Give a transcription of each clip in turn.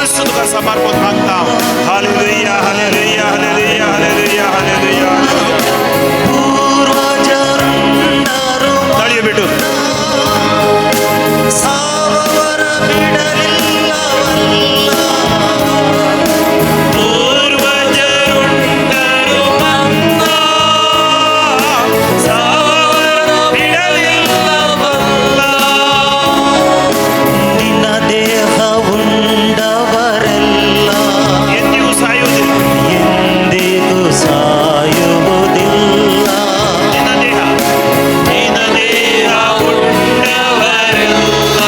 सर्वस्व तुका समर्पण मागता. Hallelujah, hallelujah, hallelujah, hallelujah, hallelujah. ಪೂರ್ವಜರುಂಡರು ತಾಳಿಯು ಬಿಟ್ಟು. ಸಾವವರ ಬಿಡಲಿಲ್ಲವಲ್ಲ. ಪೂರ್ವಜರುಂಡರು ಮನ್ನ, ಸಾವವರ ಬಿಡಲಿಲ್ಲವಲ್ಲ. ನಿನ್ನ ದೇಹ ಉಂಡವರೆಲ್ಲ ಎಂದಿಗೂ ಸಾಯುವುದಿಲ್ಲ. ಎಂದಿಗೂ ಸಾಯುವುದಿಲ್ಲ. ನಿನ್ನ ದೇಹ, ನಿನ್ನ ದೇಹ ಉಂಡವರೆಲ್ಲ.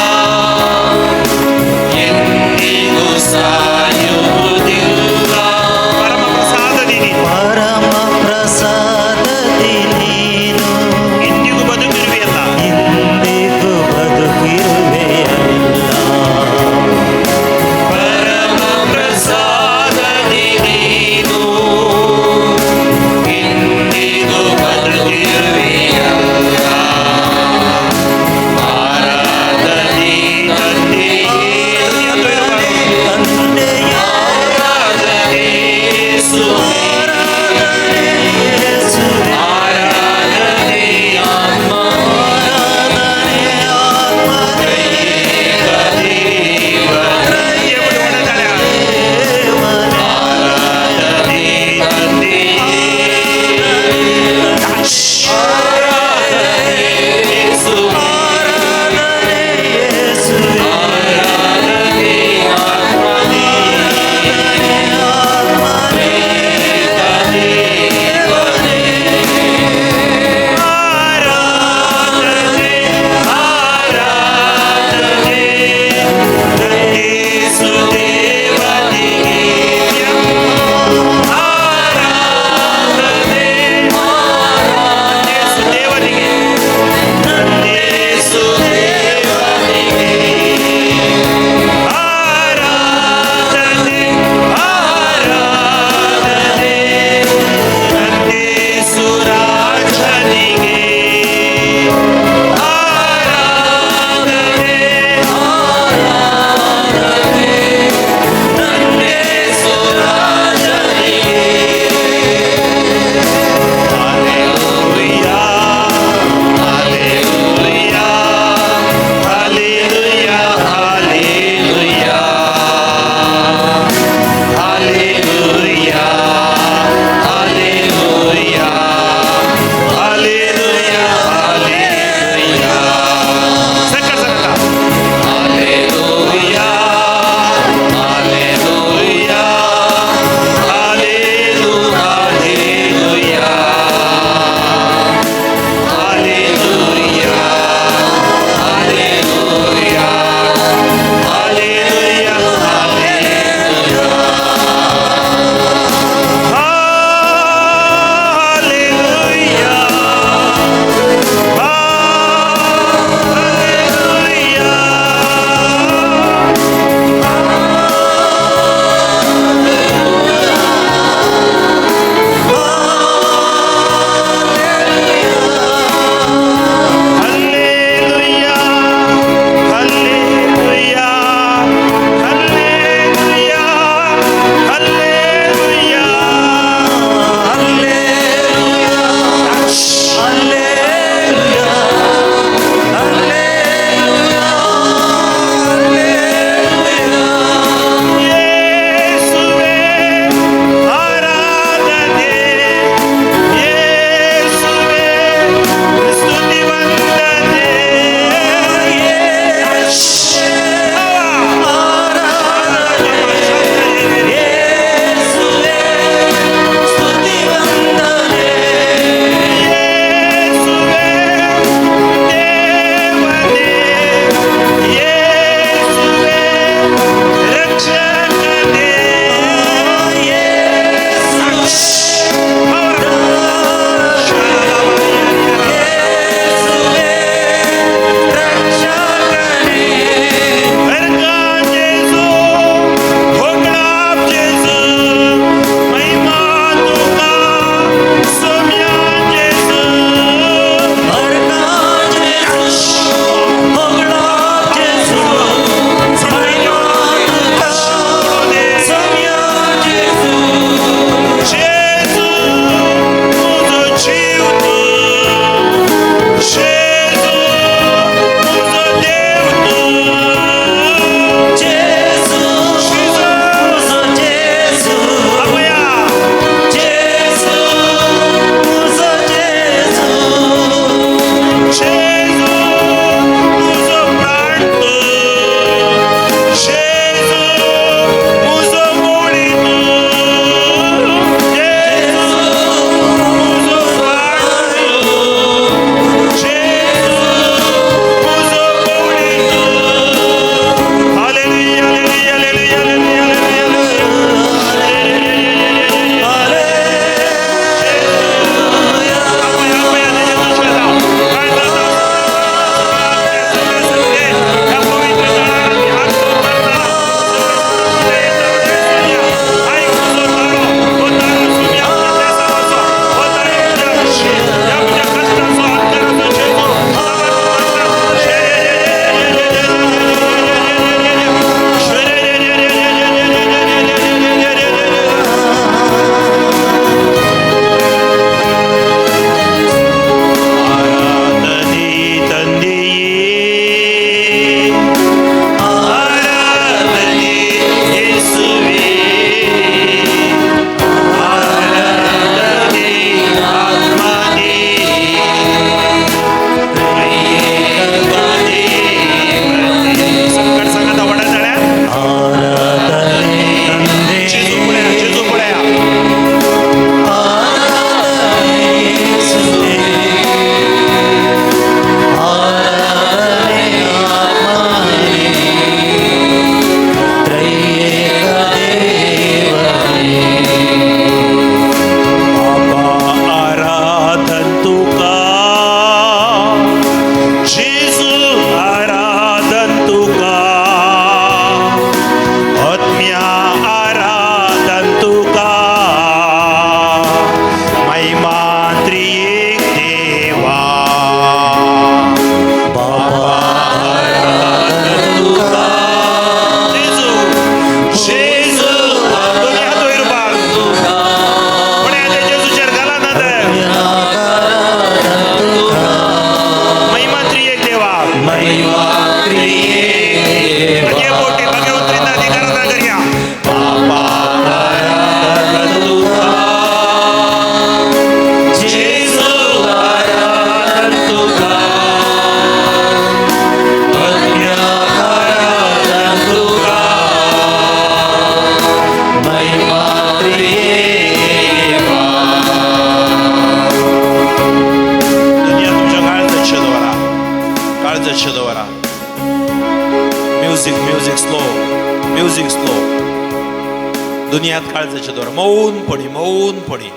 दुनियात काळजाचे दवर मौनपणी मौनपणी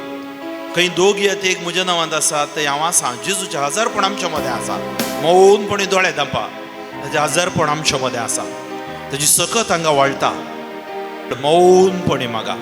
खंय दोगी येत एक म्हज्या नांवांत आसा ते हांव आसा. जेजूचे हजारपण आमच्या मदें आसा. मौनपणी दोळे धांपा, ताजें हजारपण आमच्या मदें आसा, ताजी सकत हांगा वळटा. मौनपणी मागा.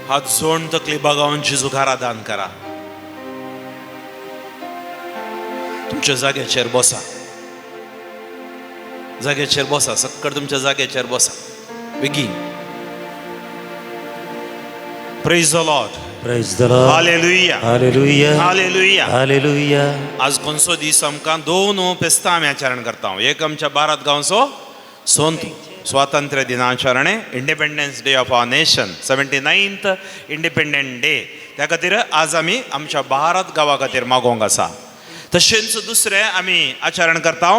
हात जोड तकली बागावन जेजूक आराधन करा. तुमच्या जाग्याचेर बसा, जाग्याचेर बसा, सक्कड तुमच्या जाग्याचेर बसा बेगीन. Praise the Lord. Praise the Lord. Hallelujah. Hallelujah. Hallelujah. Hallelujah. आज कोणसो दीस आमकां दोन फेस्तां आमी आचरण करता. एक आमच्या भारत गांवचो सोंत स्वातंत्र्य दिनाचरणे, independence day of our nation, 79th independent day. त्या खातीर आज आमी आमच्या भारत गांवा खातीर मागोवंक आसा. तशेंच दुसरें आमी आचरण करता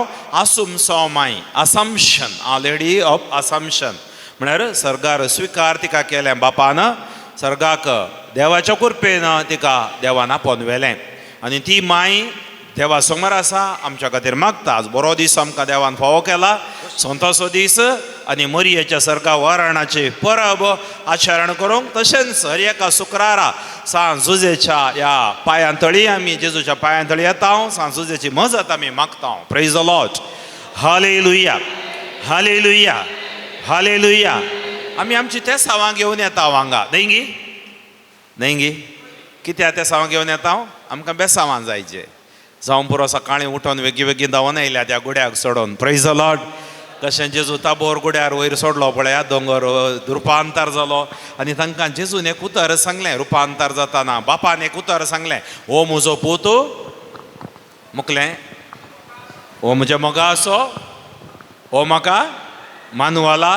आसुमसो my, Assumption, our lady of Assumption, म्हळ्यार सर्गार स्विकार तिका केलें बापान, सर्गाक देवाच्या कृपेन तिका देवान आपोवन व्हेलें आनी ती माय देवा समोर आसा, आमच्या खातीर मागता. आज बरो दीस आमकां देवान फावो केला, सोंताचो दीस आनी मरियेच्या सर्गा वरणाची परब आचरण करूंक. तशेंच हर एका शुक्रारा सांत जुजेच्या ह्या पांयां तळी आमी जेजूच्या पांयां तळी येता, सांत जुजेची मजत आमी मागता. Praise the Lord. Hallelujah, hallelujah, hallelujah. आमी आमची ते सावां घेवन येता हांगा, न्हय गी? न्हय गी? कित्याक ते सावां घेवन येता? आमकां बेसावां जायचे. जावं पुरो सकाळीं उठोन वेगीं वेगीं धांवन आयल्या त्या गुड्याक सोडून. Praise the Lord. कशें जेजू ताबोर गुड्यार वयर सोडलो पळया, दोंगर रुपांतर जालो आनी तांकां जेजून एक उतर सांगलें. रुपांतर जाताना बापान एक उतर सांगलें, हो म्हजो पूत मुकलें, हो म्हज्या मोगा असो, हो म्हाका मानवाला.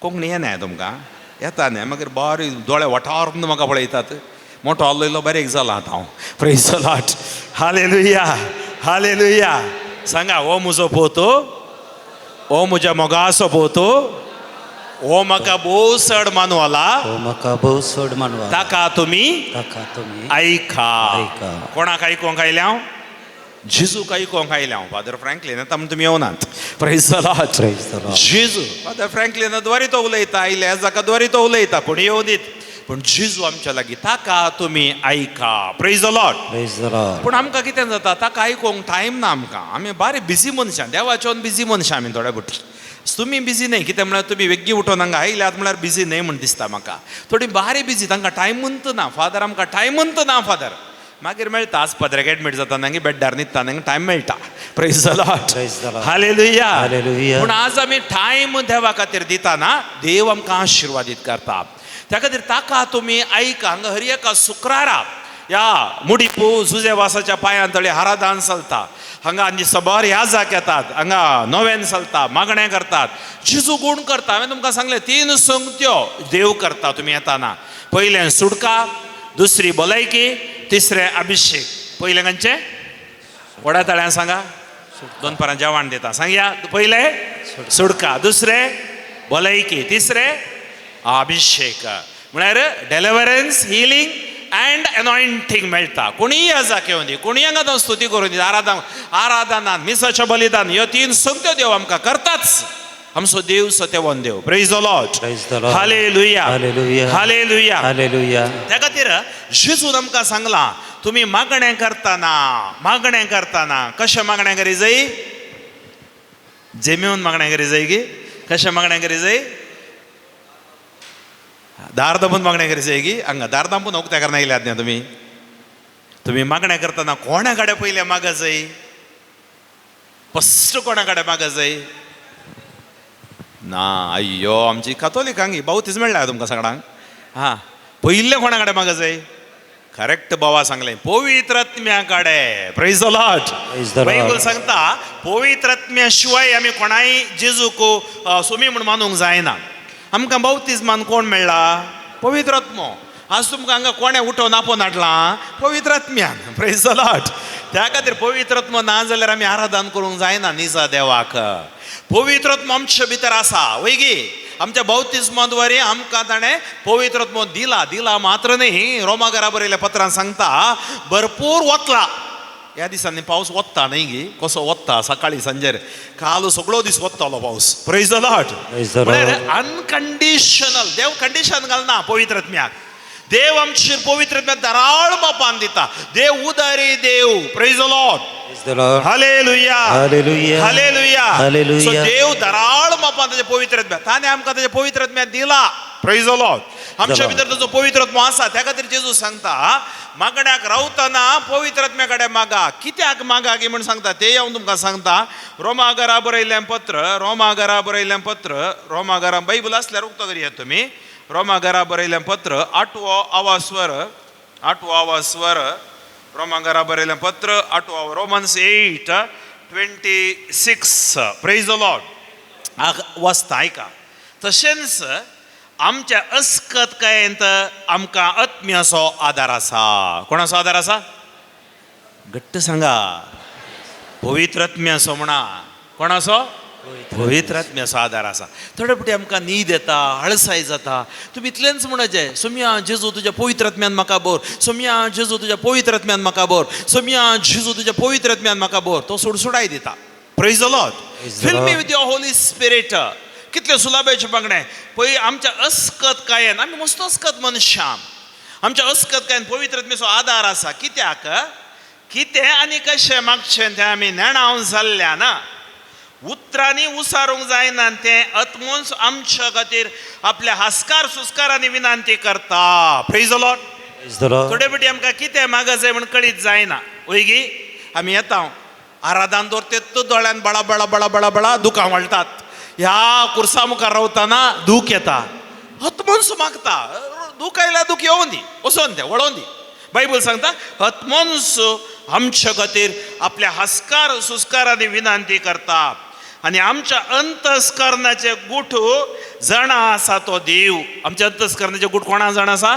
कोंकणी येना तुमकां? येता न्ही? मागीर बारीक दोळे वठारून म्हाका पळयतात. मोठो आहलो इल्लो बारीक जाला आतां हांव. Praise the Lord. Hallelujah, hallelujah. सांगा, हो म्हजो पूत, हो म्हज्या मोगाचो पूत, हो म्हाका भोव चड मानवला, हो म्हाका भोव चड मानवा, ताका तुमी ताका तुमी आयका. आयका. कोणाक आयकोंक आयल्या हांव? जेजूक आयकोंक आयल्या हांव. फादर फ्रँकलीन आतां तुमी येवनात. Praise the Lord. Praise the Lord. जेजू फादर फ्रँकलीना द्वारे तो उलयता, आयल्या जाका द्वारे तो उलयता, कोणी येवं दीत, पूण जेजू आमच्या लागीं, ताका तुमी आयका. Praise the Lord. Praise the Lord. पूण आमकां कितें जाता, ताका आयकोंक टायम ना आमकां. आमी बारी बिजी मनशां, देवाच्यान बिजी मनशां आमी थोड्या भटी. तुमी बिजी न्हय, कितें म्हळ्यार तुमी वेगळी उठोन हांगा आयल्यात म्हळ्यार बिजी न्हय म्हण दिसता म्हाका. थोडी बारी बिजी, तांकां टायमूच ना. फादर आमकां टायमूच ना फादर. मागीर मेळटा आज पदरेक एडमीट जाता न्ही, बेड्डार न्हिदता न्ही, टायम मेळटा. Praise the Lord. Praise the Lord. Hallelujah. Hallelujah. पूण आज आमी टायम देवा खातीर दिता ना, देव आमकां आशिर्वादीत करता. त्या खातीर ताका तुमी आयका. हांगा हर एका शुक्रारा ह्या मुडीपू जुजेवासाच्या पांयां तळी आराधन चलता. हांगा आनी सबार ह्या जाक येतात, हांगा नोवेन चलता, मागणें करतात, जेजू गुण करता. हांवें तुमकां सांगलें तीन संगत्यो देव करता तुमी येताना. पयलें सुटका, दुसरी भलायकी, तिसरें अभिशेक. पयलें खंयचें? व्हडा ताळ्यान सांगा, दोनपरां जेवण दिता. सांगया, पयलें सुटका, दुसरें भलायकी, तिसरें अभिशेक. म्हळ्यार डेलिवरन्स, हिलींग अँड एनॉयंटींग मेळटा. कोणीय जाक येवन दी, कोणीय हांगा स्तुती करून दी, आराधन आराधनान मिसाच्या बलिदान, ह्यो तीन संगत्यो देव आमकां करताच. आमचो देव सत्यवान देव. Praise the Lord. Praise the Lord. Hallelujah. Hallelujah. Hallelujah. Hallelujah. त्या खातीर जेजून आमकां सांगलां, तुमी मागणें करतना, मागणें करतना कशें मागणें करी जाय? जेमेवन मागणें करी जाय की कशें मागणें करी जाय? दार दामून मागणें करी जाय की? हांगा दार दामून उक्त्या करना येयल्यात न्ही तुमी. तुमी मागणें करतना कोणा कडेन पयलें माग जाय? फस्ट कोणा कडेन माग जाय? ना अय्यो, आमची कातोलिकांक ही बावतीच मेळ्ळ्या तुमकां सगळ्यांक. हां, पयलें कोणा कडेन माग जाय? करेक्ट बाबा सांगलें, पवित्र आत्म्या कडेन. Praise the Lord. Praise the Lord. Bible सांगता पवित्र आत्म्या शिवाय आमी कोणाय जेजूक स्वामी म्हूण मानूंक जायना. आमकां बावतीजमान कोण मेळ्ळा? पवित्र आत्मो. आज तुमकां हांगा कोणें उठोवन आपोवन हाडलां? पवित्र आत्म्यान. Praise the Lord. त्या खातीर पवित्रत्व ना जाल्यार आमी आराधन करूंक जायना निजा देवाक. पवित्रत्व आमचे भितर आसा वयगी. आमच्या बौतिज्मा द्वारे आमकां ताणें पवित्रत्व दिला. दिला मात्र न्ही, रोमा घरा बरयल्या पत्रान सांगता भरपूर वतला. ह्या दिसांनी पावस वत्ता न्ही गी, कसो वत्ता सकाळी सांजेर, काल सगळो दीस वत्तालो पावस. Praise the Lord. Praise the Lord. Unconditional. Dev condition घालना पवित्रत्म्याक. देव आमचे पवित्रत्म्याक दराळ बापान दिता. देव उदारी देव. Praise the Lord. Praise the Lord. Hallelujah. Hallelujah. Hallelujah. Hallelujah. So देव दराळ मापान ताच्या पवित्रत्म्या ताणें आमकां ताच्या पवित्रत्म्या दिला. Praise the Lord. आमच्या Lord. भितर ताचो पवित्रत्म आसा. त्या खातीर जेजू सांगता मागण्याक रावतना पवित्रत्म्या कडेन मागा. कित्याक मागा की म्हूण सांगता ते हांव तुमकां सांगता. रोमा घरा बरयल्लें पत्र, रोमा घरा बरयल्लें पत्र, रोमा घरा बायबल आसल्यार उक्तो करया तुमी. रोमा घरा बरयल्लें पत्र आठवो आवास्वर, आठवो आवास्वर, रोमा घरा बरयल्लें पत्र आठवो, Romans 8:26. Praise the Lord. वाचता आयका. तशेंच आमच्या अस्कतकायेंत आमकां आत्म्याचो आदार आसा. कोणाचो आदार आसा? घट्ट सांगा. पवित्र आत्म्याचो म्हणा. कोणाचो? पवित्र आत्म्याचो आदार आसा. थोडे फावटी आमकां न्हीद येता, आळसाय जाता. तुमी इतलेंच म्हणपाचें, सोमया जेजू तुज्या पवित्र आत्म्यान म्हाका भर, सोमया जेजू तुज्या पवित्र आत्म्यान म्हाका भर, सोमया जेजू तुज्या पवित्र आत्म्यान म्हाका भर. तो सुडसुडाय दिता. Praise the Lord. Praise the fill me Lord. With your Holy Spirit. कितले सुलाबेचें मागणें पळय. आमच्या अस्कत कायन आमी मस्त अस्कत मनशां. आमच्या अस्कत कायन पवित्र आत्म्याचो आदार आसा. कित्याक कितें आनी कशें मागचें तें आमी नेणावन जाल्ल्यान उतरांनी उसारूंक जायना, तें आत्मोन्स आमच्या खातीर आपल्या हास्कार सुस्कारांनी विनंती करता. Praise the Lord. Praise the Lord. थोडे फावटी आमकां कितें मागत म्हण कळीत जायना वयगी. आमी येता आराधान दवरतात, दोळ्यान बळा बळा बळा बळा बळा दुकां वळटात. ह्या कुर्सा मुखार रावतना दूख येता. आत्मोन्स मागता. दूख आयल्यार दूख येवूं दी, वचोन तें वळोवन दी. बायबल सांगता आत्मोन्स आमच्या खातीर आपल्या हास्कार सुस्कारांनी विनंती करता आनी आमच्या अंतस्करणाचे गुठ जाणा आसा तो देव. आमच्या अंतस्करणाचे गुठ कोणा जाणा आसा?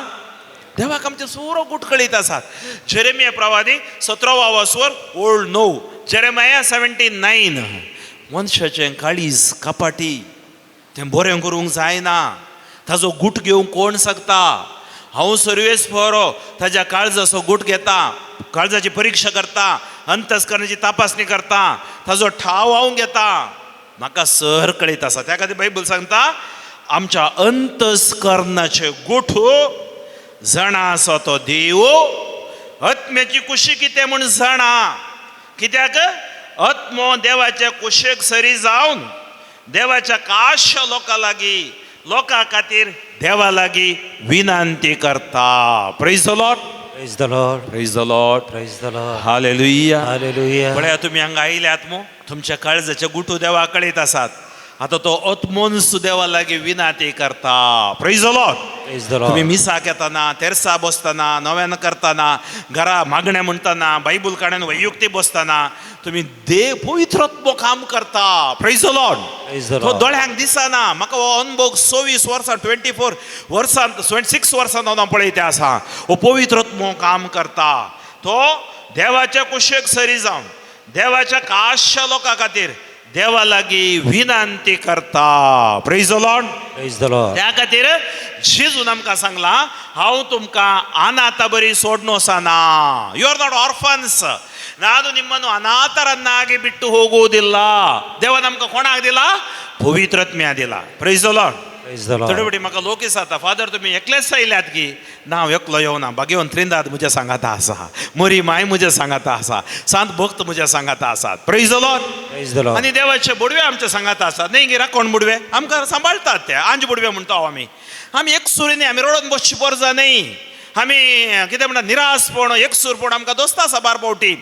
देवाक आमचे सोरो गुट कळीत आसात. जेरेमिया प्रवादी 17 वासवर ओळ 9, जेरेमाया 79. मनशाचें काळीज कपाटी, तें बरें करूंक जायना. ताजो गुट घेवंक कोण शकता? हांव सर्वेस बरो ताज्या काळजाचो गुट घेता, काळजाची परिक्षा करता, अंतस्करणाची तपासणी करता, ताजो ठाव हांव घेता. म्हाका सर कळीत आसा. त्या खातीर बायबल सांगता आमच्या अंतस्करणाचे गुठ जाणा आसा तो देव. आत्म्याची कुशी कितें म्हूण जाणा. कित्याक आत्मो देवाच्या कुशेक सरी जावन देवाच्या काश लोकां लागीं, लोकां खातीर देवा लागीं विनंती करता. Praise the Lord. Praise the Lord. Praise the Lord. Praise the Lord. Hallelujah. Hallelujah. पळया तुमी हांगा आयल्यात मू, तुमच्या काळजाचे गुटू देवा कळीत आसात. आतां तो आत्मोन्स देवा लागीं विनंती करता. Praise the Lord. Praise the तुमी Lord. मिसाक येताना, तेरसा बसतना, नव्यान करतना, घरा मागणें म्हणटना, बायबल काडून वैयुक्ती बसतना तुमी देव पवित्रत्व काम करता. Praise the Lord. Praise the तो Lord. दोळ्यांक दिसना. म्हाका हो अनुभव 26 वर्सां, 24 वर्सां, 26 वर्सां हांव पळयते आसा. हो पवित्रत्व काम करता. तो देवाच्या कुशेक सरी जावन देवाच्या काश्या लोकां खातीर देवा लागीं विनंती करता. Praise the Lord. Praise the Lord. त्या खातीर जेजून आमकां सांगलां हांव तुमकां ಅನಾಥ ಬರಿ ಸೋಡ್ನೋಸನ. You are not orphans. ನಾನು ನಿಮ್ಮನ್ನು ಅನಾಥರನ್ನಾಗಿ ಬಿಟ್ಟು ಹೋಗುವುದಿಲ್ಲ. ದೇವ ನಮ್ಗೆ ಕೋಣ ಆಗದಿಲ್ಲ, ಪವಿತ್ರಾತ್ಮೆ ಆದಿಲ್ಲ. Praise the Lord. Praise the थोडे Lord. फावटी म्हाका लोक विचारता, फादर तुमी एकलेच आयल्यात की? ना, हांव एकलो येवना. भाग्यवंत त्रिंदाद म्हज्या सांगाता आसा, मोरी माय म्हज्या सांगाता आसा, सांत भक्त म्हज्या सांगाता आसात. Praise the Lord. Praise the Lord. आनी देवाचे बुडवे आमच्या सांगाता आसात न्ही गी? राखण बुडवे आमकां सांबाळटात ते. आंज बुडवे म्हणटा हांव. आमी आमी एकसुरी न्ही, आमी रडोन बसची गरजा न्ही. आमी कितें म्हणटा निरासपण, एकसूरपण आमकां दोस्ता साबार फावटी,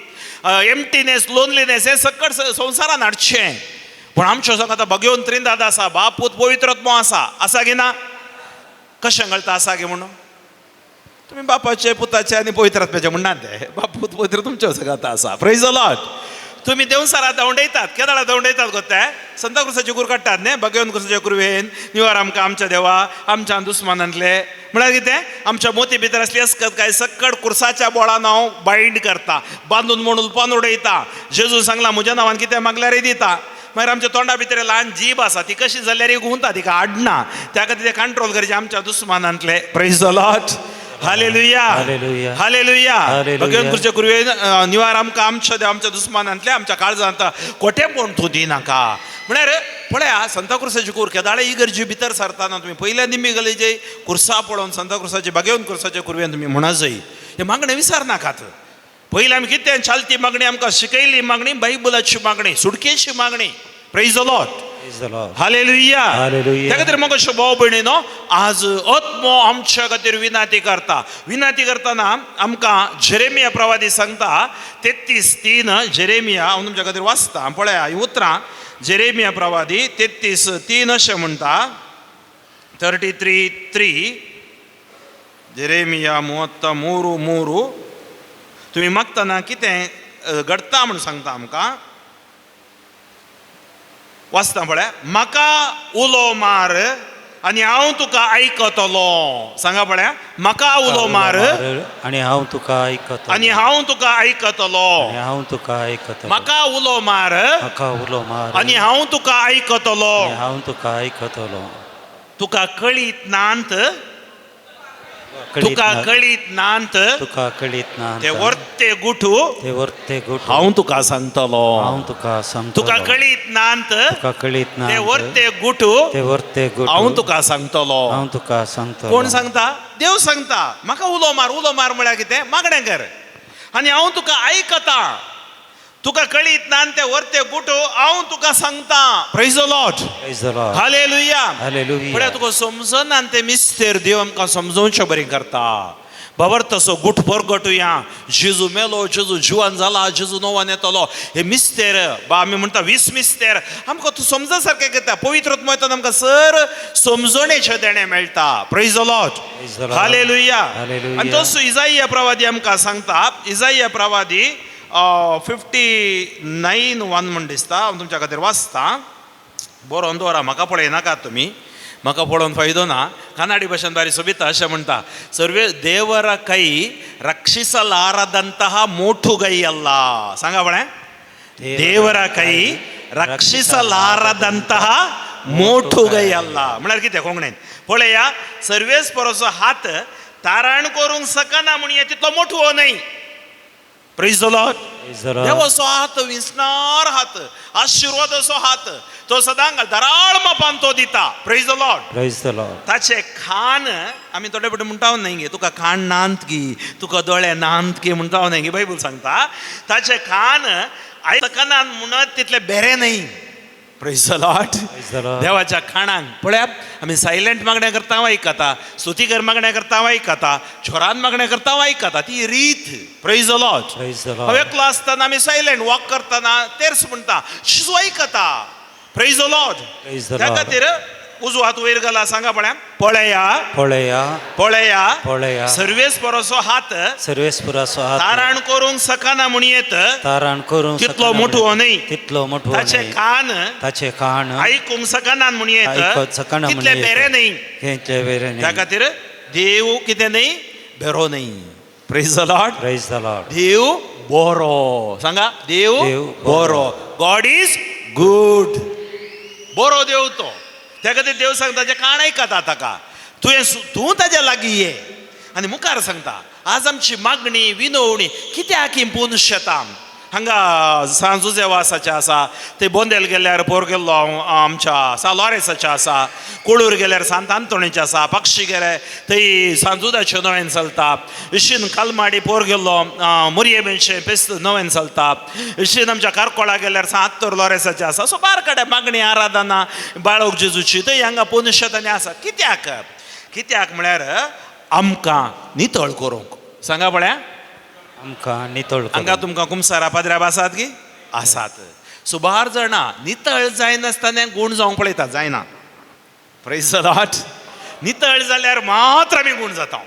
एम्प्टीनेस, लोनलीनेस हें सकट संवसारान हाडचें. पूण आमच्या सांगाता भगवंत त्रिंदाद आसा, बापूत पवित्रत्मो आसा. आसा की ना? कशें कळटा आसा की म्हणून? तुमी बापाचे, पुताचे आनी पवित्र आत्म्याचे म्हणनात ते. बापूत पवित्र तुमच्या सांगाता आसा. Praise the Lord. तुमी देवसारा धांवडयतात. केदाळा धांवडयतात गोते? संताक्रुसाचे कुर काडटात न्ही, भगवंत कुसाचे कुरवेन निवार आमकां आमच्या देवा आमच्या दुस्मानांतले. म्हळ्यार कितें, आमच्या मोती भितर आसली असकत काय सक्कड कुर्साच्या बोळान हांव बायंड करता, बांदून म्हणून उलपान उडयता. जेजू सांगला म्हज्या नांवान कितें मागल्यारय दिता. मागीर आमच्या तोंडा भितर ल्हान जीब आसा, ती कशी जाल्यार घुंवता, तिका आडना. त्या खातीर ते कंट्रोल करचें आमच्या दुस्मानांतले. Praise the Lord. Hallelujah. Hallelujah. Hallelujah. Hallelujah. Bhagwant कुरचे कुरवे निवार आमकां आमच्या देव आमच्या दुस्मानांतले आमच्या काळजांत कोटेपण तूं दिनाका. म्हळ्यार पळया, संताक्रुसाची कूर केदाळे इगर्जी भितर सरताना तुमी पयल्या निम्मी गलेजे कुर्सा पळोवन संताक्रुसाचे भगवंत कुर्साचे कुरवेन तुमी म्हणा जाय, हे मागणें विसरनाकात. पयलीं आमी कितें चालती मागणी आमकां शिकयली मागणी, बायबलाची मागणी, सुटकेची मागणी. Praise the Lord. Praise the Lord. Hallelujah. Hallelujah. त्या खातीर मग अशें भाव भयणीनो, आज आत्मो आमच्या खातीर विनाती करता. विनाती करतना आमकां जेरेमिया प्रवादी सांगता, 33:3 जेरेमिया हांव तुमच्या खातीर वाचता. पळया हीं उतरां, जेरेमिया प्रवादी 33:3 अशें म्हणटा. 33:3, जेरेमिया 33:3. तुमी मागतना कितें घडटा म्हूण सांगता आमकां. वाचता पळय, म्हाका उलो मार आनी हांव तुका आयकतलो. सांगा पळया, म्हाका उलो मार आनी हांव तुका आयकतलो. आनी हांव तुका आयकतलो. आनी हांव तुका आयकतलो. म्हाका उलो मार म्हाका उलो मार आनी हांव तुका आयकतलो. आनी हांव तुका आयकतलो. तुका कळीत नांत, तुका कळीत नांत, तुका कळीत ना ते वर्ते गुठू ते वर्ते गुठू हांव तुका सांगतलो. हांव तुका सांगतलो. तुका कळीत नांत, तुका कळीत ना ते वर्ते गुठू ते वर्ते गुठू हांव तुका सांगतलो. हांव तुका सांगतलो. कोण सांगता? देव सांगता. म्हाका उलो मार. उलो मार म्हळ्यार कितें? मागणें कर आनी हांव तुका आयकता. तुका कळीत ना ते वर्ते गुटू हांव तुका सांगता. Praise the Lord. Praise the Lord. Hallelujah. Hallelujah. पळया, तुका समजना ते मिस्तेर देव आमकां समजोवचे बरें करता. बाबर तसो गुट परगटुया, जेजू मेलो, जेजू जिवान जाला, जेजू नोवान येतलो, हे मिस्तेर बा आमी म्हणटा 20 मिस्तेर आमकां तूं समजा सारकें करता. पवित्र आत्मो आमकां सर समजणेचें देणें मेळटा. Praise the Lord. Praise the Lord. Hallelujah. Hallelujah. आनी तसो इजाइया प्रवादी आमकां सांगता, इजाइया प्रवादी 59:1 म्हण दिसता. हांव तुमच्या खातीर वाचता. बरोवन दवरा, म्हाका पळयनाकात तुमी, म्हाका पळोवन फायदो ना. ಕನ್ನಡಿ ಭಾಷೆ ಬಾರಿ ಸೊಬಿತ ಅಶೆ म्हणटा, ಸರ್ವೇ ದೇವರ ಕೈ ರಕ್ಷಿಸಲಾರದಂತಹ ಮೋಟುಗೈಯಲ್ಲ. सांगा ಬಳೆ, ದೇವರ ಕೈ ರಕ್ಷಿಸಲಾರದಂತಹ मोठुगैयल्ल म्हळ्यार कितें कोंकणीन पळया, सर्वेस्पराचो हात तारण करूंक शकना म्हणये तितलो मोठो न्हय. Praise the Lord. Praise the Lord. देवाचो हात विसणार हात, आशिर्वादाचो हात, तो सदांच दराळ मापान तो दिता. Praise the Lord. Praise the Lord. ताचे खान आमी थोडे फावटी म्हणटा न्हय गे, तुका खाण नांत की, तुका दोळे नांत की म्हणटा न्हय गे. बायबल सांगता ताचे खान आयकनान म्हणत तितले बेरे न्हय. Praise the Lord. Praise the Lord. देवाच्या खाणांक पळयात, आमी सायलंट मागण्या करता आयकता, स्तुतीकर मागण्या करता आयकता, छोरान मागण्या करता आयकता, ती रीत. Praise the Lord. Praise the हांव Lord. एकलो आसतना आमी सायलंट वॉक करतना तेर्स म्हणटा, शिजू आयकता. Praise the Lord. Praise the त्या Lord. खातीर उजो हात वयर घाला, सांगा पळया, पळया पळया पळया पळया सर्वेस्पराचो हात सर्वेस्पराचो हात तारण करूंक शकना म्हणयेत तारण करूंक तितलो शकना मोठो न्हय. तितलो मोठो ताचे न्हय. कान ताचे कान आयकूंक शकना म्हणयेत आयकूंक शकना तितले म्हणयेत. बेरे न्हय. हेंचे वेरे त्या न्हय. खातीर देव कितें न्हय, बेरो न्हय. Praise the Lord. Praise the Lord. देव बरो. सांगा, देव देव बरो. God is good. बरो देव तो. त्या खातीर देव सांगता जे कान आयकता ताका, तुवें तूं ताज्या लागीं ये. आनी मुखार सांगता, आज आमची मागणी विनवणी कित्याक इंपून शेतां हांगा सांत जुजेवासाचें आसा, ते बोंदेल गेल्यार पोर गेल्लो हांव आमच्या सा लॉरेसाचें आसा, कोळूर गेल्यार सांत आंतोणीचें आसा, पक्षी गेले थंय सांजुदाचें नवेन चलता, इशीन कलमाडी पोर गेल्लो मुरये बेनशें पेस्त नवेन चलता, इशीन आमच्या कारकोळा गेल्यार सांत लॉरेसाचें आसा. सो बार कडेन मागणी आराधना बाळक जेजूची थंय हांगा पोनशेतांनी आसा. कित्याक? कित्याक म्हळ्यार आमकां नितळ करूंक. सांगा पळया, आमकां नितळ हांगा करूंक. तुमकां कुमसारा पाद्र्याब आसात की आसात. सुबार जाणां नितळ जायनासतना गूण जावंक पळयता, जायना. Praise the Lord. नितळ जाल्यार मात्र आमी गूण जाता.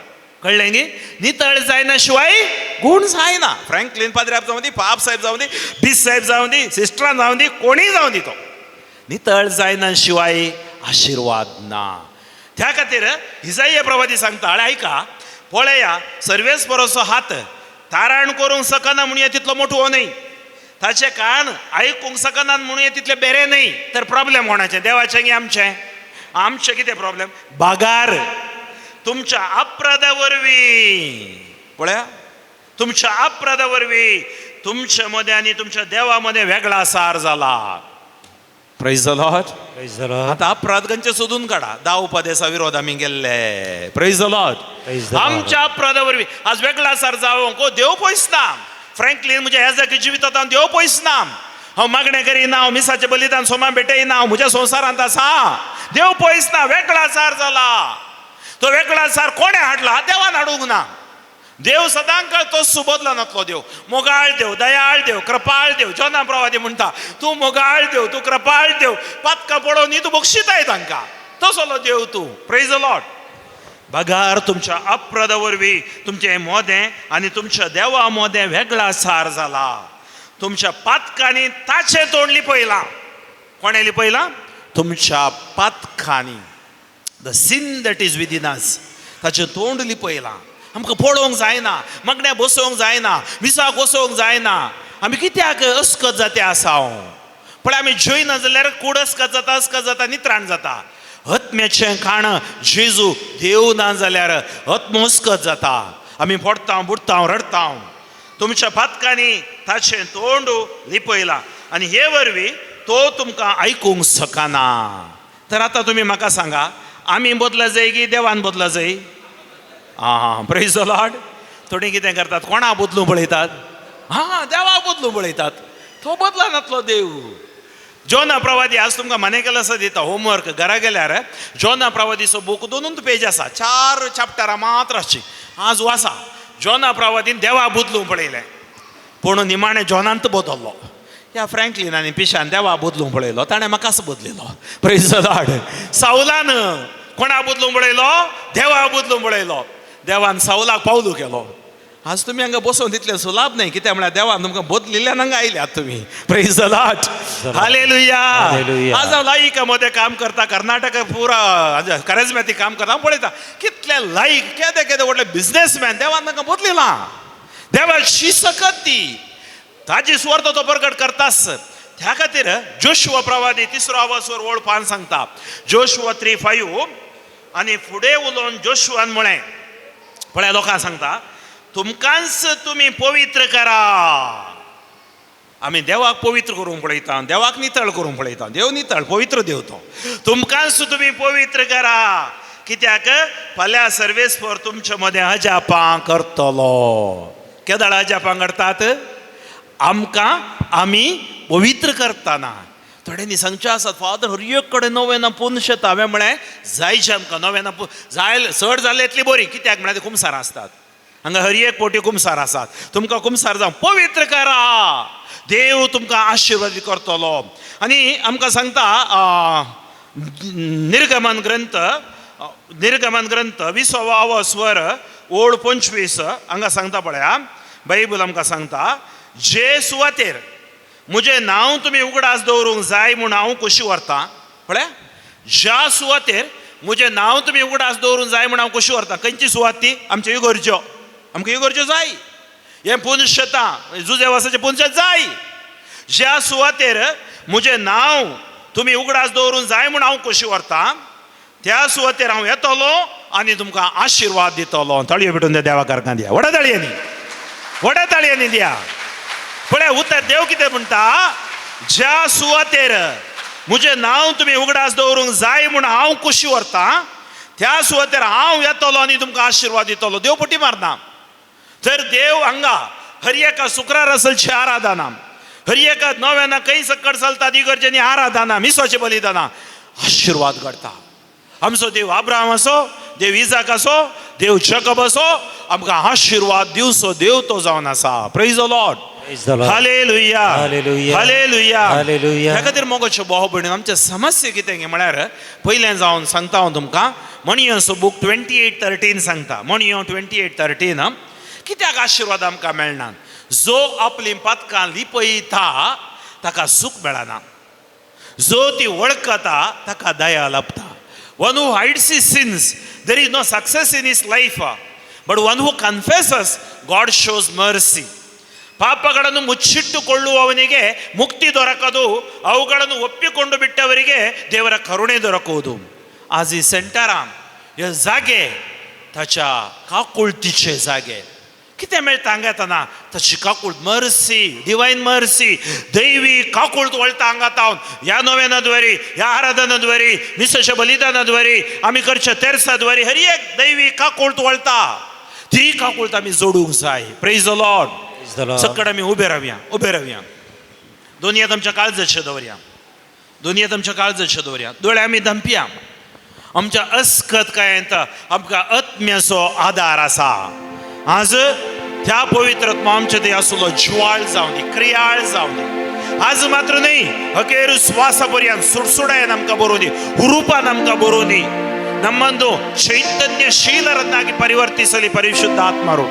कळ्ळें गी? नितळ जायना शिवाय गूण जायना. फ्रँकलीन पाद्री जावं दी, पाप साहेब जावं दी, बीस साहेब जावं दी, सिस्टरान जावं दी, कोणीय जावं दी, तो नितळ जायना शिवाय आशिर्वाद ना. त्या खातीर इसाईया प्रवादी सांगता, आळे आयका, पळया, सर्वेस्परोचो हात तारण करूंक शकना म्हणून तितलो मोठो न्हय, ताचे कान आयकूंक शकना म्हणून तितले बेरे न्हय. तर प्रॉब्लेम कोणाचे? देवाचे की आमचे? आमचे. कितें प्रॉब्लेम? बागार तुमच्या अपराधा वरवीं, पळया, तुमच्या अपराधा वरवीं तुमच्या मदें आनी तुमच्या देवा मदें वेगळा सार जाला. Praise the Lord. Praise the Lord. आता अपराध खंयचे सोदून काडा. दा उपदेसा विरोध आमी गेल्ले. Praise the Lord. Praise the Lord. आमच्या अपराधा वरवीं आज वेगळा सार जावंक देव पयस ना. फ्रँकलीन, म्हज्या ह्या जागी जिवितात हांव देव पयस ना. हांव मागणें करिना, हांव मिसाचें बलिदान सोमा भेटयना, हांव म्हज्या संवसारांत आसा. देव पयस ना, वेगळा सार जाला. तो वेगळा सार कोणें हाडला? देवान हाडूंक ना. देव सदांकाळ तोच, बदला नातलो देव. मोगाळ देव, दयाळ देव, कृपाळ देव. जोना प्रवादी म्हणटा, तूं मोगाळ देव, तूं कृपाळ देव, पातकां पडोवन न्ही, तूं बक्षिताय तांकां. तसलो देव तूं. Praise the Lord. बगार तुमच्या अपराधा वरवीं तुमचें मोदें आनी तुमच्या देवा मोदें वेगळा सार जाला. तुमच्या पातकांनी ताचें तोंड लिपयलां. कोणें लिपयलां? तुमच्या पातकांनी, the sin that is within us, ताचें तोंड लिपयलां. आमकां पळोवंक जायना, मागण्या बसोवंक जायना, मिसाक वचोवंक जायना. आमी कित्याक अस्कत जाते आसा? हांव पळय, आमी जेयना जाल्यार कूड अस्कत जाता, अस्कत जाता, नित्राण जाता. आत्म्याचें खाण जेजू देव ना जाल्यार आत्मो अस्कत जाता. आमी पडटा, बुडटा, रडटा. तुमच्या पातकांनी ताचें तोंड लिपयलां आनी हे वरवीं तो तुमकां आयकूंक शकना. तर आतां तुमी म्हाका सांगा, आमी बदला जाय की देवान बदला जाय? आं, प्रेज the Lord. थोडीं कितें करतात? कोणा बदलूं पळयतात? हां, देवाक बदलूं पळयतात. तो बदला नातलो देव. जोना प्रवादी, आज तुमकां मने आसा दिता होमवर्क. घरा गेल्यार जोना प्रवादीचो बूक दोनूच पेज आसा, चार चॅप्टरां मात्र आसची. आज वाचा. जोना प्रवादीन देवा बदलूं पळयलें, पूण निमाणें जोनांत बदल्लो. ह्या फ्रँकलीन आनी पिशान देवा बदलूंक पळयलो, ताणें म्हाकाच बदलिलो. Praise the Lord. सावलान कोणा बदलूंक पळयलो? देवा बदलूंक पळयलो. देवान सावलाक पावलू केलो. आज तुमी हांगा बसोन तितलें सुलाभ न्हय. कित्याक म्हळ्यार देवान तुमकां बदलिल्ल्यान हांगा आयल्यात तुमी. Praise the Lord. Hallelujah. Hallelujah. आज हांव लायिका मध्ये काम करता, कर्नाटक पुरा कॅरिज्मॅटीक काम करता. हांव पळयता कितले लायक, केदे केदे व्हडले बिजनेसमॅन. देवान तांकां बदलिला. देवाची सकत ती, ताजी सुवार्थ तो प्रगट करतास. त्या खातीर जोशुआ प्रवादी तिसरो आवाजवर ओळ पान सांगता, जोशुआ 3:5. आनी फुडें उलोवन जोशुआन म्हळें, पळय, लोकांक सांगता, तुमकांच तुमी पवित्र करा. आमी देवाक पवित्र करूंक पळयता, देवाक नितळ करूंक पळयता. देव नितळ पवित्र देव तो. तुमकांच तुमी पवित्र करा, कित्याक फाल्यां सर्वेस्पर तुमच्या मदें अजापां करतलो. केदळ अजापां करतात? आमकां आमी पवित्र करतना. थोड्यांनी सांगचें आसात, फादर, हर एक कडेन नवेना पुनश येता. हांवें म्हळें, जायचें आमकां नवेना जाय, चड जालें इतली बरी. कित्याक म्हळ्यार ते कुमसार आसतात हांगा, हर एक पोटी कुमसार आसात. तुमकां कुमसार जावं, पवित्र करा, देव तुमकां आशिर्वाद करतलो. आनी आमकां सांगता निर्गमन ग्रंथ, निर्गमन ग्रंथ 20वो स्वर ओळ 25, हांगा सांगता, पळया, बायबल आमकां सांगता, जे सुवातेर म्हजें नांव तुमी उगडास दवरूंक जाय म्हूण हांव कशी व्हरतां. पळया, ज्या सुवातेर म्हजें नांव तुमी उगडास दवरूंक जाय म्हूण हांव कशी व्हरतां. खंयची सुवात ती? आमच्यो इगर्ज्यो. आमकां इगर्ज्यो जाय, हें पुनशतां, जुजेवासाचें पुनशेत जाय. ज्या सुवातेर म्हजें नांव तुमी उगडास दवरूंक जाय म्हूण हांव कशी व्हरतां, त्या सुवातेर हांव येतलो आनी तुमकां आशिर्वाद दितलो. ताळयो पेटून द्या देवा कारकां, दिया व्हडा ताळयांनी, व्हडा ताळयांनी दिया. पळय, उतर देव कितें म्हणटा? ज्या सुवातेर म्हजें नांव तुमी उगडास दवरूंक जाय म्हूण हांव कशी व्हरतां, त्या सुवातेर हांव येतलो आनी तुमकां आशिर्वाद दितलो. देव पटी मारना. तर देव हांगा हर एका शुक्रार चलची आराधना, हर एका नव्याना खंय सकट चलता इगर्जेनी आराधना, मिसाचें बलिदाना, आशिर्वाद घडता. आमचो देव अब्राहम असो देव, इजाक असो देव, जकब असो, आमकां आशिर्वाद दिवचो देव तो जावन आसा. Praise the Lord. Praise the Lord. Hallelujah. Hallelujah. Hallelujah. Hallelujah. ह्या खातीर मोगाच्यो भाव भयणी, आमच्या समस्या कितें म्हळ्यार पयलें जावन सांगता हांव तुमकां, म्हणयो बूक 28:13 सांगता, म्हणयो 28:13. कित्याक आशिर्वाद आमकां मेळना? जो आपलीं पातकां लिपयता ताका सूख मेळना, जो ती वळखता ताका दया लाभता. One who hides his sins, there is no success in his life, but one who confesses, God shows mercy. ಪಾಪಗಳನ್ನು ಮುಚ್ಚಿಟ್ಟುಕೊಳ್ಳುವವನಿಗೆ ಮುಕ್ತಿ ದೊರಕದು, ಅವುಗಳನ್ನು ಒಪ್ಪಿಕೊಂಡು ಬಿಟ್ಟವರಿಗೆ ದೇವರ ಕರುಣೆ ದೊರಕುವುದು. आज ही सेंटरान हे जागे ताच्या काकुळतीचे जागे कितें मेळटा हांगा येतना ताची काकूळ, मर्सी, डिवायन मर्सी, दैवी काकूळत वळटा हांगा तावन. ह्या नोवेनाद्वारी, ह्या आराधनाद्वारी, मिसाच्या बलिदानाद्वारी, आमी करच्या तेर्साद्वारी हर एक दैवी काकूळत वळटा. ती काकूळत आमी जोडूंक जाय. Praise the Lord. Praise the Lord. सकट आमी उबे रावया, उबे रावया. दोन्ही हात आमच्या काळजाचे दवरया, दोन्ही हात आमच्या काळजाचे दवरया. दोळे आमी धांपया. आमच्या अस्कत काय आमकां आत्म्याचो आदार आसा. आज त्या पवित्र आत्मा आमच्या ते आसलो ज्वाळ जावं दी, क्रियाळ जावं दी. आज मात्र न्हय, अखेर श्वासा पर्यंत सुडसुडायन आमकां बरोवं दी, हुरुपान आमकां बरोवं दी. ನಮ್ಮನ್ನು ಚೈತನ್ಯಶೀಲರನ್ನಾಗಿ ಪರಿವರ್ತಿಸಲಿ ಪರಿಶುದ್ಧ ಆತ್ಮರು.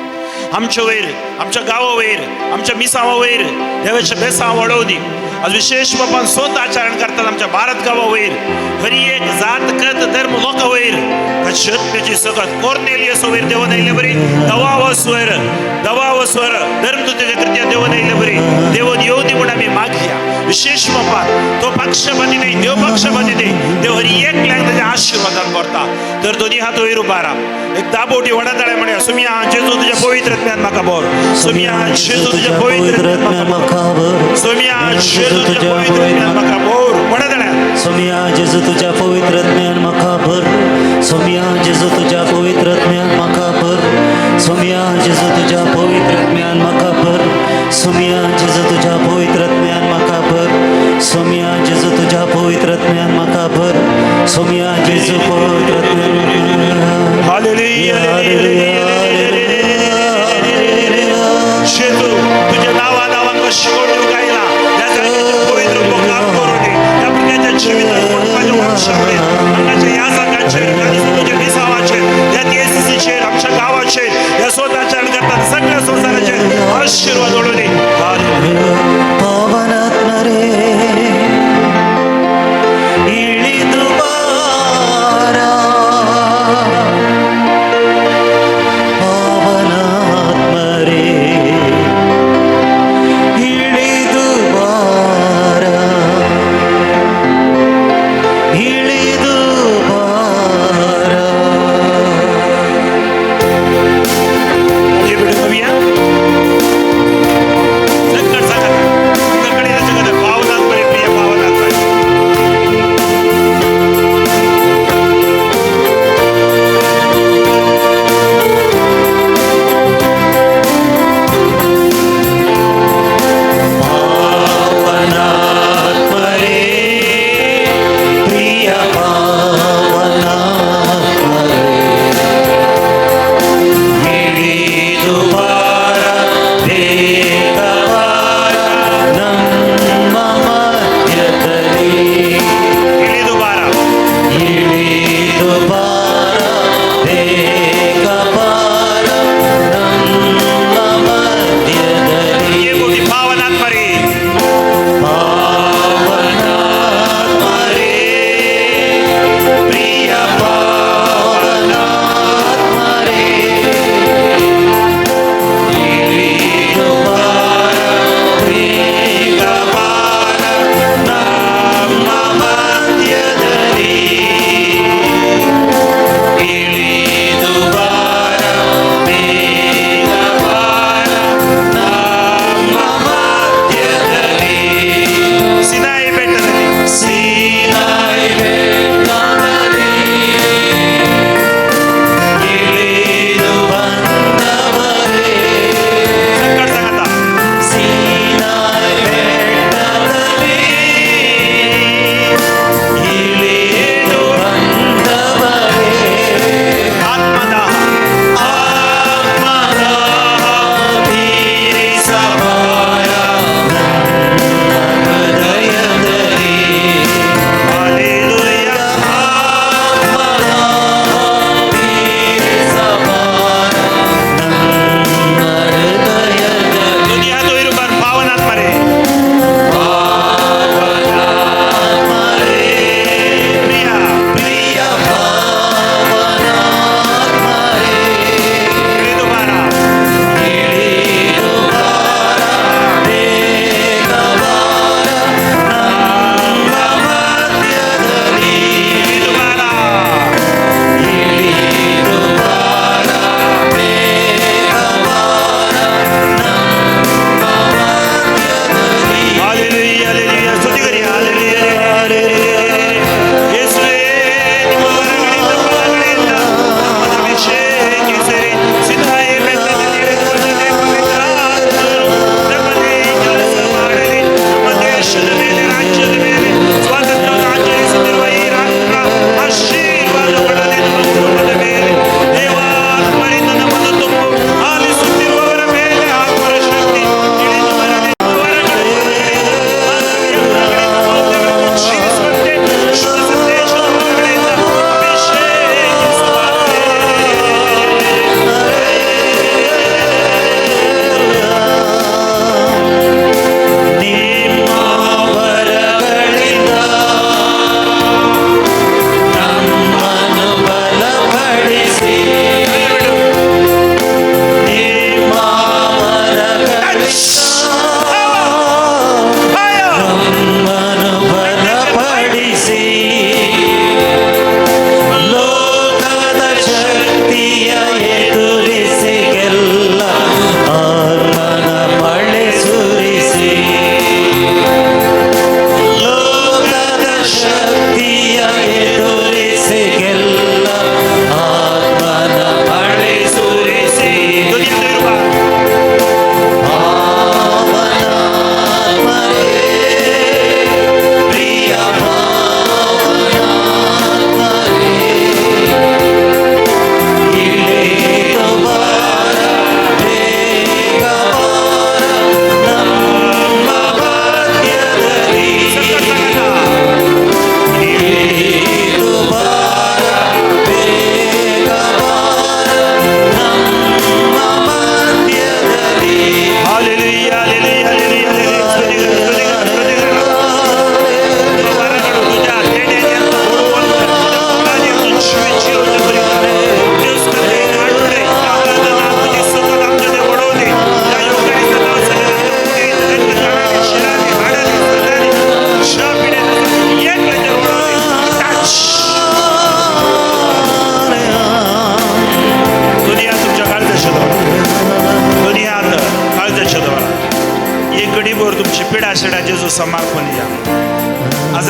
आमच्या वयर, आमच्या गांवा वयर, आमच्या मिसावा वयर देवाचे बेसांव वळोवं दी. आज विशेष बापान स्वत आचरण करतात आमच्या भारत गांवा वयर, हरी एक जात कत धर्म लोका वयर ताची आत्म्याची सकत कोर्नेलियस वयर देवन आयिल्ले बरी दवावस्वर दवावस्वर धर्मदूताच्या कृत्या देवन आयिल्ले बरी देवन येवं दी म्हूण आमी मागया. विशेष बापान तो पक्षपाती न्हय, देव पक्षपाती न्हय, देव हरी एकल्याक ताच्या आशिर्वादान भरता. तर दोन्ही हात वयर उबारा, एक दाबोटी व्हडा ताळ्या म्हणया, सुमिया जेजू तुझ्या पवित्र ज्ञान म्हाका भर, सुमिया जेजू तुझ्या पवित्र ज्ञान म्हाका भर, सुमिया जेजू तुझ्या पवित्र ज्ञान म्हाका भर. व्हडा ताळ्या. सोमिया जेजू तुझ्या पवित्र ज्ञान म्हाका भर, सोमिया जेजू तुझ्या पवित्र ज्ञान म्हाका भर, सोमिया जेजू तुझ्या पवित्र ज्ञान म्हाका भर, सोमिया जेजू तुझ्या पवित्र ज्ञान म्हाका भर, सोमिया जेजू तुझ्या पवित्र ज्ञान म्हाका भर, सोमिया जेजू पवित्र ज्ञान म्हाका. हालेलुया. जेजू तुझ्या नावा नावांक शिकोवन दिवंक आयला. ह्या जाग्याचेर पवित्र काम करूं दी. ह्या भुरग्याच्या जिवितांत, कुटुंबाच्या वंशावळीत, हांगाच्या ह्या जाग्याचेर, ह्या तुझ्या मिसावाचेर, ह्या टीएससीचेर, आमच्या गांवाचेर, ह्या स्वताचरण करतात सगळ्या संवसाराचेर आशीर्वाद ओडूं दी. हालेलुया. ಪಾವನಾತ್ಮರೇ ಇಳಿದು ಬಾರ, ಪಾವನಾತ್ಮರೇ ಇಳಿದು ಬಾರ, ಇಳಿದು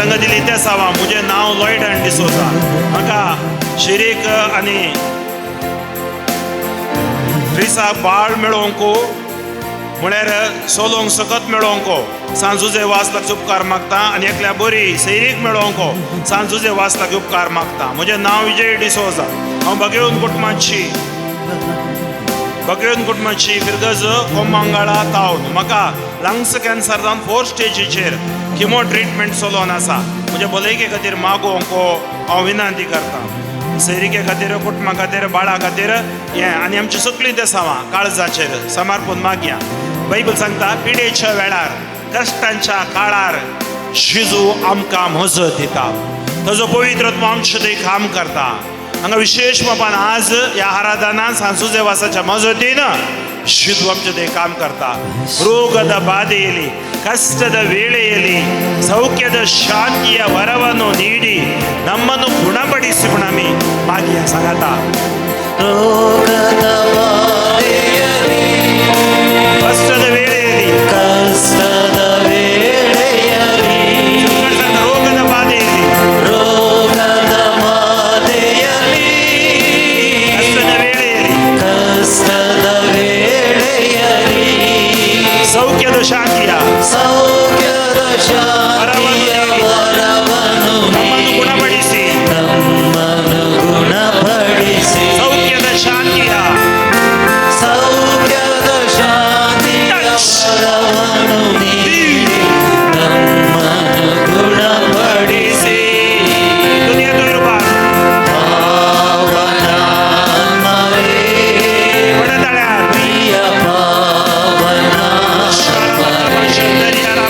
हांगा दिली तेसांवां. म्हजें नांव लॉयडन डिसोजा. म्हाका शिरीक आनी क्रिसा बाळ मेळोवंक, म्हळ्यार सोलोंक सकत मेळोवंक सांजुजे वास लागचे उपकार मागता आनी एकल्या बरी सैरीक मेळोवंक सांजुजे वास लागचे उपकार मागता. म्हजें नांव विजय डिसोजा. हांव बगेवन कुटुंबाची, बगेवन कुटुंबाची फिरगज कोमांगाळा तावन. म्हाका लंग्स कॅन्सर जावन फोर स्टेजीचेर किमो ट्रिटमेंट चलोवन आसा. म्हज्या भलायके खातीर मागोवंक हांव विनंती करता. सैरिके खातीर, कुटुंबा खातीर, बाळा खातीर हें आनी आमची सगळीं देसावां काळजाचेर समर्पून मागया. बायबल सांगता, पिडेच्या वेळार, कश्टांच्या काळार जेजू आमकां मजत दिता. ताजो पवित्र आत्मो आमचे थंय काम करता. हांगा विशेश बाबान आज ह्या आराधनान सांसुजेवासाच्या मजतीन जेजू आमचे थंय काम करता. ರೋಗದ ಬಾಧೆಯಲ್ಲಿ, ಕಷ್ಟದ ವೇಳೆಯಲ್ಲಿ ಸೌಖ್ಯದ ಶಾಂತಿಯ ವರವನ್ನು ನೀಡಿ ನಮ್ಮನ್ನು ಗುಣಪಡಿಸಿ ಗುಣಮಿ ಮಾಗಿಯ ಸಂಗತ. ರೋಗದ ಬಾಧೆಯಲ್ಲಿ, ಕಷ್ಟದ ವೇಳೆಯಲ್ಲಿ, ಕಷ್ಟದ ವೇಳೆಯಲ್ಲಿ, ರೋಗದ ಬಾಧೆಯಲ್ಲಿ, ರೋಗದ ಬಾಧೆಯಲ್ಲಿ, ಕಷ್ಟದ ವೇಳೆಯಲ್ಲಿ, ಕಷ್ಟದ ವೇಳೆಯಲ್ಲಿ, ಸೌಖ್ಯದ ಶಾಂತಿಯ ಸೌಖ್ಯದ ಶಾಂತಿಯ ವರವನ್ನು ನಮ್ಮನ್ನು ಗುಣಪಡಿಸಿ, ನಮ್ಮನ್ನು ಗುಣಪಡಿಸಿ, ಸೌಖ್ಯದ ಶಾಂತಿಯ ಸೌಖ್ಯದ ಶಾಂತಿಯ ವರವನ್ನು ನೀಡಿ ನಮ್ಮನ್ನು ಗುಣಪಡಿಸಿ. ದುನಿಯಾದ ಇರಬಾರದು. ಪಾವನಾತ್ಮರೇ, ಒಡೆದಳೆ. ಪ್ರಿಯ ಪಾವನ ಪಾವನಾತ್ಮರೇ, ಪ್ರಿಯ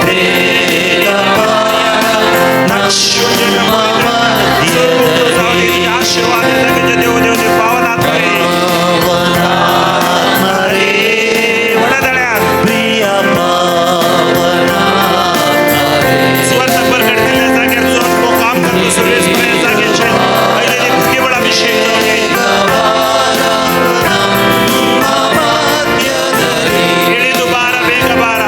ಪಾವನಾತ್ಮರೇ, ಮಧ್ಯದಲ್ಲಿ ಇಳಿದು ಬಾರ, ಬೇಗ ಬಾರ.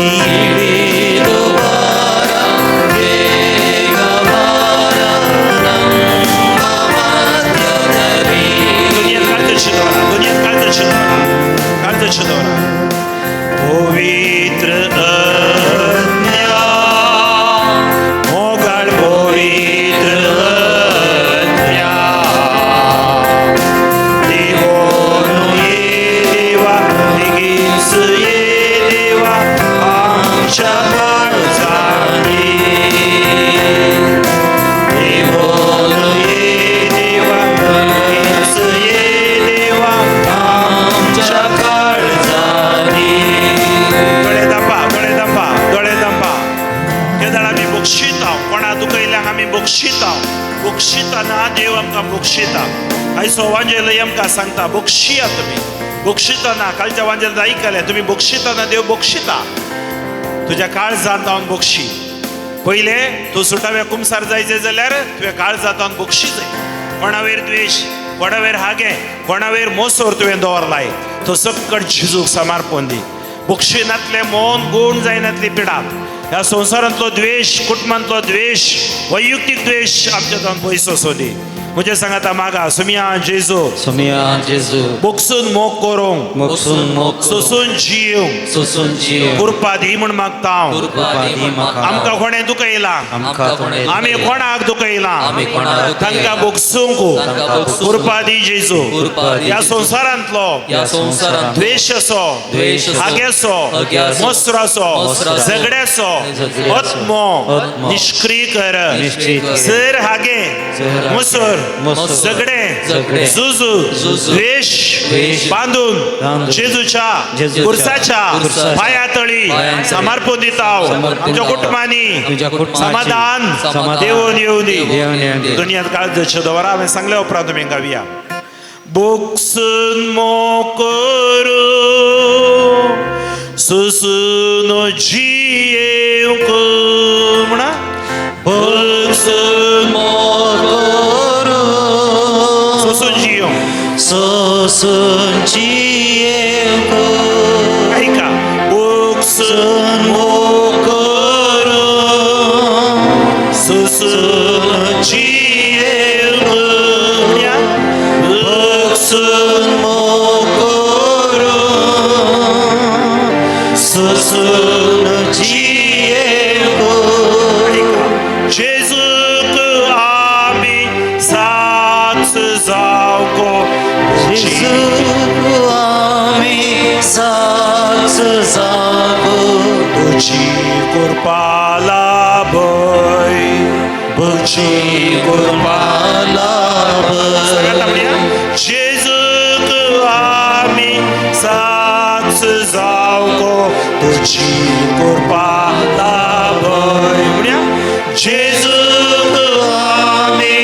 ಇಳಿದು ಬಾರ, ಬೇಗ ಬಾರ, ನಮ್ಮ ಮಧ್ಯದಲ್ಲಿ. दुनियेत काळजाची दवरा, दुनियेत काळजाची दवरा, काळजाची दवरा. पवित्र आत्म्या, मोगाळ पवित्र आत्म्या, देवोनु ये देवा, बेगीच ये देवा, आमच्या काळजांनी. देवोनु ये देवा, बेगीच ये देवा, आमच्या काळजांनी. दोळे दापा, दोळे दापा, दोळे दापा. केदळ आमी बक्षिता, कोणा दुखयल्याक आमी बक्षिता. बक्षिताना देव आमकां बक्षिता. आयचो वांजेल आमकां सांगता, बक्षिया तुमी बक्षिताना. कालच्या वांजेल आयकलें, तुमी बक्षिताना देव बक्षिता. तुज्या काळजांत जावन बक्षी. पयलें तूं सुटाव्या कुमसार जायचे जाल्यार तुवें काळजांत जावन बक्षी जाय. कोणावेर द्वेश, कोणावेर हागे, कोणावेर मोसोर तुवें दवरलाय, तो सक्कड जेजूक समर्पण दी. बक्षी नातले मोन गुण जायनातली पिडा. ह्या संवसारांतलो द्वेश, कुटुंबांतलो द्वेश, वैयक्तीक द्वेश आमच्या जावन पयसो सोदी. म्हजे सांगाता मागा, सुमिया जेजू, सोमिया जेजू, बोक्सून मोग करूंक, मोगसून मोग, सोसून जिवंक सोसून जीव कृपा दी म्हूण मागता हांव. कृपा दी म्हाका. आमकां कोणें दुखयलां, आमकां कोणें, आमी कोणाक दुखयलां, आमी कोणाक तांकां बोगसूंक तांकां बोगसूंक कृपा दी जेजू. कृपा दी ह्या जेजू. संवसारांतलो ह्या संवसारांत द्वेश असो, द्वेश असो, हागेसो, हाग्याचो, मोसराचो, मोसराचो, झगड्याचो झगड्याचो, आत्मो आत्मो, निश्क्रीय कर. निश्क्रीय कर. सर हागे, जर मोसर, मोसर, झगडे, झगडे, जुजू, जुजू, द्वेश द्वेश, बांदून बांदून, जेजूच्या जेजूच्या, कुर्साच्या कुर्साच्या, पांयातळी पायांतळी, समर्पण दिता. समर्पण आमच्या दिता. कुटुंबांनी तुमच्या कुटुंबाची समाधान समाधान देवून येवं दी. देवून येवं दी. दुनियात काळजाचे दवरा. हांवें सांगल्या उपरांत तुमी गावया. बोक्सून मोकरू, सुसून जियेवंक म्हणा. बोक्सून मोगोरू, सोसून जियोंक. सोसून जियेवंक. ऐका, बोक्सून मोकर सुसून जियेव बक्षून मोकर सुसून जियेव जेजूक आमी साक्ष जावंक जेजू आमी साक्ष जावंक तुजी कृपा लाभय तुजी कृपा लाभय जेजूक आमी साक्ष जावंक तुजी कृपा लाभय म्हणया जेजूक आमी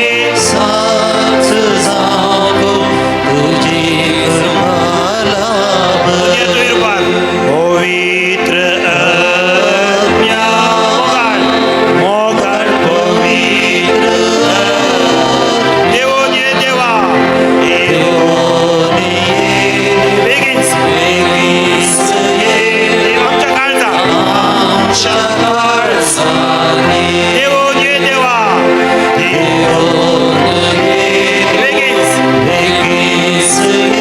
साक्ष जावंक तुजी कृपा लाभय पवित्र आत्म्या मोगाळ मोगाळ पवित्र देवोन ये देवा देवोन ये बेगीन बेगीन ये आमच्या काळजा आमच्या काळजांनी देवोन ये देवा देवोन ये बेगीन बेगीन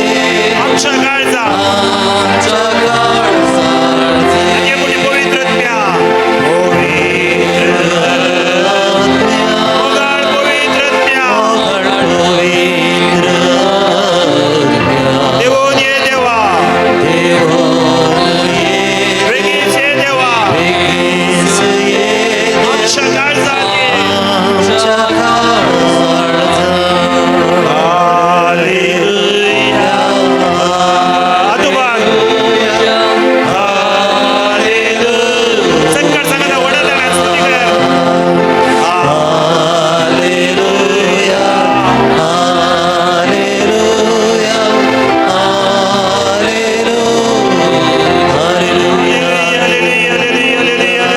ये आमच्या काळजा आमच्या काळजांनी ये मुली पवित्र आत्म्या पवित्र मोगाळ पवित्र आत्म्या मोगाळ पवित्र आत्म्या देवोन ये देवा देवोन ये बेगीन ये देवा बेगीन ये आमच्या काळजांनी आमच्या काळजांनी हालेलुया आतुबाग हालेलुया संकट सांगता वडा जाण्यास स्तुती कर. Hallelujah hallelujah hallelujah hallelujah, hallelujah,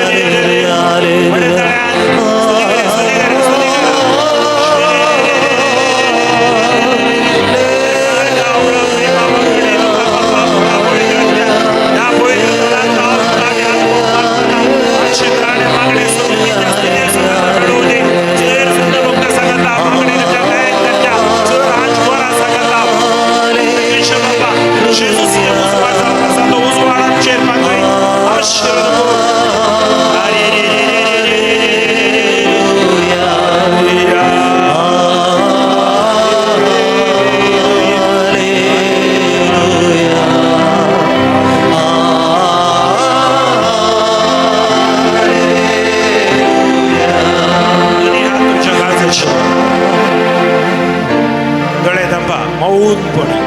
hallelujah, hallelujah. वडा हालेलुया जाण्यास स्तुती कर, स्तुती कर, स्तुती कर. दोळे थांबा मौनपणे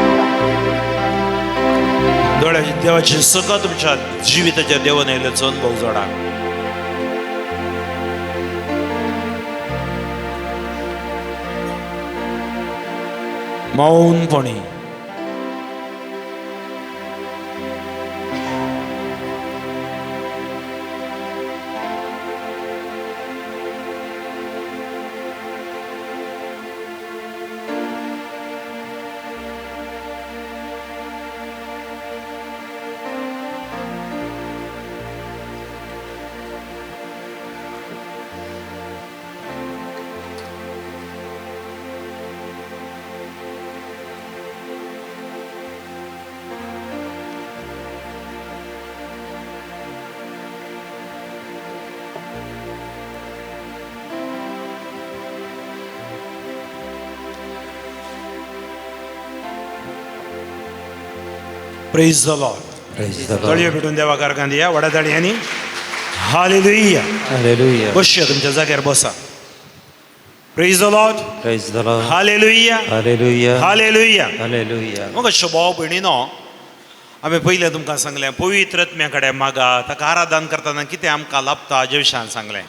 दोळ्याची देवाची सगळं तुमच्या जिविताच्या देवान येयल्याचो अनुभव जोडा. मौनपणे प्रेज the Lord. Praise the Lord. तळयो भेटून देवा कारखान दिया वडा ताळयांनी हालेलुया. हालेलुया. बसया तुमच्या जाग्यार बसा. Praise the Lord. Praise the Lord. Hallelujah. Hallelujah. Hallelujah. Hallelujah. मग अशें भाव भयणीनो हांवें पयलें तुमकां सांगलें पवित्र आत्म्या कडेन मागा ताका आराधन करतना कितें आमकां लाभता हाजे विशयान सांगलें.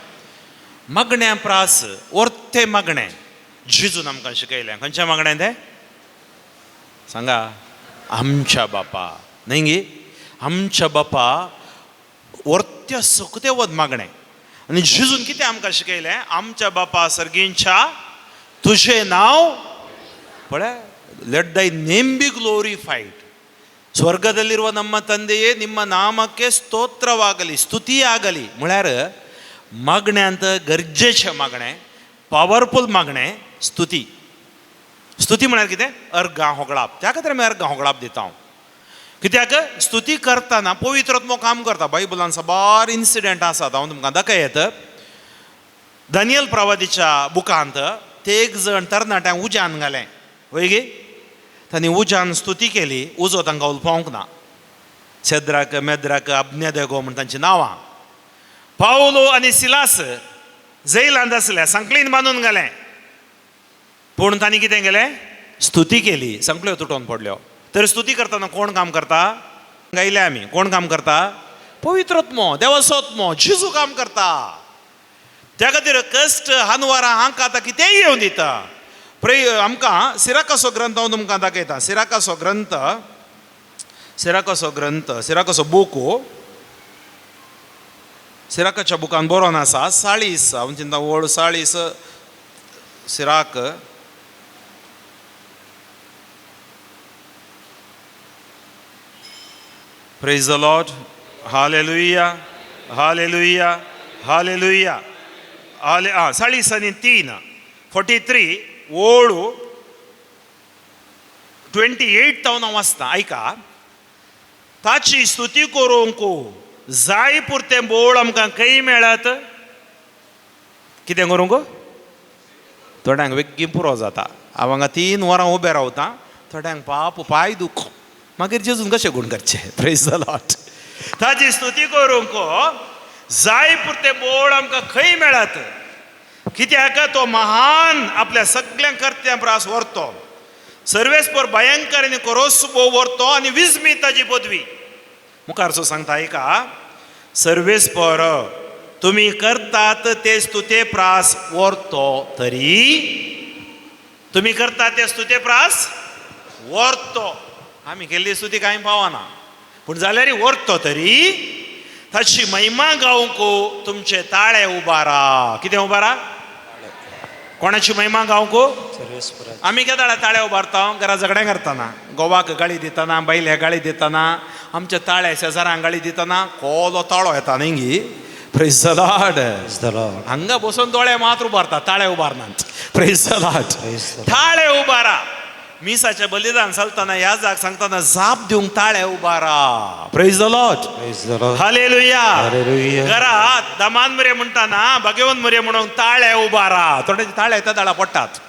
मागण्या प्रास वर्तें मागणें जेजून आमकां शिकयलें. खंयचें मागणें तें सांगा? आमच्या बापा न्हय गे, आमच्या बापा वर्त्या सकते वत मागणें. आनी जेजून कितें आमकां शिकयलें? आमच्या बापा सर्गींच्या तुजें नांव पळय, let thy name be glorified. ಸ್ವರ್ಗದಲ್ಲಿರುವ ನಮ್ಮ ತಂದೆಯೇ ನಿಮ್ಮ ನಾಮಕ್ಕೆ ಸ್ತೋತ್ರವಾಗಲಿ, ಸ್ತುತಿಯಾಗಲಿ म्हळ्यार मागण्यांत गरजेचें मागणें, पावरफूल मागणें स्तुती. स्तुती म्हळ्यार कितें? अर्गां होगळाप. त्या खातीर आमी अर्गां होगळाप दिता हांव. कित्याक स्तुती करतना पवित्र आत्मो काम करता. बायबलान साबार इन्सिडंट आसात, हांव तुमकां दाखयत. दानियल प्रवादीच्या बुकांत ते एक जण तरणाट्यांक उज्यान घालें, वय गे? तांणी उज्यान स्तुती केली, उजो तांकां उलपावंक ना. शेद्राक, मेद्राक, अब्नेदेगो म्हण तांची नांवां. पावलो आनी सिलास जैलांत आसले, सांकळीन बांदून घालें, पूण तांणी कितें केलें? स्तुती केली, सांकळ्यो तुटोवन पडल्यो. तर स्तुती करतना कोण काम करता? गायले आमी. कोण काम करता? पवित्र आत्मो, देवाचो आत्मो, जेजू काम करता. त्या खातीर कश्ट, हानवारां, हांकां आतां कितेंय येवन दिता. आमकां सिराकाचो ग्रंथ हांव तुमकां दाखयता. सिराकाचो ग्रंथ, सिराकाचो ग्रंथ, सिराकाचो बूक, सिराकाच्या बुकान बरोवन आसा 40, हांव चिंता ओळ 40, Sirach Praise the Lord. Hallelujah. Hallelujah. Hallelujah. 43, 43 ओळू 28 हांव वाचता, आयका. ताची स्तुती करूंक जाय पुरतें बोळ आमकां खंय मेळत? कितें करूंक? थोड्यांक बेगीन पुरो जाता. हांव हांगा 3 वरां उबें रावता, थोड्यांक पाप पांय दुख, मागीर जेजून कशें गूण करचें? Praise the Lord. ताची स्तुती करूंक जाय पुरतें बोळ आमकां खंय मेळत? कित्याक तो महान आपल्या सगळ्या कर्त्यां प्रास व्हरतो, सर्वेस्पर भयंकर आनी कोरोस भोव व्हरतो आनी विस्मीत ताजी पदवी. मुखार सो सांगता, आयका. सर्वेस्पर तुमी करतात ते स्तुते प्रास व्हरतो तरी, तुमी करतात ते स्तुते प्रास व्हरतो. आमी केल्ली स्तुती कांय पावना, पूण जाल्यार व्हरतो तरी ताची महिमा गावंक तुमचे ताळे उबारा. कितें उबारा? कोणाची महिमा गावंक? आमी केदाळा ताळे उबारता? घरा झगडें करतना, गोवाक गाळी दितना, बायले गाळी दितना, आमच्या ताळे शेजारांक गाळी दितना कोलो ताळो येता न्ही गी? Praise the Lord. Praise the Lord. हांगा बसून दोळे मात्र उबारता, ताळे उबारनात. Praise the Lord. Praise the Lord. ताळे उबारा. मिसाचें बलिदान चलतना, ह्या जाग सांगतना जाप दिवंक ताळे उबारा. Praise the Lord. Praise the Lord. Hallelujah. Hallelujah. घरात दमान मुरे म्हणटाना भगवंत मुरे म्हणून ताळे उबारा. थोडे ताळे येता दाळा पडटात.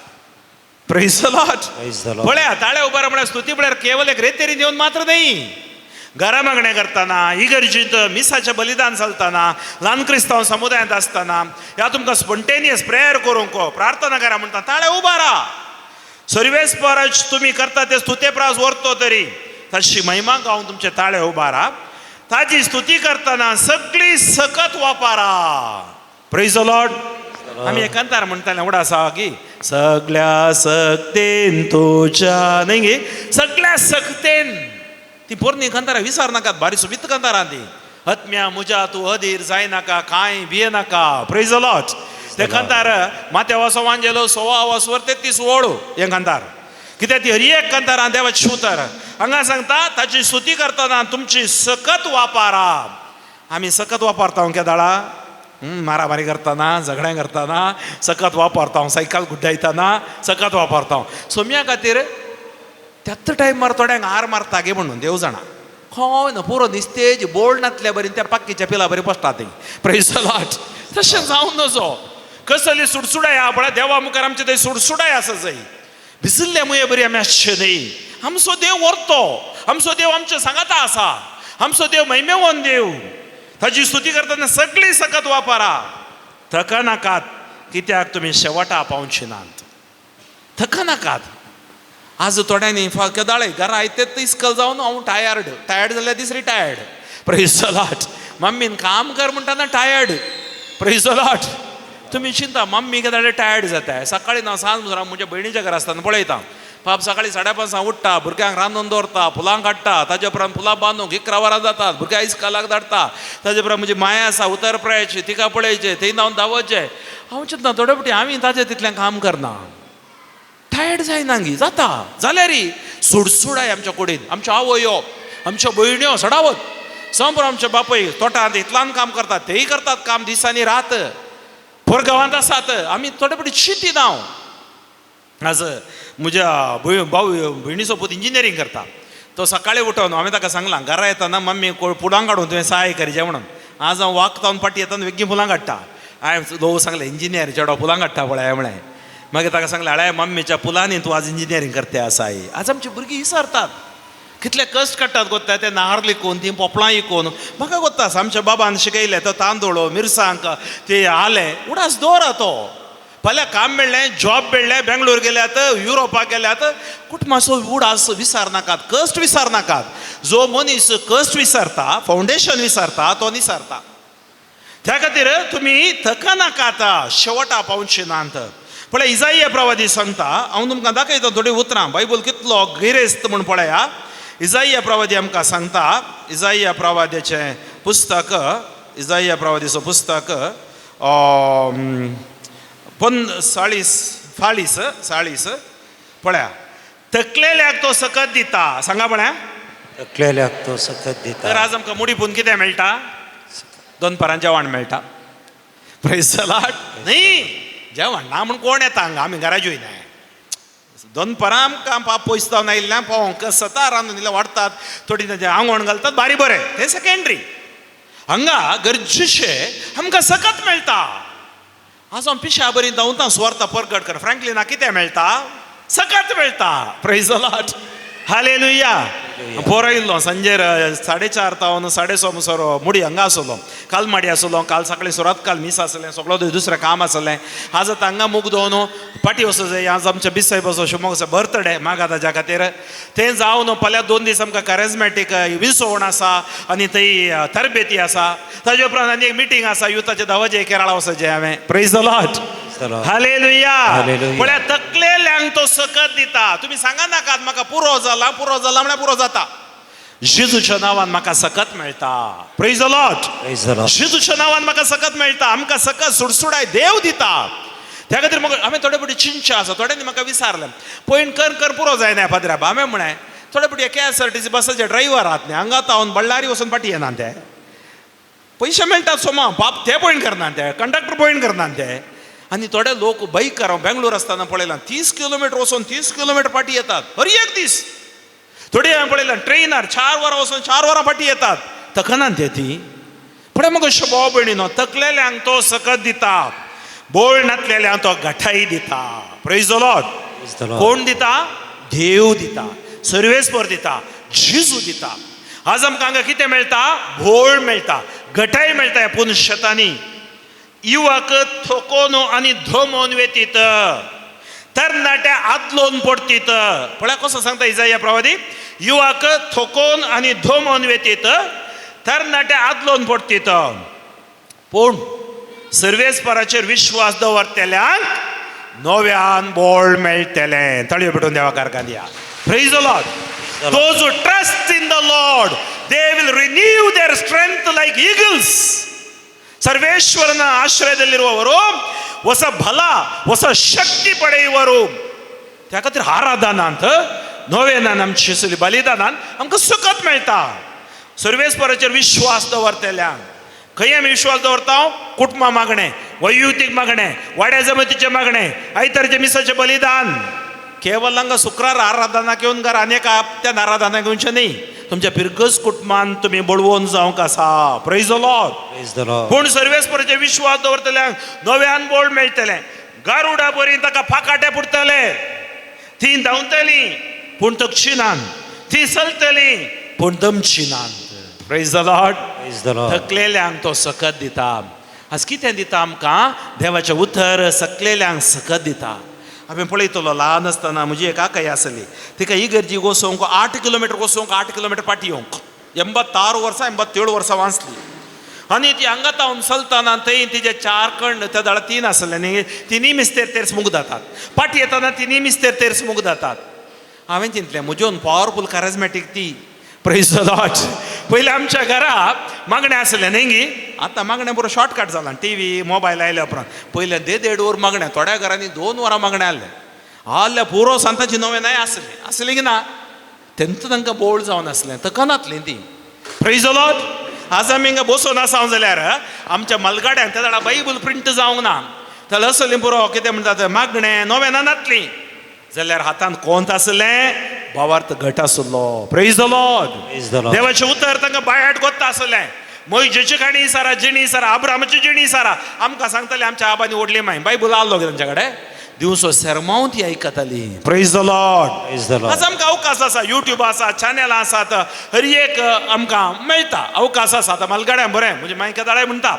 Praise the Lord. Praise the Lord. पळया, ताळे उबारा म्हळ्यार स्तुती म्हळ्यार केवल एक रेतेरी घेवन मात्र न्ही. घरा मागणें करतना, इगर्जींत मिसाचें बलिदान चलतना, ल्हान क्रिस्तांव समुदायांत आसतना, ह्या तुमकां स्पोन्टेनियस प्रेयर करूंक प्रार्थना करा म्हणटा ताळे उबारा. सर्वेस्परच तुमी करता ते स्तुते प्रास व्हरतो तरी ताची महिमा गावन तुमचे ताळे उबारा. ताजी स्तुती करतना सगळी सकत वापारा. Praise the Lord. आमी एकांतार म्हणटाले उडा आसा की सगळ्या सकतेन तुज्या, न्ही गे? सगळ्या सकतेन ती पोरणी कांतारां विसार नाकात, बारी सोबीत कांतारां ती. आत्म्या मुजा तूं अधीर जायनाका, कांय भियेनाका. Praise the Lord. ते कांतार माथ्यावासो वांजेलो 16 वर 33 ओळू हें कांतार. कित्याक ती हर एक कांतारां देवाचें उतर हांगा सांगता ताची स्तुती करतना तुमची सकत वापारा. आमी सकत वापरता केदाळा? मारामारी करतना, झगडें करतना सकत वापरता, सायकल गुड्डायतना सकत वापरता. सोम्या खातीर त्याच टायमार थोड्यांक हार मारता गे म्हणून देव जाणा, खंय ना पुरो निस्तेज बोल्ड नातल्या बरी त्या पाक्कीच्या पिला बरी बसता ती. Praise the Lord. तशें जावं नजो. कसली सुडसुडाय आहा पळय देवा मुखार आमचे थंय सुडसुडाय आसा जाय. भिजिल्ले मुये बरी आमी आसचे न्ही. आमचो देव व्हरतो, आमचो देव आमचे सांगाता आसा, आमचो देव महिमेवन देव. ताजी स्तुती करतना सगळी सकत वापरा. थकनाकात, कित्याक तुमी शेवटा पावचे नात. थकनाकात. आज थोड्यांनी केदाळे घरा आयते इस्कल जावन हांव टायर्ड, टायर्ड जाल्यार दीस रिटायर्ड. Praise the Lord. मम्मीन काम कर म्हणटा टायर्ड. Praise the Lord. तुमी चिंता मम्मी केदाळे टायर्ड जाता. सकाळी ना सांज हांव म्हज्या भयणीच्या घरा आसतना पळयता, बाप सकाळी 5:30 उठ्ठा, भुरग्यांक रांदून दवरता, फुलां काडटा, ताजे उपरांत फुलां बांदूंक 11 वरां जातात, भुरग्यां इस्कलाक धाडटा, ताजे उपरांत म्हजी माया आसा उतर पळयची, तिका पळयचें, थंय धांवन धांवचें. हांव चिंता थोडे फावटी आमी ताजे तितलें काम करना, टायर्ड जायना गी जाता. जाल्यार सुडसुडाय आमच्या कुडीन, आमच्यो आवयो आमच्यो भयण्यो सडावत समपुरो आमचे बापूय तोटांत इतल्यान काम करतात, तेय करतात काम दिसांनी रात, पोरगांवांत आसात. आमी थोडे फावटी चिंतिना. हांव आज म्हज्या भय भाव भयणीचो पूत इंजिनियरींग करता. तो सकाळी उठोवन, हांवें ताका सांगलां, घरा येतना मम्मी फुलां काडून तुवें सहाय करीचें म्हणून. आज हांव वाक फाटी येतना वेगीं फुलां काडटा. हांवें लोव सांगलें, इंजिनियर चेडो फुलां काडटा पळय म्हळें. मागीर ताका सांगलें, हळ्या मम्मीच्या फुलांनी तूं आज इंजिनियरींग करते आसा. आज आमची भुरगीं विसरतात कितले कश्ट काडटात गोत्ता ते नार लिकून, ती पोपळां इकून. म्हाका गोत्ता आसा, आमच्या बाबान शिकयलें, तो तांदूळ, मिरसांग, ते आलें उडास दवरा. तो फाल्यां काम मेळ्ळें, जॉब मेळ्ळें, बेंगलोर गेल्यात, युरोपाक गेल्यात, कुटुंबाचो उडास विसरनाकात, कश्ट विसरनाकात. जो मनीस कश्ट विसरता, फावंडेशन विसरता, तो निसरता. त्या खातीर तुमी थकनाकात, शेवटा पावचे नात. पळय, इजाइया प्रवादी सांगता, हांव तुमकां दाखयता थोडीं उतरां, बायबल कितलो गिरेस्त म्हूण पळया. इजाइया प्रवादी आमकां सांगता, इजाइया प्रवाद्याचें पुस्तक, इजाइया प्रवादीचो पुस्तक 40 40 40. पळया, थकलेल्याक तो सकत दिता. सांगा पळया. थकलेल्याक तो सकत तर दिता. आज आमकां मुडी पून कितें मेळटा? दनपारां जेवण मेळटा. प्रेज लार्ड. न्ही, जेवण ना म्हूण कोण येता हांगा? आमी घरा जेयनाय. दनपारां आमकां पाप पयस जावन आयिल्ल्यान पावोंक सता रांदून दिल्यार वाडटात, थोडी तांचें आंगवण घालतात, बारी बरें. तें सेकेंडरी. हांगा गरजेचें आमकां सकत मेळटा. आज हांव पिशा बरी धांवता सुवार्ता परगट कर फ्रँकलिना. कितें मेळटा? सकत मेळटा. प्रेज लॉर्ड, हालेलुया. पोर येयल्लो संजेर 4:30 तावन 6:30 मुसर मुडी हांगा आसलो, कालमाडी आसलो. काल सकाळी सुरात काल मीस आसलें, सगळो दुसरें काम आसलें. आज आतां हांगा मुगदोवन पाटी वचूं जाय. आज आमच्या बिसायबाचो, शिवमोगाचो बर्थडे मागा, ताज्या खातीर तें जावन फाल्यां 2 दीस आमकां कॅरेजमॅटीक विसवण आसा आनी थंय तरबेती आसा. ताजे उपरांत आनी एक मिटींग आसा युथाचे, 10 वाजे केरळा वचचें हांवें. Praise the Lord. The Lord. Hallelujah. Hallelujah. पळया, तकलेल्यांक तो सकत दिता. तुमी सांगा नाकात म्हाका पुरो जाला, पुरो जाला म्हळ्यार पुरो जाता. जेजूच्या नांवान म्हाका सकत मेळटा. Praise the Lord. Praise the Lord. जेजूच्या नांवान म्हाका सकत मेळटा. आमकां सकत सुडसुडाय देव दिता. त्या खातीर म्हाका हांवें थोडे फावटी चिंतचें आसा. थोड्यांनी म्हाका विचारलें, पयण कर कर पुरो जायना पाद्र्याबा. हांवें म्हळें, थोडे फावटी केएसआरटीसी बसाचे ड्रायव्हर आहात न्ही, हांगा तावन बल्लारी वचून फाटी येना ते, पयशे मेळटात सोमा बाप, ते पॉयंट करना ते, कंडक्टर पॉयंट करना ते. आनी थोडे लोक बायकार, हांव बेंगलोर आसतना पळयलां, 30 किलोमिटर वचून 30 किलोमिटर फाटी येतात हर एक दीस. थोडी हांवें पळयलां, ट्रेनार 4 वरां वचून 4 वरां फाटी येतात. थकनात ते ती? पूण म्हाका अशें भाव भयणीनो, तकलेल्यांक तो सकत दिता, बोळ नातलेल्यांक तो घटाई दिता. Praise the Lord. Praise the Lord. कोण दिता? देव दिता, सर्वेस्पर दिता, जेजू दिता. आज आमकां हांगा कितें मेळटा? भोळ मेळटा, घटाय मेळटा. ह्या शेतांनी युवक थकोन आनी धमोन वेतीत, तरणाटे आदलोन पडतीत. पळया कसो सांगता इजाया प्रवादी, युवक थकोन आनी धमोन वेतीत, तरणाटे आदलोन पडतीत, पूण सर्वेस्पराचेर विश्वास दवरतल्यांक नव्यान बोळ मेळटलें. तळयो पेटून देवा कारकान दिया. Praise the Lord. Those who trust in the Lord, they will renew their strength like eagles. ಸರ್ವೇಶ್ವರನ ಆಶ್ರಯದಲ್ಲಿರುವವರು ಹೊಸ ಬಲ, ಹೊಸ ಶಕ್ತಿ ಪಡೆಯುವರು. त्या खातीर आराधनांत नव्यान आमची सुली बलिदानान आमकां सुखत मेळटा. सर्वेस्पराचेर विश्वास दवरतल्यांक. खंय आमी विश्वास दवरता? कुटुंबा मागणें, वैयुक्तीक मागणें, वाड्या जमतीचें मागणें, आयतारचें मिसाचें बलिदान. केवल हांगा शुक्रार आराधना घेवन घर अनेक हप्त्यान आराधना घेवचें न्ही. तुमच्या फिरगज कुटुंबान तुमी बळवून जावंक आसा. Praise the Lord. Praise the Lord. पूण सर्वेस्पराचेर विश्वास दवरतल्यांक नव्यान बोळ मेळटलें. गारुडा बरी ताका फाकाटे पुरतले. ती धांवतली पूण तकची ती, चलतली पूण दमची नात. Praise the Lord. Praise the Lord. थकलेल्यांक तो सकत दिता. आज कितें दिता आमकां देवाचें उतर? सकलेल्यांक सकत दिता. हांवें पळयतलो, ल्हान आसतना म्हजी एक आकाय आसली. तिका इगर्जी वचोंक 8 किलोमिटर वचोंक, 8 किलोमिटर फाटी येवंक. 86 वर्सां, 87 वर्सां वाचली. आनी ती हांगा तावन चलतना थंय तिजे चार कण, त्या दाळा तीन आसले न्ही, तिनी मिस्तेर तेर्स मुग जातात. फाटी येतना तिनी मिस्तेर तेर्स मुग जातात. हांवें चिंतलें, म्हज्योन पावरफूल कॅरिजमॅटीक ती. Praise the Lord. पयलीं आमच्या घरा मागणें आसलें न्ही गी, आतां मागणें पुरो शॉर्टकट जाला टीव्ही मोबायल आयल्या उपरांत. पयलें देड देड वर मागणें, थोड्या घरांनी 2 वरां मागणें आहलें. आहल्या पुरो सांताची नवें नाय आसली, आसली की ना. तेंत तांकां बोळ जावन आसलें, तकनातलीं ती. प्रेज the Lord. आज आमी हिंगा बसून आसा जाल्यार आमच्या मलगाड्यांक त्या बायबल प्रिंट जावंक ना, त्या असलें पुरो कितें म्हणटात मागणें नोवेनां नातलीं जाल्यार हातांत कोंत आसलें, भावार्थ घट आसलो. Praise the Lord. Praise the Lord. देवाचें उतर तांकां बायाट गोत्ता आसलें. मोयजेची काणी सारा, जिणी सारा, आब्रामाची जिणी सारा आमकां सांगताले. आमच्या आबांनी ओडली माय बायबल आसलो तांच्या कडेन, दिवसो सेरमांव ती आयकताली. Praise the Lord. Praise the Lord. आज आमकां अवकाश आसा, युट्यूब आसा, चॅनल आसात, हर एक आमकां मेळटा, अवकाश आसा. आतां मालगाड्यां बरें म्हणजे मागीर केदाळाय म्हणटा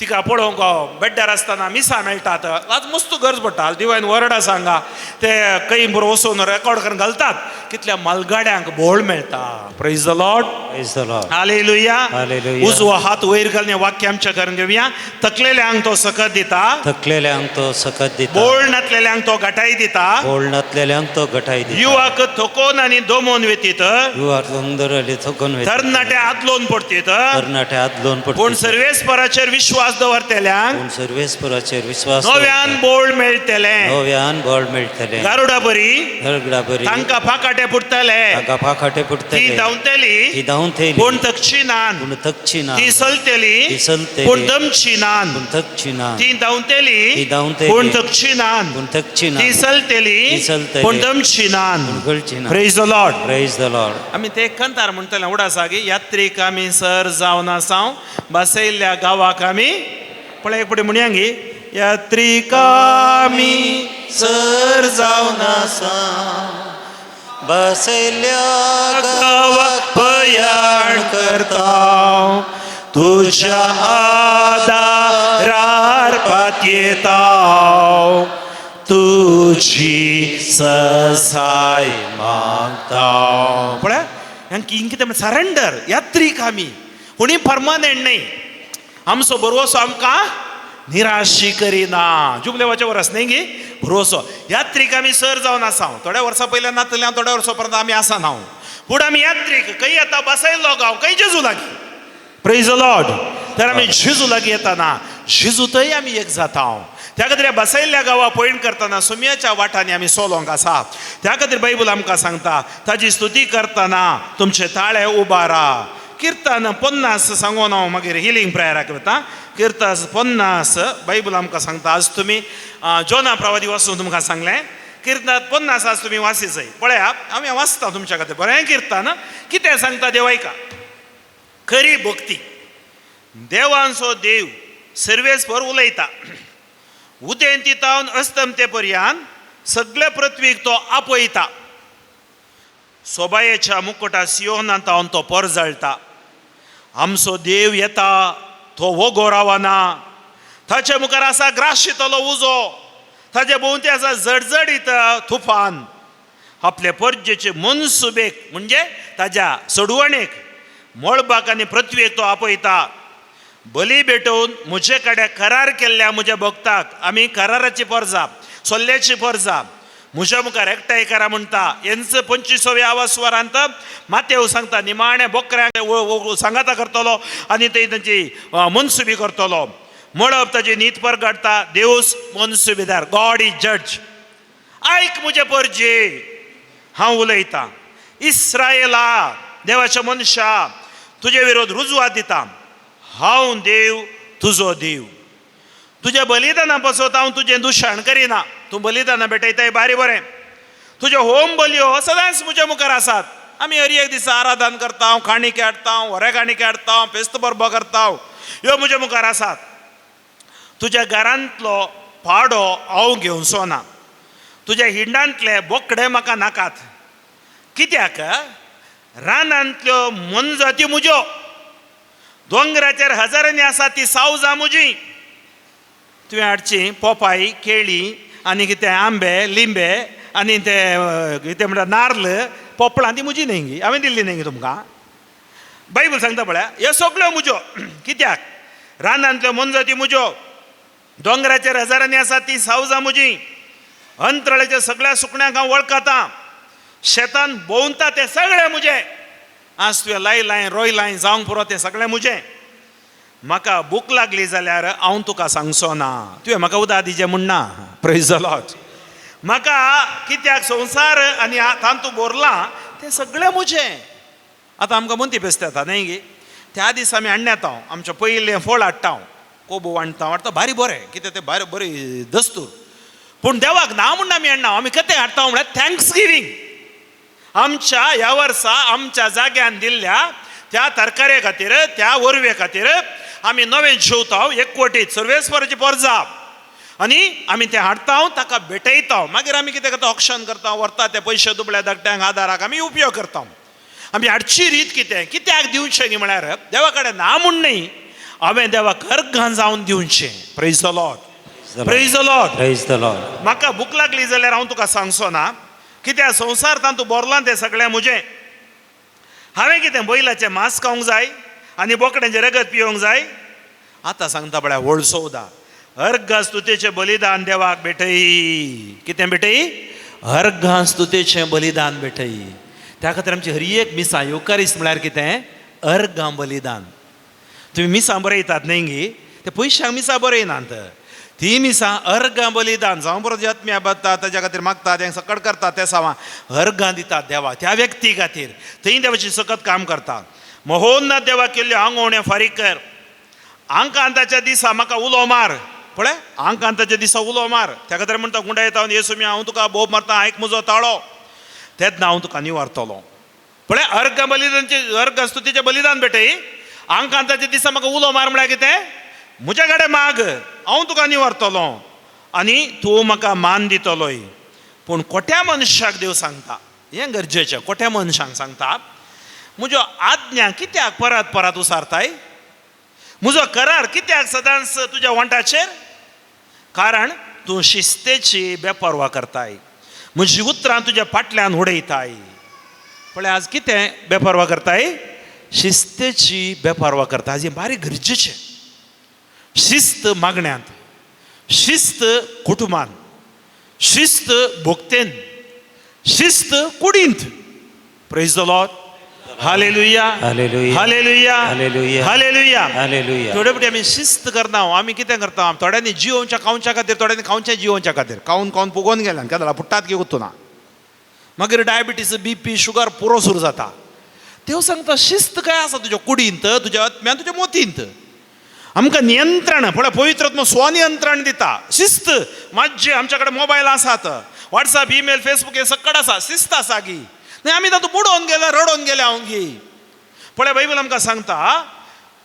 तिका पळोवंक बेड्ड्यार आसतना मिसां मेळटात. आज मस्त गरज पडटा. आज डिवायन वर्ड आसा हांगा, ते खंय बरो वचून रेकॉर्ड करून घालतात, कितल्या मालगाड्यांक बोळ मेळटा. Praise the Lord. Praise the Lord. Hallelujah. Hallelujah. उजवो हात वयर घालून हें वाक्य आमच्या करून घेवया. तकलेल्यांक तो सकत दिता, थकलेल्यांक तो सकत दिता, बोळ नातलेल्यांक तो घटाय दिता, बोळ नातलेल्यांक तो घटाय दिता, युवाक थकोवन आनी दमोवन वेतीत, युवाक सुंदर थकून वयता, तरणाटे आदलोवन पडतीत, तरणाटे आदलोन पूण पडटा, सर्वेस्पराचेर विश्वास दवरतल्यांक पूण सर्वेस्पराचेर विश्वास नव्यान बोळ मेळटलें, नव्यान बळ मेळटलें, गारुडा बरी गरगडा बरी तांकां फाकाटे पुटतले, तांकां पाखाटे ती पुटतले, धांवतली ती धांवतली पूण थकची नान, पूण थकची ना, ती चलतली ती चलतली, पूण दमची नान, पूण थकची ना, ती धांवतली ती धांवतली, पूण थकची नान, पूण थकची ना, ती चलतली ती चलतली, पूण दमची नान. पूण गळची ना. Praise the Lord. Praise the Lord. आमी ते कंतार म्हणटले उडासा की यात्रीक आमी सर जावन आसाव बसयल्ल्या गांवाक आमी पळय एक फुडें म्हणया गी, यात्रीक आमी सर जावन आसा बसयल्या गांवाक प्रयाण करता, तुज्या आदारार पातयेता, तुजी ससाय मागता. पळय हांकां कितें सरेंडर. यात्रीक आमी, कोणी परमनंट न्ही. आमचो भरवसो आमकां निराशी करिना. जुबलेवाचे वर्स न्ही गी भरवसो. यात्रीक आमी सर जावन आसा. थोड्या वर्सां पयल्यान नातल्या, थोड्या वर्सां उपरांत आमी आसा हांव, पूण आमी यात्रीक. खंय येता बसयल्लो गांव खंय जेजू लागीं. प्रेज the Lord. तर आमी जेजू लागीं येताना जेजू थंय आमी एक जाता. त्या खातीर बसयल्ल्या गांवा पयण करतना सुमयाच्या वाटांनी आमी सोलोंक आसा. त्या खातीर बायबल आमकां सांगता, ताजी स्तुती करतना तुमचे ताळे उबारा. किर्तन 50 सांगून हांव मागीर हिलींग प्रेयराक वता. किर्तन 50 बायबल आमकां सांगता. आज तुमी जोना प्रवादी वाचून तुमकां सांगलें, किर्तन 50 आज तुमी वाची जाय. पळया आमी वाचता तुमच्या खातीर बरें. किर्तन कितें सांगता देव आयका. खरी भक्ती. देवांचो देव सर्वेस्पर उलयता. उदेंती तावन अस्तमते पर्यंत सगळे पृथ्वीक तो आपयता. सोबायेच्या मुकुटा सियोना तावन तो परजळटा. आमचो देव येता, तो वोगो रावना. ताचे मुखार आसा ग्राशितलो उजो, ताचे भोंवती आसा जडजडीत तुफान. आपले परजेचे मनसुबेक म्हणजे ताज्या सोडवणेक मळबाक आनी पृथ्वेक तो आपयता. बली भेटोवन म्हजे कडेन करार केल्ल्या म्हज्या भक्ताक, आमी कराराची परजा, सोल्ल्याची परजा, म्हज्या मुखार एकठांय करा म्हणटा. हेंच 25व्या आवाज स्वरांत मातेव सांगता, निमाणे बोकऱ्यांक सांगाता करतलो आनी ते तांची मनसुबी करतलो. मळब ताजी नीत परगडटा. देवूस मनसुबीदार, गॉड is जज. आयक म्हजे परजे, हांव उलयतां. इस्रायला, देवाच्या मनशा, तुजे विरोध रुजवात दिता. हांव देव तुजो देव. तुज्या बलिदाना पासत हांव तुजें दुशण करिना. तूं बलिदाना भेटयताय बारी बरें. तुज्यो होम बलयो सदांच म्हज्या मुखार आसात. आमी हर एक दिसा आराधन करता, काणिके हाडटा, व्हरे काणिके हाडटा, फेस्त परबो करता, ह्यो म्हज्या मुखार आसात. तुज्या घरांतलो पाडो हांव घेवचो ना. तुज्या हिंडांतले बोकडे म्हाका नाकात. कित्याक रानांतल्यो मोनजाती म्हज्यो, दोंगराचेर हजारांनी आसा ती सावजां म्हजी. तुवें हाडची पोपाय, केळी आनी कितें आंबे, लिंबे आनी ते कितें म्हणटा नार्ल, पोपळां, ती म्हजी न्ही गी, हांवें दिल्ली न्ही गी तुमकां. बायबल सांगता पळया, ह्यो सगळ्यो म्हज्यो. कित्याक रानांतल्यो मोनजाती म्हज्यो, दोंगराचेर हजारांनी आसा ती सावजां म्हजी. अंतराळाच्या सगळ्या सुकण्यांक हांव वळखतां. शेतान भोंवता ते सगळे म्हजे. आज तुवें लायलाय रोयलाय जावंक पुरो, तें सगळें म्हजें. म्हाका भूक लागली जाल्यार हांव तुका सांगचो ना, तुवें म्हाका उदक दिचें म्हूण ना. Praise the Lord. म्हाका कित्याक संवसार आनी तातूंत भरलां तें सगळें म्हजें. आतां आमकां मोंती फेस्त येता न्हय गी, त्या दिसा आमी हाडून येता, आमचें पयलें फळ हाडटा, कोबू वांट्टा वाडटा, भारी बरें कितें तें, भारी बरी दस्तूर. पूण देवाक ना म्हूण आमी हाडना, आमी कितें हाडटा म्हळ्यार thanks giving. आमच्या ह्या वर्सा आमच्या जाग्यान दिल्ल्या त्या तरकारे खातीर, त्या वरवे खातीर आमी नवें जेवता एकवटीत सर्वेस्वराची परजा, आनी आमी तें हाडटा, ताका भेटयता. मागीर आमी कितें करता, ऑक्शन करता, व्हरता ते पयशे दुबळ्या धाकट्यांक आदाराक आमी उपयोग करता. आमी हाडची रीत कितें, कित्याक दिवचें गी म्हळ्यार देवा कडेन ना म्हूण न्हय, हांवें देवाक अर्घां जावन दिवचें. Praise the Lord, praise the Lord. Praise the Lord. म्हाका भूक लागली जाल्यार हांव तुका सांगचो ना, कित्याक संवसार तातूंत भरलां तें सगळें म्हजें. हांवें कितें बैलाचें मांस खावंक जाय आनी बोकड्यांचें रगत पिवंक जाय? आतां सांगता पळय, वळसोवदा अर्घ स्तुतेचें बलिदान देवाक भेटय. कितें भेटय? अर्घां स्तुतेचें बलिदान भेटय. त्या खातीर आमची हर एक मिसां येवकारीस्त म्हळ्यार कितें? अर्घां बलिदान. तुमी मिसां बरयतात न्हय गी, ते पयशांक मिसां बरयनात, ती मिसां अर्घां बलिदान. जावं बरो आत्म्या बता ताज्या खातीर मागता, तें सकट करता, ते सावां अर्घां दितात देवा त्या व्यक्ती खातीर, थंय देवाची सकत काम करता. महोन्नत देवा केल्ल्यो आंगवण्यो फारीक कर. आंकांताच्या दिसा म्हाका उलो मार. पळय, आंकांताच्या दिसा उलो मार. त्या खातीर म्हणटा गुंडा येता येसू मी हांव तुका बोब मारता, आयक म्हजो ताळो, तेन्ना हांव तुका निवारतलो. पळय, अर्घ बलिदानचे, अर्घ स्तुतीचें बलिदान भेटय. आंकांताच्या दिसा म्हाका उलो मार म्हळ्यार कितें? म्हज्या कडेन माग, हांव तुका निवारतलो आनी तूं म्हाका मान दितलोय. पूण कोट्या मनशाक देव सांगता, हें गरजेचें, कोट्या मनशांक सांगता, म्हज्यो आज्ञा कित्याक परत परत उसारताय? म्हजो करार कित्याक सदांच तुज्या वंठाचेर? कारण तूं शिस्तेची बेपर्वा करताय, म्हजी उतरां तुज्या फाटल्यान उडयताय. पळय, आज कितें बेपर्वा करताय? शिस्तेची बेपर्वा करता. आज हें बारीक गरजेचें. शिस्त मागण्यांत, शिस्त कुटुंबान, शिस्त भोक्तेन, शिस्त कुडींत. Praise the Lord. Hallelujah. Hallelujah. Hallelujah. Hallelujah. Hallelujah. Hallelujah. थोडे फावटी आमी शिस्त करना. आमी कितें करता, थोड्यांनी जियोवच्या खावच्या खातीर, थोड्यांनी खावच्या जियोवच्या खातीर खावन खावन पुगोवन गेल्यान केदाळा पुट्टात की उरतना, मागीर डायबिटीस, बीपी, शुगर पुरो सुरू जाता. देव सांगता, शिस्त काय आसा तुज्या कुडींत, तुज्या आत्म्यान, तुज्या मोतींत. आमकां नियंत्रण, पळय, पवित्र स्वनियंत्रण दिता शिस्त. मातशें आमच्या कडेन मोबायल आसात, वॉट्सएप, ईमेल, फेसबूक हे सगळें आसा, शिस्त आसा गी न्हय? आमी तातूंत बुडोवन गेले, रडोवन गेले हांव गी. पळय, बायबल आमकां सांगता,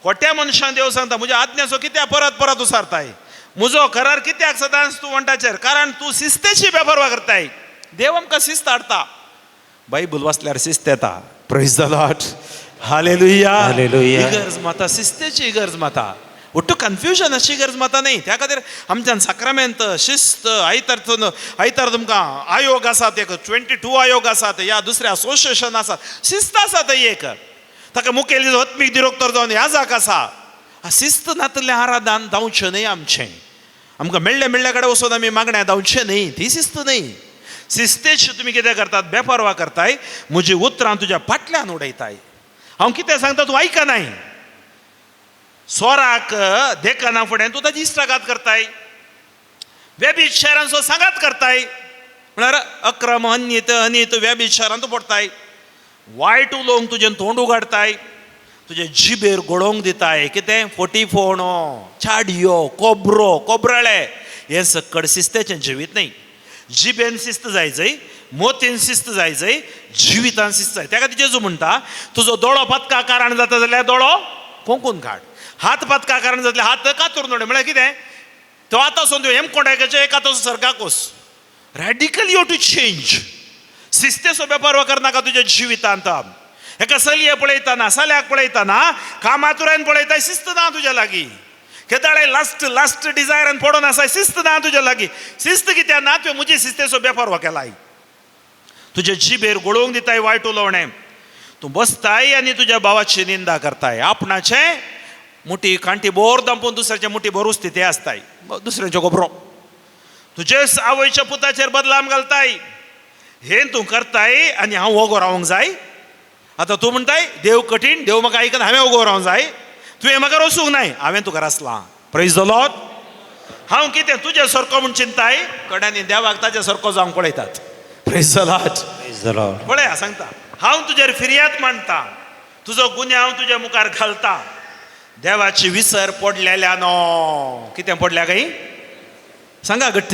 खोट्या मनशान देव सांगता, म्हज्या आज्ञाचो कित्याक परत परत उसारताय? म्हजो करार कित्याक सदांच तूं वंटाचेर? कारण तूं शिस्तेची बेपरवा करताय. देव आमकां शिस्त हाडटा. बायबल वाचल्यार शिस्त येता. Praise the Lord. Hallelujah. Hallelujah. इगर्ज माता शिस्तेची इगर्ज माता, ಒಟ್ಟು कन्फ्युजन अशी गरज माता न्ही. त्या खातीर आमच्यान साक्रामेंत शिस्त, आयतार आयतार तुमकां आयोग आसात, एक 22 आयोग आसात, या दुसरे असोसिएशन आसात, शिस्त आसा थंय एक. ताका मुखेली आत्मीक दिरोक्तर जावन याजाक आसा. शिस्त नातलें आराधान जावचें न्हय आमचें. आमकां मेळ्ळे मेळ्ळे कडेन वचून आमी मागण्या धांवचें न्हय, ती शिस्त न्हय. शिस्तेच तुमी कितें करतात? बेपर्वा करताय. म्हजी उतरां तुज्या फाटल्यान उडयताय. हांव कितें सांगता तूं आयकनाय. चोराक देखना फुडें तूं ताजी इश्टागात करताय, व्यभिचारांचो सांगात करताय, म्हळ्यार अक्रम, अनीत अनीत व्यभिचारान तूं पडटाय. वायट उलोवंक तुजें तोंड उगाडताय, तुजे जिबेर गोडोवंक दिताय कितें? फोटी फोणो, चाडयो, कोबरो, कोबराळे, हें सकड शिस्तेचें जिवीत न्हय. जिबेन शिस्त जाय जय, मोतीन शिस्त जाय जय, जिवितान शिस्त जाय. त्या खातीर जेजू म्हणटा, तुजो दोळो पातका कारण जाता जाल्यार दोळो कोंकून काड, हात पातका कारण जातले हात कातरून उडय. म्हळ्यार कितें? तो आतां सोन तूं हेमकोंडायकाचें एक आतां सर्गाक वच. Radical you to change. शिस्तेचो बेपर्वा करनाका तुज्या जिवितांत. एका चलये पळयतना, चल्याक पळयतना कामातुरान पळयता, शिस्त ना तुज्या लागीं. केदाळे लास्ट लास्ट डिजायरान पडोन आसा, शिस्त ना तुज्या लागीं. शिस्त कित्याक ना? तुवें म्हजी शिस्तेचो बेपर्वा केलाय. तुजे जिबेर गोळोवंक दिताय वायट उलोवणें. तूं बसताय आनी तुज्या भावाची निंदा करताय. आपणाचे मुठी कांटी बोर दांपून दुसऱ्याच्या मुठी भरूच ते आसताय, दुसऱ्याच्यो गोबरो. तुजेच आवयच्या पुताचेर बदलाम घालताय. हें तूं करताय आनी हांव वोगो रावंक जाय? आतां तूं म्हणटाय देव कठीण, देव म्हाका आयकना, हांवें वोगो रावंक जाय. तुवें म्हाका रसूंक नाय, हांवें तुका रसलां. Praise the Lord. हांव कितें तुजे सारको म्हूण चिंताय? कड्यांनी देवाक ताजे सारको जावंक पळयतात. Praise the Lord. Praise the Lord. पळया, सांगता. हांव तुजेर फिर्याद मांडटा, तुजो गुन्यांव तुज्या मुखार घालता. देवाची विसर पडलेल्या नो. कितें पडल्या काय सांगा घट्ट.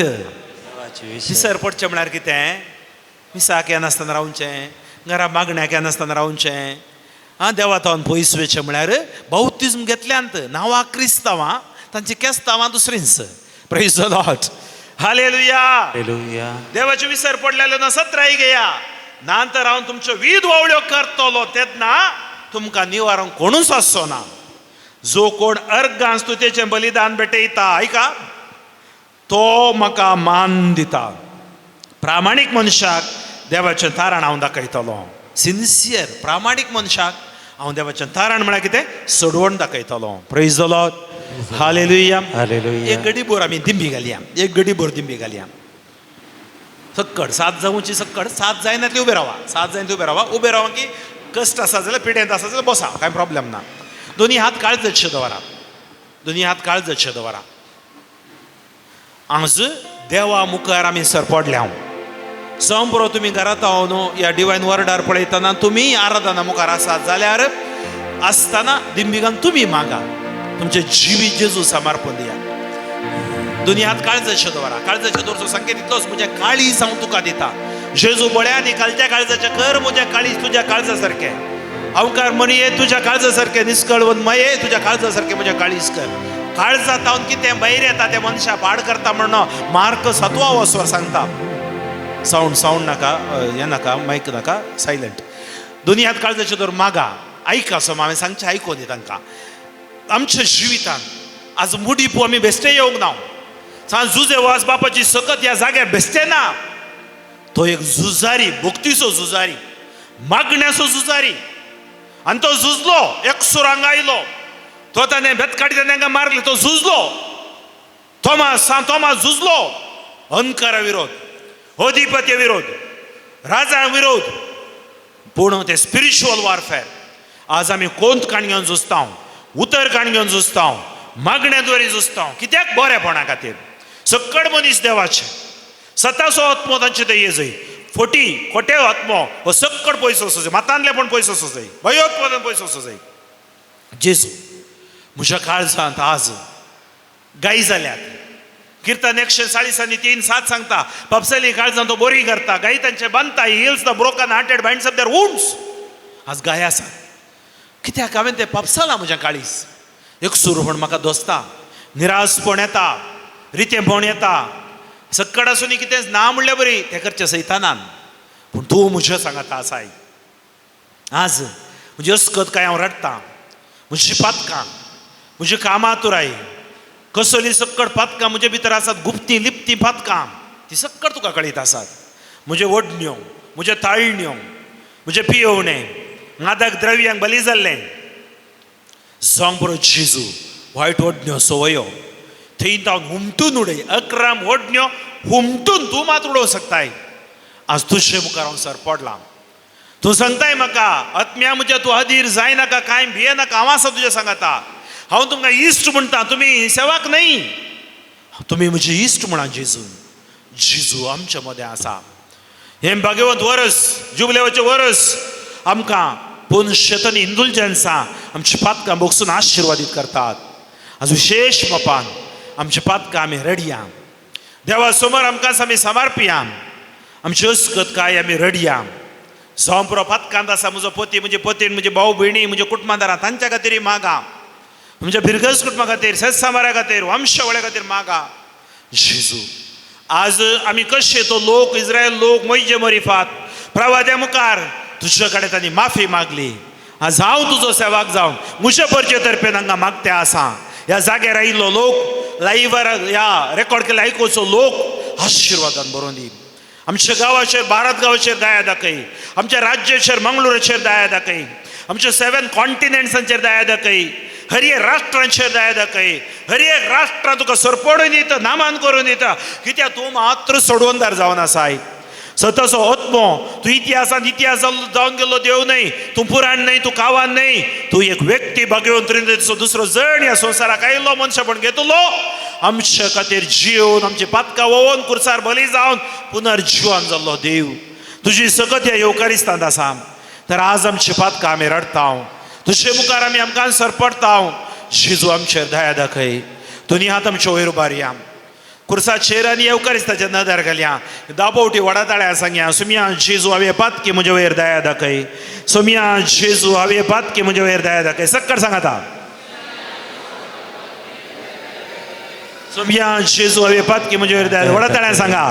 विसर पडचें म्हळ्यार कितें? मिसाक येनासतना रावचें, घरा मागण्याक येनासतना रावचें, आं देवा तावन पयस वयचें म्हळ्यार बौतिज्म घेतल्यांत नांवां क्रिस्तांवां, तांची केस्तांवां दुसरींच. Praise the Lord, hallelujah. Hallelujah. देवाचे विसर पडलेलो ना सत्राय घेया ना तर हांव तुमच्यो वीद वावळ्यो करतलो तेन्ना तुमकां निवारूंक कोणूच आसचो ना. जो कोण अर्गां स्तुतेचें बलिदान भेटयता, आयका, तो म्हाका मान दिता. प्रामाणीक मनशाक देवाचें तारण हांव दाखयतलो. सिन्सियर प्रामाणीक मनशाक हांव देवाचें तारण म्हळ्यार कितें सोडवण दाखयतलो. Praise the Lord, hallelujah. Hallelujah. एक गडीभर आमी दिंबी घालया, एक गडीभर दिंबी घालया. सक्कड सात जावची, सक्कड सात जायना उबे रावा, सात जायना उबे रावा. उबे रावा की कश्ट आसा जाल्यार, पिडेंत आसा जाल्यार बसा, कांय प्रॉब्लेम ना. दोनी हात काळजाचे दवरा, दोनी हात काळजाचे दवरा. आज देवा मुखार आमी सरपडल्या. संबरो तुमी घरांत हांव न्हू ह्या डिवायन वर्डार पळयतना तुमी आराधना मुखार आसात जाल्यार आसतना दिंबिगान तुमी मागा, तुमचें जिवीत जेजू समर्पण दिया. दोनी हात काळजाचे दवरा. काळजाचे दवरचो संकेत इतलोच, म्हज्या काळीज हांव तुका दिता. जेजू बळ्यांनी कालच्या काळजाचें कर म्हज्या काळीज तुज्या काळजा सारकें. अवकार म्हणये तुज्या काळजा सारकें, निस्कळवन मये तुज्या काळजा सारकें म्हज्या काळीज कर. काळजा तावन कितें भायर येता तें मनशा पाड करता म्हणून मार्क 7 वसवर सांगता. सावंड सावंड नाका, हें नाका, मायक नाका, सायलंट. दोनी हात काळजाचे दवर, मागा, आयका. सो हांवें सांगचें आयकोन दी तांकां. आमच्या जिवितान आज मुडीपू आमी बेश्टे येवंक ना. सांज जुजे वास बापाची सकत ह्या जाग्यार बेश्टे ना. तो एक झुजारी, भक्तीचो झुजारी, मागण्याचो झुजारी. आनी तो झुजलो, एक सुरांग आयलो, तो ताणें बेतकाडी ताणें मारली, तो झुजलो. थोमास, सांत थोमास झुजलो अंकारा विरोध, अधिपत्य विरोध, राजा विरोध. पूण ते स्पिरिच्युअल वॉरफेअर आज आमी कोंत काण घेवन झुजता, उतर काण घेवन झुजता, मागण्या द्वारे झुजता. कित्याक? बरेपणा खातीर. सक्कड मनीस देवाचे सतासो आत्मो तांचे ते येजय फटी खोटे आत्मो हो सक्कड पयसो असो जाय, मातांतले पण पयसो असो जाय, भयोत्पादन पयसो असो जाय. जेजू म्हज्या काळजांत आज गाय जाल्यात. किर्तन 140 आनी 3:7 सांगता, पापसली काळजान तो बोरी करता, गाई तांचे बांदता. Heals the broken hearted, binds up their wounds. आज गाय आसा कित्याक? हांवें तें पापसालां म्हज्या काळीज. एक सुरपण म्हाका दोसता, निराशपण येता, रितेंपण येता, सक्कड आसून कितें ना म्हणल्यार बरी तें करचें सैतानान. पूण तूं म्हज्या सांगाता आसाय. आज म्हजी अस्कत काय हांव रडटां, म्हजी पातकां, म्हजी कामां तुराय, कसली सक्कड पातकां म्हजे भितर आसात, गुप्ती लिप्ती पातकां, ती सक्कड तुका कळीत आसात. म्हज्यो ओडण्यो, म्हज्यो ताळण्यो, म्हजें पियोवणें, मादक द्रव्यांक बली जाल्लें. जावं बरो जेजू, वायट ओडण्यो संवयो थंय तावन हुमटून उडय. अकराम ओडण्यो हुमटून तूं मात उडोवंक शकताय. आज तुजे मुखार हांव सर पडलां. तूं सांगताय म्हाका, आत्म्या म्हज्या तूं अधीर जायनाका, कांय भियेनाका, हांव आसा तुज्या सांगाता. हांव तुमकां इश्ट म्हणटा, तुमी सेवाक न्हय, तुमी म्हजे इश्ट म्हणा. जेजू, जेजू आमच्या मदें आसा. हें भाग्यवंत वरस, जुबलेवाचें वरस आमकां पुनशेतन इंदुलजन्सां आमची पातकां भोगसून आशिर्वादीत करतात. आज विशेश मपान आमची पातकां आमी रडया देवा समोर, आमकां आमी समर्पिया, आमची अस्कत काय आमी रडया. जावं पुरो पातकांत आसा म्हजो पती, म्हजे पतीण, म्हजे भाव भयणी, म्हजे कुटुंबादारां, तांच्या खातीर मागा. म्हज्या बिरगज कुटुंबा खातीर, शेतसामारा खातीर, वंशावळ्या खातीर मागा. जेजू, आज आमी कशे तो लोक, इस्रायल लोक मोयजे मरिफात प्रवाद्या मुखार तुजे कडेन तांणी माफी मागली. आज हांव तुजो सेवाक जावन म्हजे परचे तर्फेन हांगा मागते आसा. ह्या जाग्यार आयिल्लो लोक, लायव्हार ह्या रेकॉर्ड केल्ले आयकुचो लोक आशिर्वादान भरोवन दी. आमच्या गांवाचेर, भारत गांवाचेर दया दाखय. आमच्या राज्याचेर, मंगळूराचेर दया दाखय. आमच्या 7 कॉन्टिनेंट्सांचेर दया दाखय. हर एक राष्ट्रांचेर दया दाखय. हर एक राष्ट्रां तुका सरपडून दिता, नामान करून दिता, कित्याक तूं मात्र सोडवणदार जावन आसाय. सताचो आत्मो, तूं इतिहासांत इतिहास जावन गेल्लो देव न्हय, तूं पुराण न्हय, तूं कावान न्हय, तूं एक व्यक्ती भाग्यवंत त्रिंदेचो दुसरो जण ह्या संवसाराक आयिल्लो मनशापण घेतलो, आमच्या खातीर जिवन, आमची पातकां वोवन कुर्सार बली जावन पुनर्जिवन जाल्लो देव. तुजी सकत ह्या येवकारिस्तांत आसा. तर आज आमची पातकां आमी रडटा. तुजे मुखार आमी आमकां सरपडटा. जेजू, आमचेर दया दाखय. दोनी हात आमचे वयर उबारया. खुर्साचेर आनी येवकारिस्ताचेर नदर घालया. दाबोवटी व्हडा ताळ्या सांगया, सुमिया जेजू, हांवें पातकी म्हजे वयर दया दाखय. सोमिया जेजू, हांवें पातकी म्हजे वयर दया दाखय. सक्कड सांगाता. सोमिया जेजू, हांवें पातकी म्हजे वयर दया. व्हडा ताळ्या सांगा.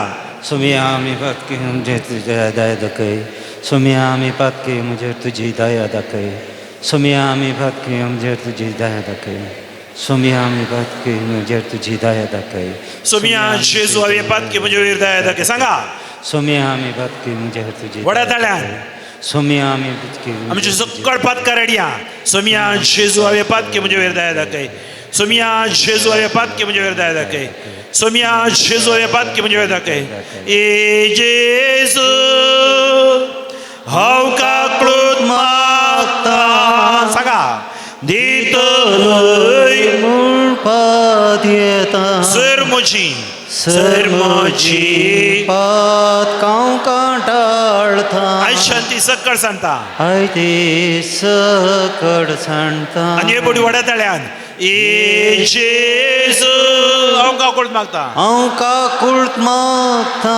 सोमिया आमी पातकी म्हजेर तुजी दया दाखय. सोमिया आमी पातकी म्हजेर तुजी दया दाखय. सोमिया आमी पातकी म्हजेर तुजी दया दाखय. सोमिया आमी पातकी म्हजेर तुजी दया दाखय. सोमिया जेजू, हांवें पातकी म्हजे वयर दया दाखय. सांगा. सोमिया आमी पातकी म्हजेर तुजी व्हडा ताळ्यान. सोमिया आमी पातकी. आमची सक्कड पातकां रडया. सोमिया जेजू, हांवें पातकी म्हजे वयर दया दाखय. सोमिया जेजू, हांवें पातकी म्हजे वयर दया दाखय. सोमिया जेजू, हांवें पातकी म्हजे वयर दाखय. ए जेजू, हांव काकळूत मागता. सांगा. दितलोय म्हूण पातयेता. सर म्हजी, सर म्हजी पातकां कांटाळता. आयज शांती सक्कड सांगता. आयती सकड सांडता. आनी हे बोडी व्हड्या ताळ्यान. ए जेजू, हांव काकळूत मागता. हांव काकूळत मागता.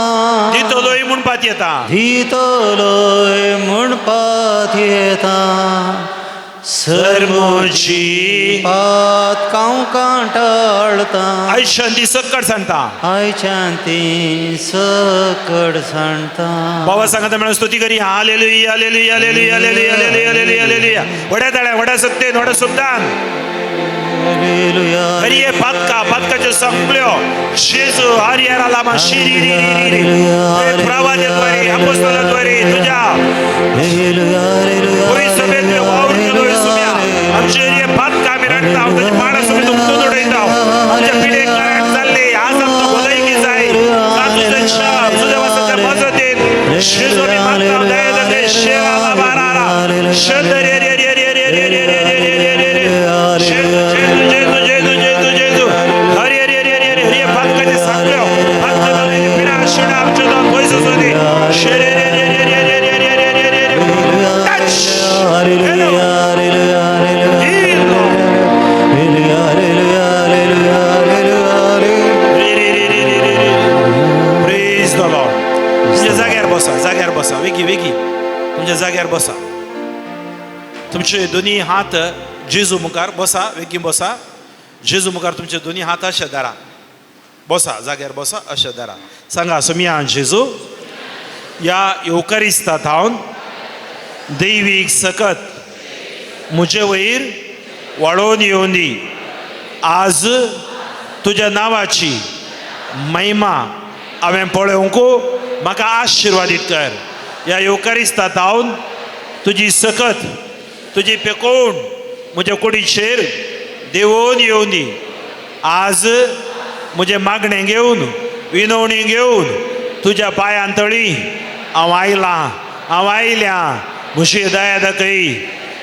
दितलोय म्हूण पातयेता. दितलोय म्हूण पातयेता. सर म्हजी पातकां कांटाळता. आयज शांती सक्कड सांगता. आयच्यान ती सकड सांडता. बाबा सांगता म्हणून स्तुती करी. Hallelujah, hallelujah, hallelujah, hallelujah, hallelujah, hallelujah, hallelujah. व्हड्या ताळ्या, व्हड्या सत्तेन, व्हड्या सुबदान. हालेलुया. हरिये पातका, पातकाच्यो संपल्यो. जेजू हरियर लामा शिरी री री री री प्रवाद्वारे, अपोस्तलाद्वारे तुझ्या हालेलुया, हालेलुया. होय सभेंतले वावर केलो. सुम्या, आमचे हरिये पातका आमी रडटा. तुझ्या पाडा सुमी तुमचो उडयता. आमच्या पिढेक कारण जाल्ले आज आमकां भलायकी जाय. तुझं शाप तुझ्या वासाच्या मजतीन जेजू आमी मागता, दया दाखय. शेरा बारा शंद रे रे रे रे रे रे रे रे रे रे रे रे. जेजू, जेजू, जेजू, जेजू, जेजू. हरी हरी हरी हरी हरी हरी. पातकाचे सांगल्यो, पातकाचे पिडा शिडा आमच्या जावन पयस वचूं दी. शेरे रे रे रे रे रे रे रे रे रे रे. Touch. Hallelujah, hallelujah, hallelujah. Heal, Lord. Hallelujah, hallelujah, hallelujah, hallelujah. रे रे रे रे रे रे रे. Praise the Lord. तुमच्या जाग्यार बसा, जाग्यार बसा. वेगी वेगी तुमच्या जाग्यार बसा. तुमचे दोन्ही हात जेजू मुखार. बसा, वेगीन बसा. जेजू मुखार तुमचे दोन्ही हात अशे धरा. बसा, जाग्यार बसा. अशे धरा. सांगा, सोमिया जेजू, ह्या येवकारिस्ता थावन दैवीक सकत म्हजे वयर वाळोवन येवन दी. आज तुज्या नांवाची महिमा हांवें पळोवंक म्हाका आशिर्वादीत कर. ह्या येवकारिस्ता थावन तुजी सकत, तुजी पेकोवण म्हज्या कुडीचेर देंवोवन येवन दी. आज म्हजें मागणें घेवन, विनवणी घेवन तुज्या पांयां तळी हांव आयलां, हांव आयल्या. म्हजी दया दाखय.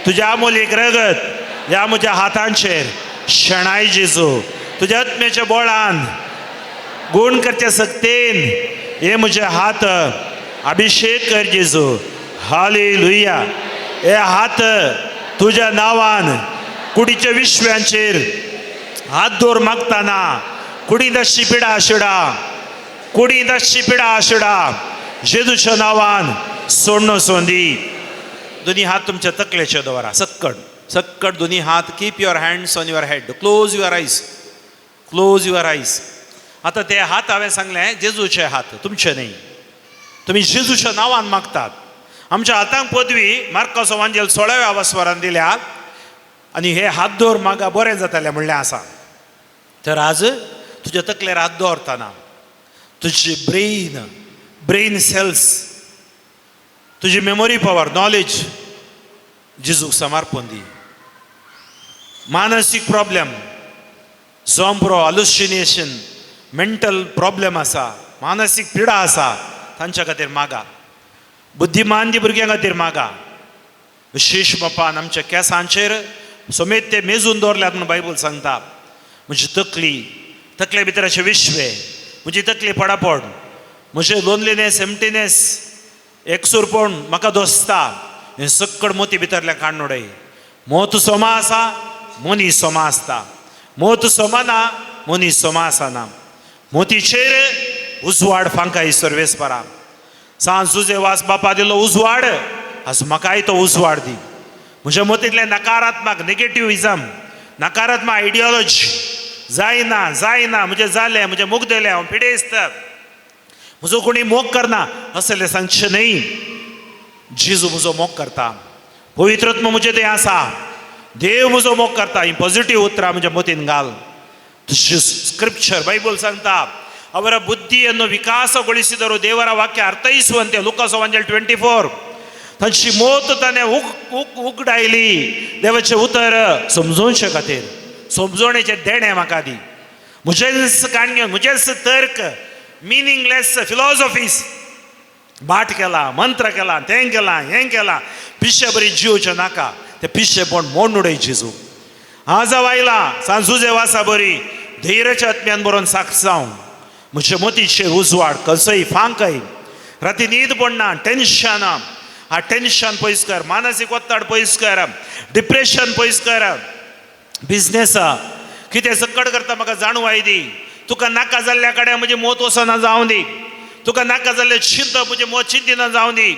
तुज्या अमोलीक रगत ह्या म्हज्या हातांचेर शेणाय. जेजू, तुज्या आत्म्याच्या बोळान, गुण करच्या सक्तेन हे म्हजे हात अभिषेक कर. जेजू, हालेलुया. हे हात तुज्या नांवान कुडीच्या विश्व्यांचेर हात दवर मागताना कुडींत आसची पिडा शिडा, कुडींत आसची पिडा शिडा जेजूच्या नांवान सोडणो सोंदी. दोन्ही हात तुमच्या तकलेचेर दवरा. सक्कड सक्कड दोन्ही हात. Keep your hands on your head. Close your eyes, close your eyes. आता ते हात हांवें सांगलें, जेजूचे हात, तुमचे न्ही. तुमी जेजूच्या नांवान मागतात. आमच्या हातांक पदवी मार्कासो वांजेल 16व्या वस्वरान दिल्या आनी हे हात दवर मागा, बरें जातलें म्हणलें आसा. तर आज तुज्या तकलेर हात दवरतना तुजी ब्रेन, ब्रेन सेल्स, तुजी मेमोरी पावर, नॉलेज जेजूक समर्पण दी. मानसीक प्रॉब्लेम, जोंब्रो, हलुसिनेशन, मेंटल प्रॉब्लेम आसा, मानसीक पिडा आसा, तांच्या खातीर मागा. बुद्धिमान भुरग्यां खातीर मागा. विशेश बापान आमच्या केंसांचेर समेत ते मेजून दवरल्यात म्हूण बायबल सांगता. म्हजी तकली, तकले भितर अशें विश्वे, म्हजी तकली पडापड, म्हजें लोनलीनेस, एम्प्टीनेस, एकसूरपण म्हाका दोसता. हें सक्कड मोती भितरल्या काडून उडय. मोत सोमा आसा, मनीस सोमा आसता. मोत सोमा ना, मनीस सोमा आसना. मोतीचेर उजवाड फांकाय सर्वेस्परा. सांज तुजे वास बापा दिलो उजवाड, आज म्हाकाय तो उजवाड दी. म्हज्या मतींतलें नकारात्मक नेगेटिव्हिजम, नकारात्मक आयडियोलॉजी जायना जायना, म्हजें जालें, म्हजें मुगदलें, हांव पिडेस्त, म्हजो कोणी मोग करना असलें सांगचें न्हय. जेजू म्हजो मोग करता, पवित्रत्व म्हजें तें आसा, देव म्हजो मोग करता. ही पॉझिटीव उतरां म्हज्या मतीन घाल. ಸ್ಕ್ರಿಪ್ಚರ್ ಬೈಬಲ್ सांगता, ಅವರ ಬುದ್ಧಿಯನ್ನು ವಿಕಾಸಗೊಳಿಸಿದರು ದೇವರ ವಾಕ್ಯ ಅರ್ಥೈಸುವಂತೆ. ಲುಕಾಸ ಸುವಾರ್ತೆ 24. तांची मोत ताणें उग उग उगडायली देवाचें उतर समजोवचे खातीर. समजोवणेचें देणें म्हाका दी. म्हजेंच काणयो, म्हजेंच तर्क, मिनींगलेस फिलॉसॉफीज, बाट केला, मंत्र केला, तें केलां, हें केलां, पिशे बरी जिवचें नाका. तें पिशेपण मोडून उडय जेजू. आज हांव आयला सांजुजे वासा बरी धैर्याच्या आत्म्यान बरोवन साक्ष जावं. म्हजे मतीचेर उजवाड कसय फांकय. राती न्हीद पडना, टेन्शन, हा टेन्शन पयस कर, मानसीक ಒತ್ತಡ पयस कर, डिप्रेशन पयस कर. बिजनेस कितें सकट करता म्हाका जाणवाय दी. तुका नाका जाल्ल्या कडेन म्हजी मोत वचना जावं दी. तुका नाका जाल्लें चिंतप म्हजें मोत चिंतिना जावं दी.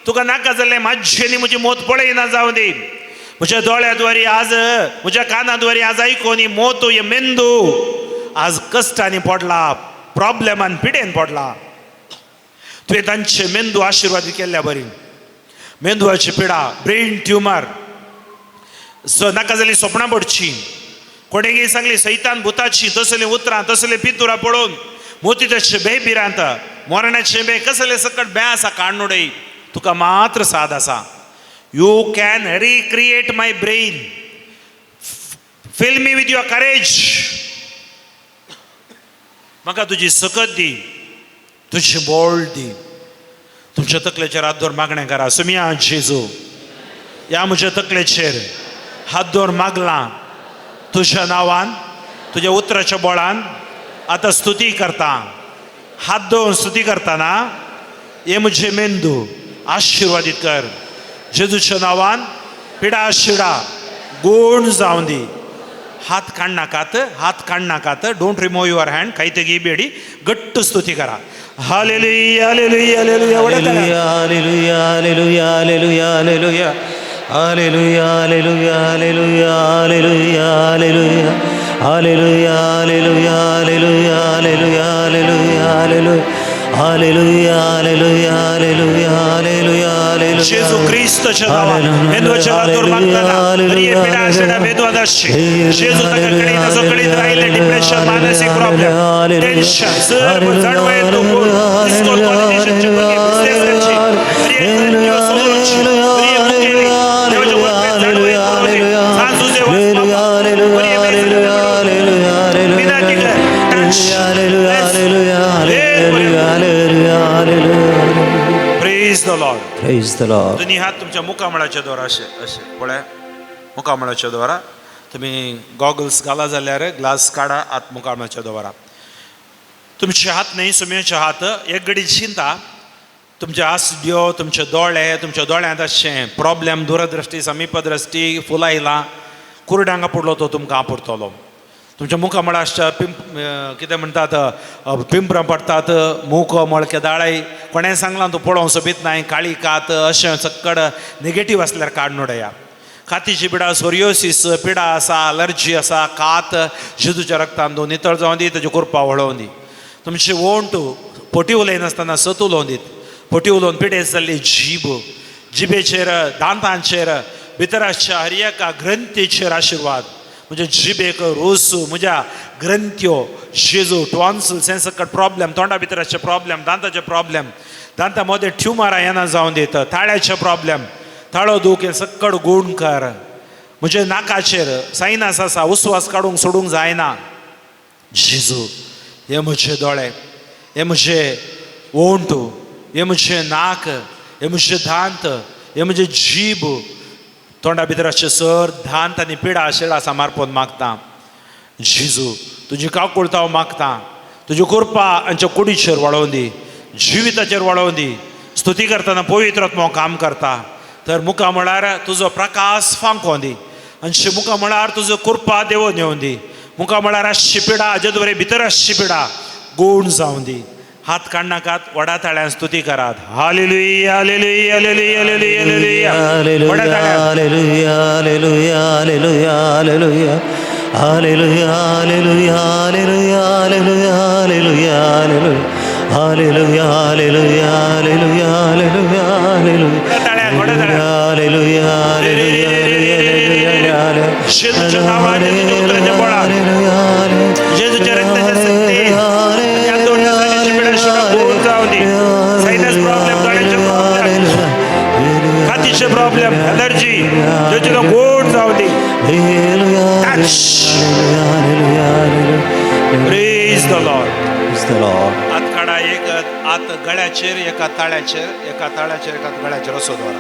तुका नाका जाल्लें माज्जेनी म्हजी मोत पळयना जावं दी. म्हज्या दोळ्याद्वारी आज, म्हज्या कानाद्वारी आज आयकून ही मोत, हे मेंदू आज कश्टांनी पडला, प्रॉब्लेमान पिडेन पडला. तुवें तांचे मेंदू आशिर्वाद केल्ल्या बरी. मेंदवाची पिडा, ब्रेन ट्युमर, स नाका जाली सपनां पडची, कोणेगी सांगली सैतान भुताची तसलीं उतरां, तसलीं पिंतुरां पळोवन मोती तशे बे भिरांत, मरणाचे बे, कसले सकट बे आसा काडून उडय. तुका मात्र साद आसा. You can recreate my brain. Fill me with your courage. म्हाका तुजी सकत दी, तुजी बोळ दी. तुमच्या तकलेचेर हात दवर, मागणें करा. सुमिया जेजू, ह्या म्हज्या तकलेचेर हात दवर मागलां तुज्या नांवान, तुज्या उतराच्या बळान. आतां स्तुती करता. हात दवरून स्तुती करतना हे म्हजे मेंदू आशिर्वादीत कर. जेजूच्या नांवान पिडा शिडा गुण जावं दी. हात काडनाकात, हात काडनाकात. Don't remove your hand. ಕೈ ತೆಗಿಬೇಡಿ. ಗಟ್ಟು ಸ್ತುತಿ ಕರ. Hallelujah, hallelujah, hallelujah. Hallelujah, hallelujah, hallelujah, hallelujah, hallelujah, hallelujah, hallelujah, hallelujah, hallelujah, hallelujah, hallelujah, hallelujah, hallelujah, hallelujah, hallelujah, hallelujah, hallelujah, hallelujah, hallelujah. जेजू क्रिस्तच्या नावान मेंदवाच्या हातावर मागताना हरी पिडा आशिडा मेंदवात आसची. जेजू ताका कळीत असो कळीत राहिले. डिप्रेशन, मानसीक प्रॉब्लेम, टेन्शन, सर्व जाणवय दुखून इस्कॉल कॉलेजीचे भुरगे, बिझनेस करची, हरी सोलोची, हरी मुखेली देवाच्या वचनात जाणवय करूं दी. सांजुजे वास बाबा, हरी विनंती कर. Touch. Bless. Praise the Lord. Praise the Lord. दोन्ही हात तुमच्या मुखामळाच्या द्वारा असे असे पळय, मुखामळाच्या द्वारा. तुम्ही गॉगल्स घाला जाल्यार ग्लास काडा, हात मुखामळाच्या द्वारा. तुमचे हात न्हय, सुमयेचे हात. एक घडी चिंता तुमचे आसड्यो, तुमचे दोळे, तुमच्या दोळ्यांत अशें प्रॉब्लेम, दूरदृष्टी, समीपदृष्टी, फुलायला, कुरड्यांक पडलो तो तुमकां पुरतलो. तुमच्या मुखामळा आसच्या पिंप कितें म्हणटात, पिंपरां पडटात, मूक मळके दाळाय, कोणें सांगलां तूं पळोवंक सोबीत नाय, काळी कात, अशें सक्कड नेगेटीव आसल्यार काडून उडया. कातीची पिडा, सोरियोसीस पिडा आसा, अलर्जी आसा, कात जेजूच्या रक्तान धुवन नितळ जावं दी. ताजी कृपा वळोवन दी. तुमची ओंठ फटी उलयनासतना सत उलोवन दीत. फटी उलोवन पिडेस्त जाल्ली जीब, जिबेचेर, दांतांचेर, भितर आसच्या हर एका ग्रंथीचेर आशिर्वाद. म्हज्या जिबेक रोस, म्हज्या ग्रंथ्यो जेजू, टॉन्सिल्स हें सकट प्रॉब्लेम, तोंडा भितर आसचे प्रॉब्लेम, दांताचे प्रॉब्लेम, दांता मदें ट्युमरां येना जावन दित, ताळ्याचे प्रॉब्लेम, ताळो दूख, हें सक्कड गूण कर. म्हज्या नाकाचेर सायनास आसा, उस्वास काडूंक सोडूंक जायना. जेजू, हे म्हजे दोळे, हे म्हजे ओंठ, हे म्हजे नाक, हे म्हजे दांत, हे म्हजे जीब, तोंडा भितर आसचे सर दांत आनी पिडा शिळा सामारपोन मागता. जेजू, तुजी काकुळट हांव मागता. तुजी कृपा आमच्या कुडीचेर वाडोवन दी, जिविताचेर वाडोवन दी. स्तुती करतना पवित्र आत्मो काम करता. तर मुखा म्हळ्यार तुजो प्रकाश फांकोन दी आनी मुखा म्हळ्यार तुजो कृपा देवोन येवन दी. मुखा म्हळ्यार आसची पिडा अजत बरे भितर आसची पिडा गूण जावन दी. हात काडनाकात, व्हडा ताळ्यान स्तुती करात. Hallelujah hallelujah hallelujah hallelujah hallelujah. व्हडा ताळ्यान. Hallelujah, hallelujah, hallelujah, hallelujah. Hallelujah, hallelujah, hallelujah, hallelujah, hallelujah, hallelujah. Hallelujah, hallelujah, hallelujah, hallelujah, hallelujah. व्हडा ताळ्यान, व्हडा ताळ्यान. Hallelujah, hallelujah, hallelujah, hallelujah. जेजूच्या नावाने तुझ्या उतराच्या बळान, जेजूच्या रक्ताच्या शक्तीन या दोन दिवसांनी पिढा शिडा गुण जाऊ दे. सायनस प्रॉब्लेम, गळ्याचे प्रॉब्लेम, छातीचे प्रॉब्लेम, एलर्जी, जेजूला गुण जाऊ दे. Touch. Praise the Lord. Praise the Lord. हात काडा, एक हात गळ्याचेर, एका ताळ्याचेर, एका ताळ्याचेर, एका गळ्याचेर असो दवरा.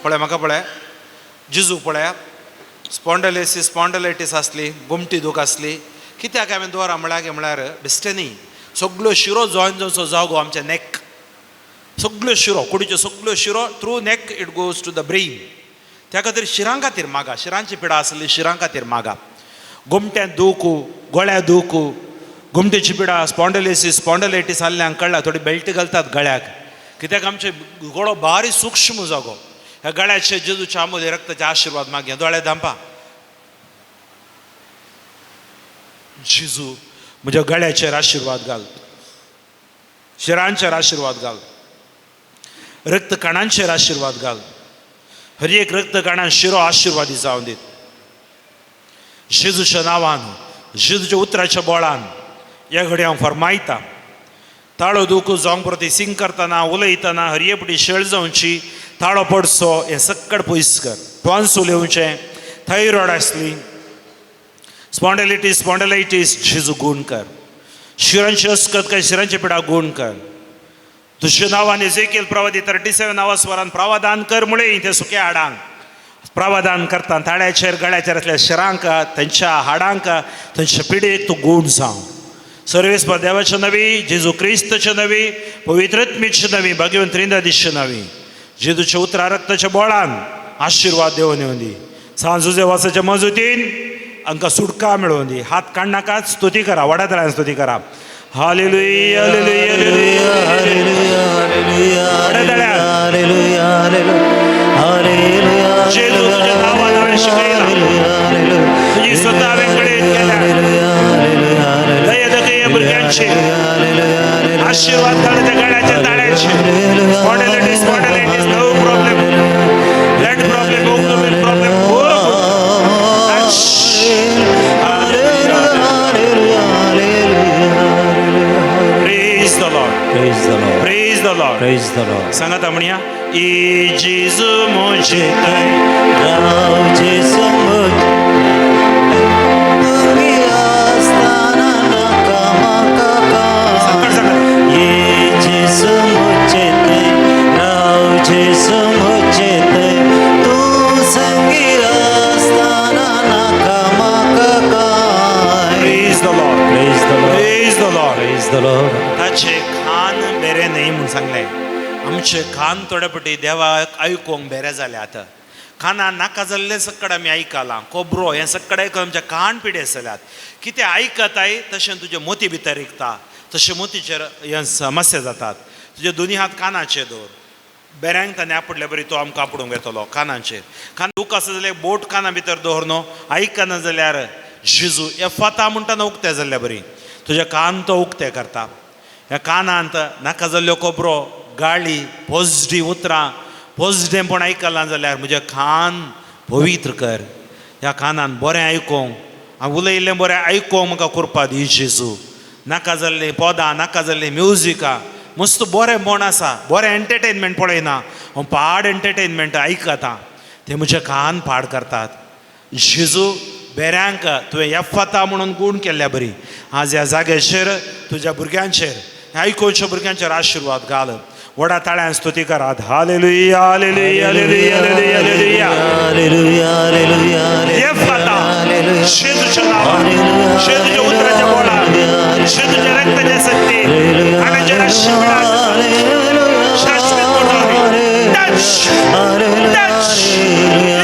पळय म्हाका पळय, जिजू पळया. स्पॉन्डलेसिस, स्पॉन्डलायटीस आसली, गोमटी दूख आसली, कित्याक हांवें दवरा म्हळ्यार काय म्हळ्यार बेश्टें न्ही, सगल्यो शिरो जॉयन जावचो जागो आमच्या नेक. सगल्यो शिरो, कुडीच्यो सगल्यो शिरो through neck it goes to the brain. त्या खातीर शिरां खातीर मागा, शिरांची पिडा आसली शिरां खातीर मागा. गोमट्यांत दूख, गळ्या दूख, गोमटेची पिडा, स्पॉन्डलेसिस, स्पॉन्डलायटीस जाल्ल्यांक कळ्ळा, थोडी बेल्ट घालतात गळ्याक, कित्याक आमचे गळो भारी सूक्ष्म जागो. ह्या गळ्याचे जेजूच्या आमोदे रक्ताचे आशिर्वाद मागया. दोळे धांपा. जेजू म्हज्या गळ्याचेर आशिर्वाद घाल, शिरांचेर आशिर्वाद घाल, रक्त कणांचेर आशिर्वाद घाल. हर एक रक्त कणान शिरो आशिर्वादी जावन दीत. जेजूच्या नांवान, जेजूच्या उतराच्या बोळान ह्या घडी हांव फरमायता. ताळो दूख जावंक प्रती सिंग करतना, उलयतना हरयेपटी शेळ जावची, ताळो पडचो, हें सक्कड पयस कर. टॉन्सूल येवचें, थायरॉयड आसली, स्पॉन्डलिटीस, स्पॉन्डलायटीस, जेजू गूण कर. शिरांची अस्कत काय शिरांची पिडा गूण कर. तुज्या नांवान एझेकियल प्रवादी 37 नांवा स्वरान प्रवादान कर मुळे ते सुक्या हाडांक प्रवादान करता. ताळ्याचेर, गळ्याचेर आसल्या शिरांक, तेंच्या हाडांक, तेंच्या पिडेक तूं गूण जावं. सर्वेस्पर देवाच्या नवी, जेजू क्रिस्तच्या नवी, पवित्रत्मेच्या नवी, भगवंत त्रिंदादीशच्या नवी, जेजूच्या उतरा रक्ताच्या बोळान आशिर्वाद देवन येवन दी. सांजुजे वासाच्या मजुतीन हांकां सुटका मेळोवन दी. हात काडनाकात, स्तुती करा, व्हडा ताळ्यान स्तुती करा. Hallelujah hallelujah hallelujah. Hallelujah, hallelujah, व्हडा hallelujah, hallelujah, hallelujah. जेजू तुझ्या नावान हांवें शिकयलां, तुजी स्वता हांवें कडेन केल्या. दया दया भुरग्यांची आशिर्वाद घाल त्या गळ्याच्या ताळ्याचे. स्पॉन्डलायटीस, स्पॉन्डलायटीस, no problem, blood problem, haemoglobin problem. Touch. Praise the Lord. Praise the Lord. Praise the Lord. Praise the Lord. सांगात म्हणया, ई जेजू म्हजे थंय राव जेजू तुमी आसताना नाका म्हाका सांगात काय. सांगात. ये जेजू म्हजे थंय, राव जेजू म्हजे थंय, तूं संगी आसताना नाका म्हाका काय. Praise the Lord. Praise the Lord. Praise the Lord. Praise the Lord. ताचे कान बेरे न्हय म्हूण सांगलें. आमचे कान थोडे फावटी देवाक आयकूंक बेरे जाल्यात. कानान नाका जाल्लें सक्कड आमी आयकलां, खबरो हें सक्कड आयकून आमच्या कान पिडे जाल्यात. कितें आयकताय तशें तुजे मोती भितर रिगता, तशें मोतीचेर हें समस्या जातात. तुजे दोनी हात कानाचेर दवर. बेऱ्यांक ताणें आपडले बरी तो आमकां आपोडूंक येतलो. कानाचेर कान दूख आसा जाल्यार बोट काना भितर दवर न्हू. आयकना जाल्यार जेजू एफाता म्हणटा उक्ते जाल्ल्या बरी तुजे कान तो उक्ते करता. ह्या कानांत नाका जाल्ल्यो खबरो, गाळी, पोजडी उतरां, पोजडेंपण आयकलां जाल्यार म्हजें कान पवित्र कर. ह्या कानान बरें आयकूंक, हांव उलयल्लें बरें आयकूंक म्हाका कृपा दी जेजू. नाका जाल्लीं पदां, नाका जाल्लीं म्युजिकां, मस्त बरें म्हण आसा, बरें एंटरटेनमेंट पळयना हांव, पाड एंटरटेनमेंट आयकता, ते म्हजे कान पाड करतात. जेजू बेऱ्यांक तुवें एफाता म्हणून गूण केल्ल्या बरी आज ह्या जाग्याचेर तुज्या भुरग्यांचेर, आयकुच्या भुरग्यांचेर आशिर्वाद घाल. व्हडा ताळ्यान स्तुती करात. Hallelujah hallelujah hallelujah hallelujah hallelujah. Hallelujah, hallelujah, hallelujah, एफाता hallelujah. जेजूच्या नांवान, जेजूच्या उतराच्या बोळान, जेजूच्या रक्ताच्या शक्तीन हांवें जरा शिकला शाश्वत. Touch, touch. Hallelujah.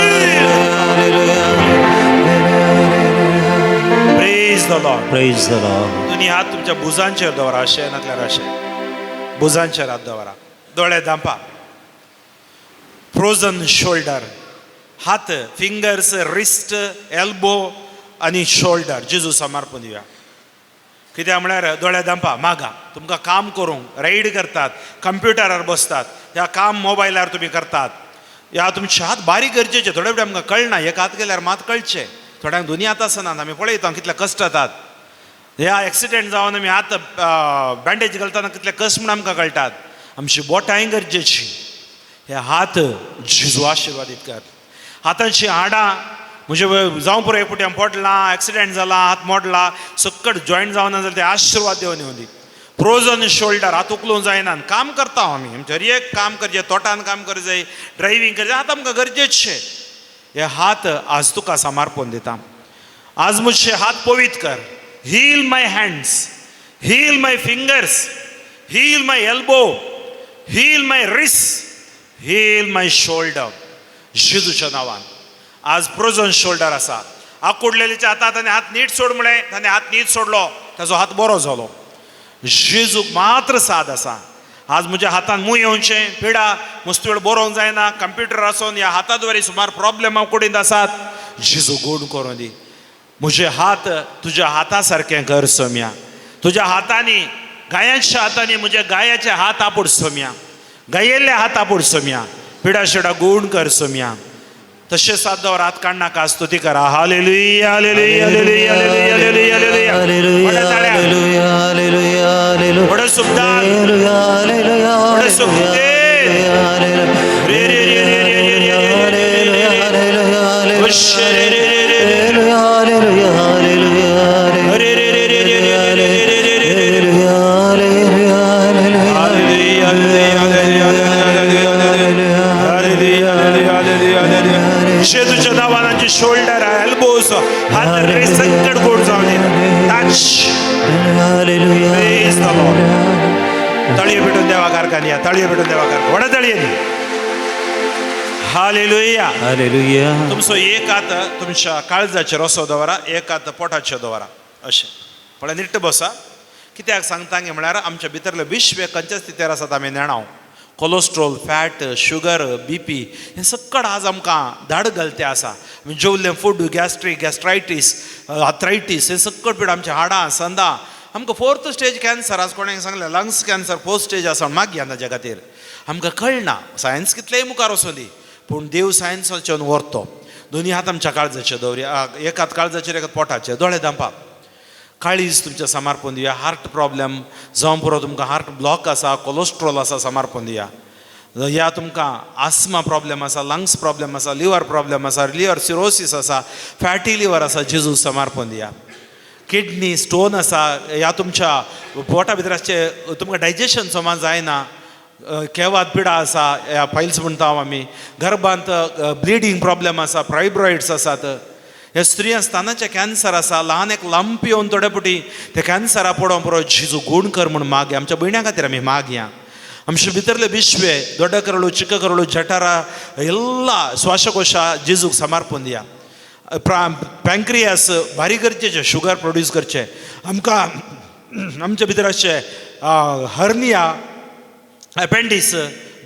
Praise the Lord. Praise the Lord. दोन्ही हात तुमच्या भुजांचेर दवरा, अशें नातल्यार अशें भुजांचेर हात दवरा, दोळे धांपा. फ्रोजन शोल्डर, हात, फिंगर्स, रिस्ट, एल्बो आनी शोल्डर जेजू समर्पण दिवया. कित्याक म्हळ्यार दोळे धांपा, मागा. तुमकां काम करूंक रायड करतात, कंप्युटरार बसतात, ह्या काम मोबायलार तुमी करतात, ह्या तुमचे हात बारीक गरजेचे. थोडे फावटी आमकां कळना, एक हात गेल्यार मात कळचें, थोड्यांक दोनी हात आसनात. आमी पळयता कितले कश्ट जातात. ह्या एक्सिडेंट जावन आमी हात बँडेज घालतना कितले कश्ट म्हूण आमकां कळटात. आमची बोटांय गरजेची. हे हात जेजू आशिर्वादीत कर. हातांची हाडां म्हणजे जावं पुरो, एक फावटी हांव पडलां, एक्सिडेंट जाला, हात मोडला, सकट जॉयंट जावना जाल्यार ते आशिर्वाद देवन येवं दी. फ्रोजन शोल्डर, हात उखलूंक जायना, काम करता आमी, आमचे हर एक काम करचें, तोटान काम करचें, ड्रायव्हींग करचें, हात आमकां गरजेचे. हे हात आज तुका समर्पण दिता. आज मुझे हात पवित्र कर. Heal my hands, heal my fingers, heal my elbow, heal my wrist, heal my shoulder. जेजूच्या नांवान आज फ्रोजन शोल्डर आसा. आकुडलेलीच्या हातात ताणें हात नीट सोड म्हळें, ताणें हात नीट सोडलो, ताजो हात बरो जालो. जेजूक मात्र साद आसा. आज म्हज्या हातान मूय येवचें, पिडा मस्त वेळ बरोवंक जायना, कंप्युटर आसून ह्या हाता द्वारे सुमार प्रॉब्लेम हांव कुडींत आसात. जेजू गोड करूं दी. म्हजे हात तुज्या हाता सारकें कर सोम्या. तुज्या हातांनी, गायांच्या हातांनी म्हज्या गायाचे हात आपूड सोम्या, गायेल्ले हात आपूड सोम्या. पिडा शिडा गुण कर सोम्या. तशें सात दवर हात काडनाका, स्तुती करा. Hallelujah, hallelujah, hallelujah, hallelujah, hallelujah. Hallelujah, व्हडा ताळ्या. Hallelujah, hallelujah, hallelujah. व्हडा सुबदान. Hallelujah, hallelujah, व्हडा सुखदेव. hallelujah, रे रे रे रे रे रे रे रे रे रे रे रे. hallelujah, hallelujah, उश्श, रे रे रे रे रे. hallelujah, hallelujah, hallelujah, रे रे रे रे रे रे रे रे रे रे रे रे. hallelujah, hallelujah, hallelujah, hallelujah, hallelujah, hallelujah, hallelujah, hallelujah, hallelujah. जेजूच्या नावानाची शोल्डर, एल्बोस, हात रे संकट गोड जावन touch. hallelujah. Praise the Lord. तळये भेटून देवा कारखान या, तळये भेटून देवा कारखान, व्हडा तळयेनी. हालेलुया. Hallelujah. तुमचो एक हात तुमच्या काळजाचेर असो दवरा, एक हात पोटाचेर दवरा अशें. पळय, निट्ट बसा. कित्याक सांगता गे म्हळ्यार आमच्या भितरले विश्व खंयच्या स्थितीर आसात आमी नेणाव. कोलोस्ट्रोल, फॅट, शुगर, बीपी हें सक्कड आज आमकां धाड घालते आसा. आमी जेवल्लें फूड, गॅस्ट्रीक, गॅस्ट्रायटीस, आथरायटीस, हें सक्कड पिड आमच्या हाडां संदां. आमकां फोर्थ स्टेज कॅन्सर आज कोणें सांगलें, लंग्स कॅन्सर फोर्थ स्टेज आसा म्हण मागया. ताच्या खातीर आमकां कळना. सायन्स कितलेंय मुखार वचूं दी, पूण देव सायन्साच्यान व्हरतो. दोन्ही हात आमच्या काळजाचेर दवरया, एक हात काळजाचेर, एक हात पोटाचेर. दोळे धांपा. काळीज तुमच्या समर्पण दिया. हार्ट प्रॉब्लेम जावं पुरो, तुमकां हार्ट ब्लॉक आसा, कोलेस्ट्रॉल आसा, समर्पण दिया. ह्या तुमकां आस्मा प्रॉब्लेम आसा, लंग्स प्रॉब्लेम आसा, लिवर प्रॉब्लेम आसा, लिवर सिरोसीस आसा, फॅटी लिवर आसा, जेजू समर्पण दिया. किडनी स्टोन आसा, ह्या तुमच्या पोटा भितर आसचे तुमकां डायजेशन समा जायना, केवात पिडा आसा, ह्या पायल्स म्हणटा हांव आमी, गर्भांत ब्लिडींग प्रॉब्लेम आसा, फायब्रॉइड्स आसात, ह्या स्त्रियां स्तनाचे कॅन्सर आसा, ल्हान एक लंप येवन थोडे फावटी ते कॅन्सरा पडोवंक पुरो, जेजू गूण कर म्हूण मागया. आमच्या भयण्यां खातीर आमी मागया. आमचे भितरले विश्वे, ದೊಡ್ಡ ಕರಳು, ಚಿಕ್ಕ ಕರಳು, ಜಠರ ಎಲ್ಲ ಶ್ವಾಸಕೋಶ जेजूक समर्पण दिया. पँक्रियास भारी गरजेचें, शुगर प्रोड्यूस करचें. आमकां आमच्या भितर आसचे हर्निया, अपेंडीस,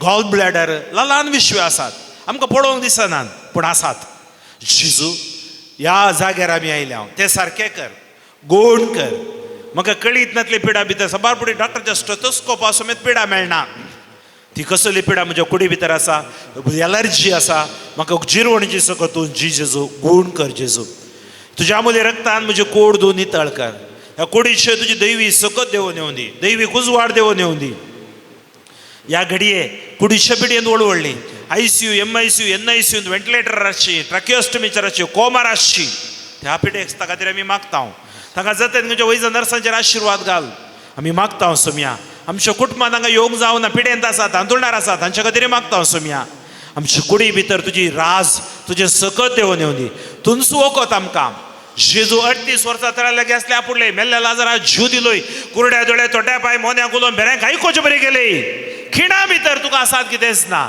गॉल ब्लॅडर, ल्हान विश्व आसात, आमकां पळोवंक दिसनात पूण आसात. जेजू, ह्या जाग्यार आमी आयल्या, तें सारकें कर, गोड कर. म्हाका कळीत नातली पिडा भितर सबार फुडें डॉक्टरच्या स्टेथोस्कोपा समेत पिडा मेळना. ती कसली पिडा म्हज्या कुडी भितर आसा, एलर्जी आसा, म्हाका जिरवणीची सकत तूं जी जेजू गूण कर. जेजू, तुज्या मुली रक्तान म्हजी कोड धुवन नितळ कर. ह्या कुडीचेर तुजी दैवी सकत देवून येवन दी, दैवी उजवाड देवून येवन दी. ह्या घडये कुडीच्या पिडयेन वळवळ्ळी, आयसीयू, एमआयसीयू, एनआयसीयू, व्हेंटिलेटर आसची, ट्रॅकियोस्टमीचेर आसची, कोमार आसची, त्या पिडेक खातीर आमी मागता. तांकां जाता तुमच्या वैज नर्सांचेर आशिर्वाद घाल. आमी मागता सोमया. आमच्या कुटुंबांत हांगा येवंक जावना, पिडेंत आसा, हांतुळणार आसा, तांच्या खातीर मागता सोमया. आमच्या कुडी भितर तुजी राज, तुजें सकत देवून येवन दी. तुमचो वखद आमकां जेजू 38 वर्सां तळ्या लागीं आसले, आपुडले मेल्ल्या लाजरा जीव दिलोय, कुरड्या दोळे, तोट्या पांय, मोन्या कुलोन, भेऱ्यांक आयकोचे बरें केले. खिणा भितर तुका आसात कितेंच ना.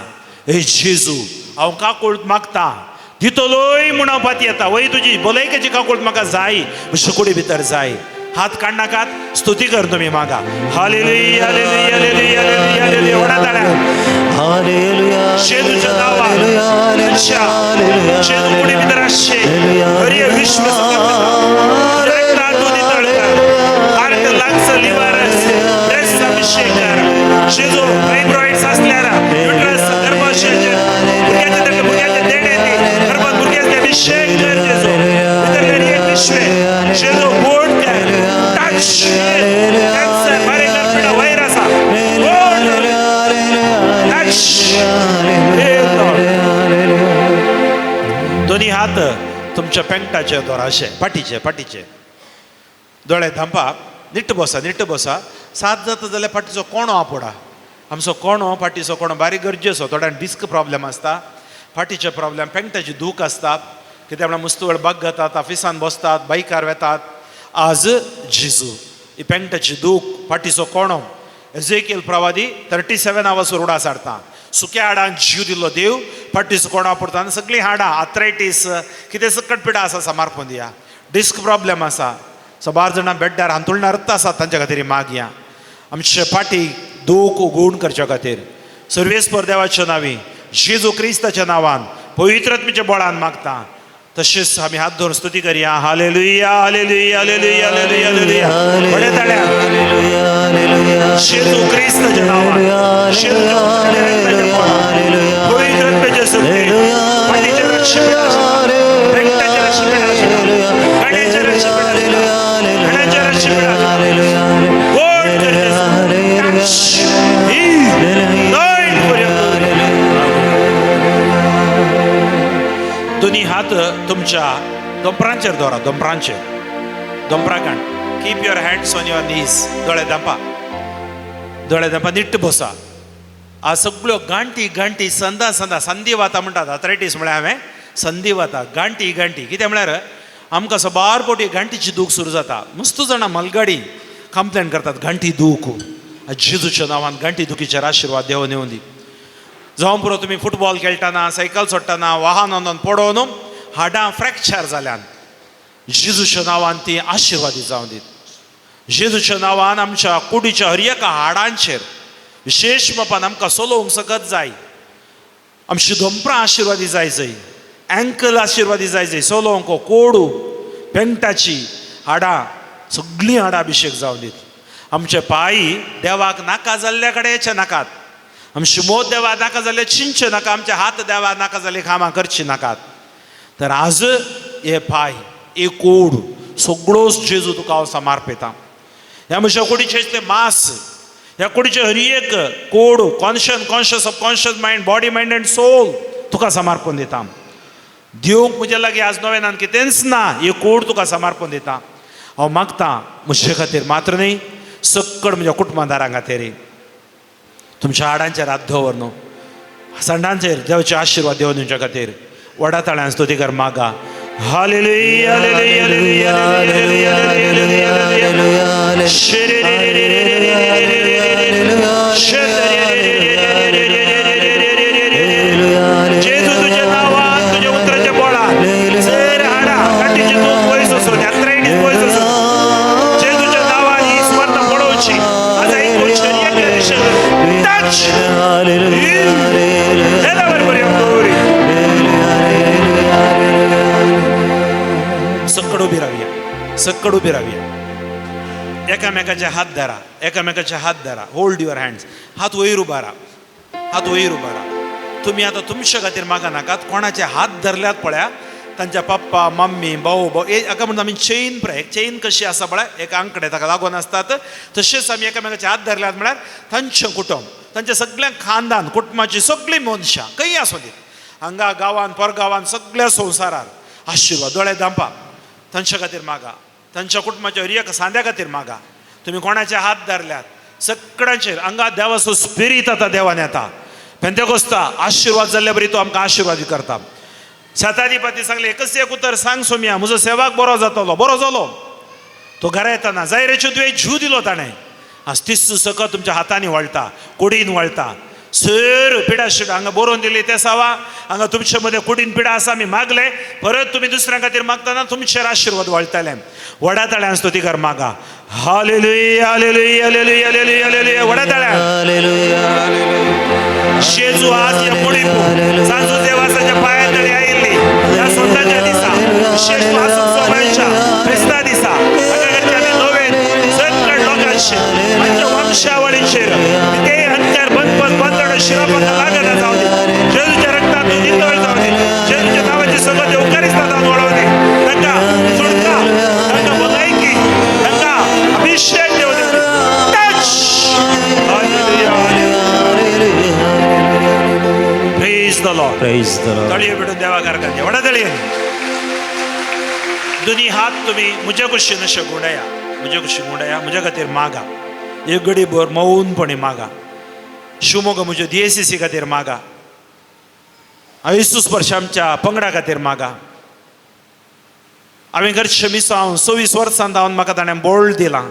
हे जेजू. हांव काकूळत मागता दितलोय म्हूण हांव पातयेता. वय तुजी भलायकेची काकूळत म्हाका जाय, म्हजे कुडी भितर जाय. हात काडनाकात, स्तुती कर तुमी मागा. Hallelujah, hallelujah, hallelujah, hallelujah, hallelujah. व्हडा ताळ्यान. हालेलुया, जेजूच्या नांवान. हालेलुया, अच्छा. हालेलुया, जेजू कुडी भितर आसचे हर विश्व रक्तान तूं नितळ कर. हार्ट, लंग्स, लिव्हर, ब्रेस्ट अभिषेक कर जेजू. फायब्रॉइड्स आसल्यार, युट्रस, गर्भाशयाचेर, भुरग्याचे देणे, भुरग्याचे देणे, ती गर्भात भुरग्याचे अभिषेक कर जेजू. भितरल्यान एक विश्व जेजू बोट कर. टच कॅन्सर, बारीक पिडा, व्हायरस बोट टच. दोन्ही हात तुमच्या पेंटाचे दवर अशे पाटीचे पाटीचे. दोळे धांपा, निट्ट बसा, निट्ट बसा. सात जाता जाल्यार पाटीचो कोणो आपोडा. आमचो कोणो, पाटीचो कोणो बारीक गरजेचो. थोड्यांक डिस्क प्रॉब्लेम आसता, फाटीचे प्रॉब्लेम, पेंटाची दूख आसता. कित्याक म्हळ्यार मुस्त वेळ बाग घेतात, ऑफिसान बसतात, बायकार वेतात. आज जेजू ही पेंटाची दूख, फाटीचो कोणो, एझेकियल प्रवादी 37 आवाज उडास हाडता. सुक्या हाडान जीव दिल्लो देव फाटीचो कोणो पुरता आनी सगळीं हाडां, आथरायटीस, कितें सकट पिडा आसा समर्पण दिया. डिस्क प्रॉब्लेम आसा, सबार जाणां बेड्ड्यार हांतुळणार रक्त आसा, तांच्या खातीर मागया. आमचे फाटी दूख उगूण करच्या खातीर सर्वेस्पर देवाच्या नांवी, जेजू क्रिस्ताच्या नांवान, पवित्र बळान मागता. तशेंच आमी हात धरून स्तुती करया. Hallelujah, hallelujah, hallelujah, hallelujah, hallelujah. व्हडल्या ताळ्यान. हालेलुया, हालेलुया, जेजू क्रिस्ताच्या नांवान, जेजूच्या रक्ताच्या बळान, पवित्र आत्म्याच्या शक्तीन फाटीचेर रक्षेपण आशिल्लें, पेंटाचेर रक्षेपण आशिल्लें, गण्याचेर रक्षेपण आशिल्लें, गण्याचेर रक्षेपण आशिल्लें. गोड कर जेजू. Touch, heal, anoint for your glory. दोन्ही हात तुमच्या दोंपरांचेर दवरा, दोंपरांचेर, दोंपराकाण. Keep your hands on your knees. दोळे धांपा, दोळे धांपा, निट्ट बसा. आज सगळ्यो गांठी गांठी, संदा संदा, संधिवाता म्हणटात. आथरायटीस म्हळ्यार हांवें संधिवाता, गांठी गांठी. कितें म्हळ्यार आमकां सबार फावटी गांठीची दूख सुरू जाता. मस्त जाणां मलगाडी कंप्लेन करतात, गांठी दूख. जेजूच्या नांवान गांठी दुखीचेर आशिर्वाद देव नेवन दी. जावं पुरो, तुमी फुटबॉल खेळटाना, सायकल सोडटना, वाहनान पडोवन हाडां फ्रॅक्चर जाल्यान, जेजूच्या नांवान ती आशिर्वादी जावं दीत. जेजूच्या नांवान आमच्या कुडीच्या हर एका हाडांचेर, विशेश बापान आमकां चलोवंक सकत जाय, आमची दोंपरां आशिर्वादी जाय जय, अँकल आशिर्वादी जाय जय, चलोवंक, कोडू, पेंटाची हाडां, सगळीं हाडां अभिशेक जावं दीत. आमचे पांय देवाक नाका जाल्ल्या कडेन येचे नाकात. आमची मोत देवा नाका जाल्ले चिंचे नाका. आमचे हात देवा नाका जाल्ले कामां करची नाकात. तर आज हे पांय, हे कोड सगळोच जेजू तुका हांव समर्पिता. ह्या म्हज्या कुडीचे ते मास, ह्या कुडीचे हर एक code, conscious, subconscious mind, body, mind and soul तुका समर्पण दिता. दिवंक म्हज्या लागीं आज नव्यान कितेंच ना. हे कोड तुका समर्पण दिता. हांव मागता, म्हजे खातीर मात्र न्ही, सक्कड म्हज्या कुटुंबादारां खातीर. तुमच्या हाडांचेर हात दवर न्हू, संडांचेर देवाचे आशिर्वाद देव तुमच्या खातीर. व्हडा ताळ्यान स्तुती कर, मागा. Hallelujah, hallelujah, hallelujah, hallelujah, hallelujah, hallelujah. जेजू, तुझ्या नावान, तुझ्या उतराच्या बोळान जर हाडा गांठीची दूख पयस वचून, आर्थरायटीस पयस वचून, जेजूच्या नावान ही स्मरण पळोवची. आज टच for your glory. सक्कड उभी रावया, सक्कड उभी रावया. एकामेकाचे हात धरा, एकामेकाचे हात धरा. Hold your hands. हात वयर उबारा, हात वयर उबारा. तुमी आतां तुमच्या खातीर मागा नाकात. कोणाचे हात धरल्यात पळया, तांच्या पप्पा, मम्मी, भाऊ भाऊ, हाका म्हणटा आमी चेन प्रे. चेन कशी आसा पळय, एक आंकडे ताका लागून आसतात. तशेंच आमी एकामेकाचे हात धरल्यात म्हळ्यार तांचें कुटुंब, तांचें सगळें खानदान, कुटुंबाची सगळीं मनशां खंय आसूं दी, हांगा गांवान, परगांवान, सगळ्या संवसारार आशिर्वाद. दोळे धांपा, तांच्या खातीर मागा. तांच्या कुटुंबाच्या हर एका सांद्या खातीर मागा. तुमी कोणाचे हात धरल्यात सगळ्यांचेर हांगा देवाचो स्पिरीत आतां देवान येता. पेंतेकोस्ता आशिर्वाद जाल्ल्या बरी तो आमकां आशिर्वाद करता. शताधिपती सांगले, एकच एक उतर सांग सोमया, म्हजो सेवाक बरो जातलो. बरो जालो तो. घरा येताना जायरेच्यो तुवें जीव दिलो ताणें. आज तीस सकत तुमच्या हातांनी वळटा, कुडीन वळटा. सर पिडा शिडा हांगा बरोवन दिली ते सावा हांगा तुमचे मदें कुडीन पिडा आसा आमी मागले परत तुमी दुसऱ्या खातीर मागतना तुमचेर आशिर्वाद वळटले. व्हडा ताळ्यान स्तुतीकर मागा. Hallelujah hallelujah hallelujah hallelujah hallelujah. व्हडा ताळ्यान. जेजू आज ह्या मुडीपू सांजू देवासाच्या पांया तळी आयिल्ली ह्या स्वताच्या दिसा विशेष सोमायच्या क्रिस्ता दिसा हांगा आमी नवेन सगळ्या लोकांचेर आमच्या वंशावळीचेर ते हत्यार बंद बंद शिरापाक लागना जावं दी. जेजूच्या रक्तांत नितळ जावं दी. जेजूच्या नांवाची सगळं ते उपकारिस्तान वळोवं दी. तांकां सुटका, तांकां भलायकी, तांकां अभिषेक देव दी. Touch. Praise the Lord. Praise the Lord. तळये भेटून देवा कारखान्या व्हडा तळयेन दोन्ही हात तुमी म्हज्या कुशीन अशें गुंडया, म्हज्या कुशीन गुंडया, म्हज्या खातीर मागा. एक घडी भर मौनपणी मागा. शिवमोगा म्हज्या DSCC खातीर मागा. आयुस्तू स्पर्श आमच्या पंगडा खातीर मागा. हांवें घरचें मिसांव 26 वर्सां धांवन म्हाका ताणें बोळ दिलां,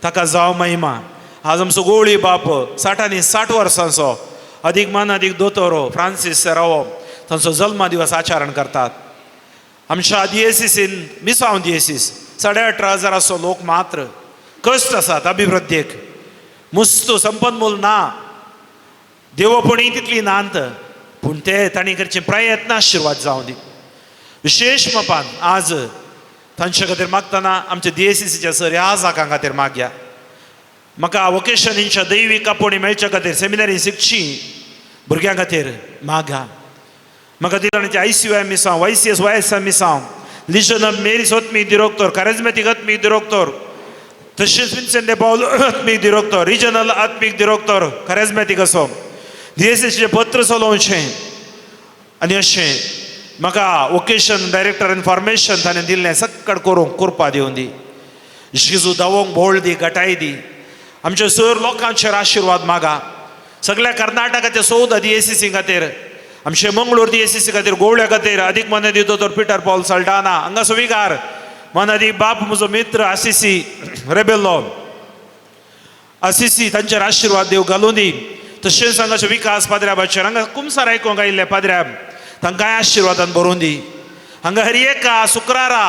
ताका जावं महिमा. आज आमचो गोवळी बाप 60 आनी 60 वर्सांचो अदीक मान अदीक दोतोर फ्रांसीस सेरावो तांचो जल्मा दिवस आचरण करतात. आमच्या DSCCन मिसांव DSCC 18,500 असो लोक मात्र कश्ट आसात अभिवृद्धीक. मुस्तू संपन्मूल ना, देवपणी तितली नांत, पूण ते तांणी करचे प्रयत्न आशिर्वाद जावं दी. विशेश मापान आज तांचे खातीर मागतना आमच्या DSCCच्या सर ह्या जागां खातीर मागया. म्हाका वोकेशनीच्या दैवीक आपोवणी मेळच्या खातीर सेमिनारी शिकची भुरग्यां खातीर मागा. म्हाका तांचे ICUI मिसांव, YCS YSM मिसांव, लिजन ऑफ मेरी आत्मीक दिरोक्तोर, कॅरिज्मॅटीक आत्मीक दिरोक्तोर, तशेंच विन्सेंट दे पावल आत्मीक दिरोक्तोर, रिजनल आत्मीक दिरोक्तोर कॅरिज्मॅटीक असो DSCCचें पत्र चलोवचें आनी अशें म्हाका वोकेशन डायरेक्टर आनी फॉर्मेशन ताणें दिल्लें सक्कड करूंक कुरपा दिवन दी. जेजू दावोंक बोळ दी, गटाय दी. आमच्या सर लोकांचेर आशिर्वाद मागा. सगळ्या कर्नाटकाच्या 14 DSCC खातीर, आमचे मंगळूर DSCC खातीर, गोवळ्या खातीर अदीक मनादी दोतोर पिटर पॉल सल्डाना हांगा विगार मनादी बाप म्हजो मित्र आसिसी रेबेल्लो आसिसी तांचेर आशिर्वाद देव घालूं दी. तशेंच हांगाचे विकास पाद्र्याबाचेर हांगा कुमसार आयकूंक आयिल्ले पाद्र्याब तांकांय आशिर्वादान भरून दी. हांगा हर एका शुक्रारा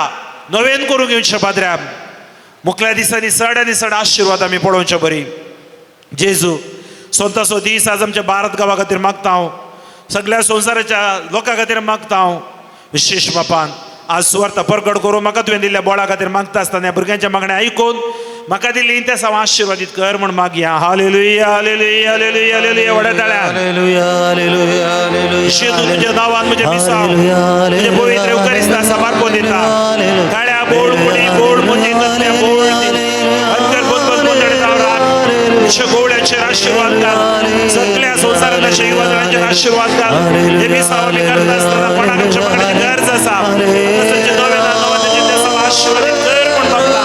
नवेन करूंक येवचे पाद्र्याब मुखल्या दिसांनी चड आनी चड आशिर्वाद आमी पळोवचे बरी. जेजू स्वताचो दीस आज आमच्या भारत गांवा खातीर मागता हांव, सगळ्या संवसाराच्या लोकां खातीर मागता हांव. विशेश बापान आज सुवार्थ परगट करूं म्हाका तुवें दिल्ल्या बोळा खातीर मागता आसतना भुरग्यांच्या मागणें आयकून म्हाका दिल्ली त्या हांव आशिर्वादीत कर म्हूण मागया. Hallelujah hallelujah hallelujah hallelujah. व्हड्या ताळ्यान. Hallelujah hallelujah hallelujah. जेजू तुज्या नांवान म्हजें मिसांव तुजें पवित्र eucharistia समर्पण दिता. काळ्या बोळ कुडी बोळ मोती तसल्या बोळ अंतर बंद बंद बंद गोवळ्यांचेर आशिर्वाद घाल. सगळ्या संवसारांतल्या युवाजणांचेर आशिर्वाद घाल. हे मिसांव आमी करता आसतना कोणाक आमच्या मागण्याची गरज आसा आशिर्वादीत कर म्हूण मागता.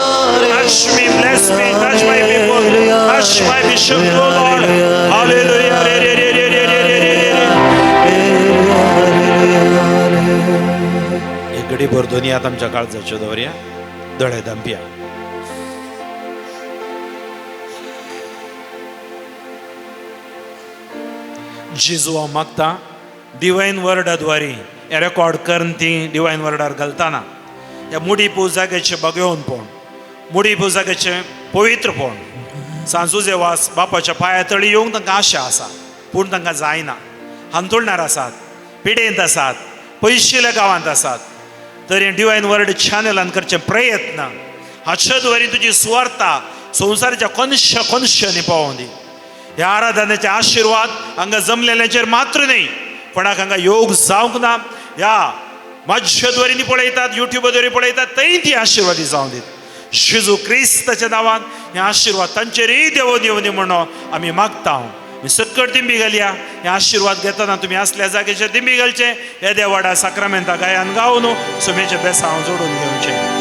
Touch me, bless me, touch my people, touch my bishop, O Lord. Hallelujah. Re, re, re, re, re, re, re, re, re. एक घडीभर दोन्ही हात आमच्या काळजाच्यो दवरया, दोळे धांपया. जेजू हांव मागता डिवायन वर्डाद्वारे हे रेकॉर्ड करून ती डिवायन वर्डार घालतना ह्या मुडी पुजागेचे बगेवन पोण, मुडी पुजागेचें पवित्रपण सांजुजे वास बापाच्या पांया तळी येवंक तांकां आशा आसा, पूण तांकां जायना. हांतुळणार आसात, पिडेंत आसात, पयशिल्ल्या गांवांत आसात, तरी डिवायन वर्ड चॅनलान करचे प्रयत्न हाचे द्वारे तुजी सुवार्ता संवसाराच्या कोनशा कोनशांनी पावोवं दी. ह्या आराधनेचे आशिर्वाद हांगा जमलेल्याचेर मात्र न्हय, कोणाक हांगा योग जावंक ना ह्या माध्यद्वारींनी पळयतात, युट्यूबाद्वारे पळयतात, थंय ती आशिर्वादी जावं दीत. जेजू क्रिस्ताच्या नांवान हे आशिर्वाद तांचेरय देवो दिवनी म्हणून आमी मागता. हांव सक्कड दिंबी घालया. हे आशिर्वाद घेतना तुमी असल्या जाग्याचेर दिंबी घालचे. हे देवाडा साक्रामेंता गायान गावन सुमेचे बेसांव जोडून घेवचें.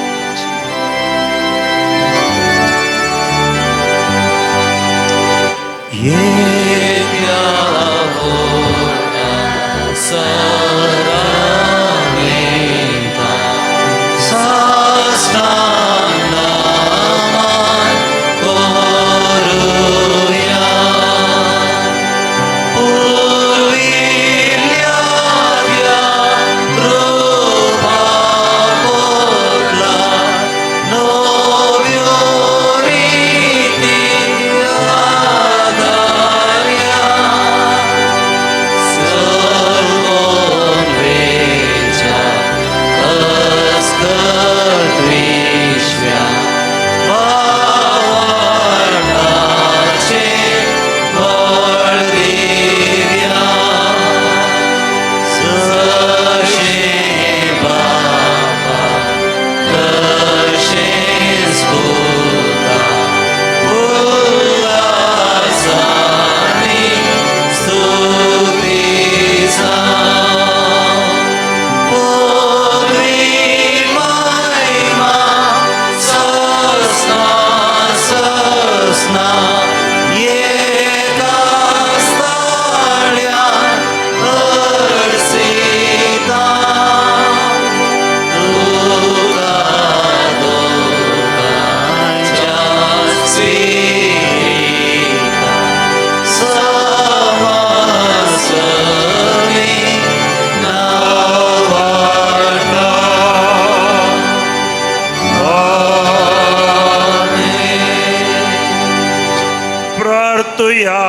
प्रार्थुया.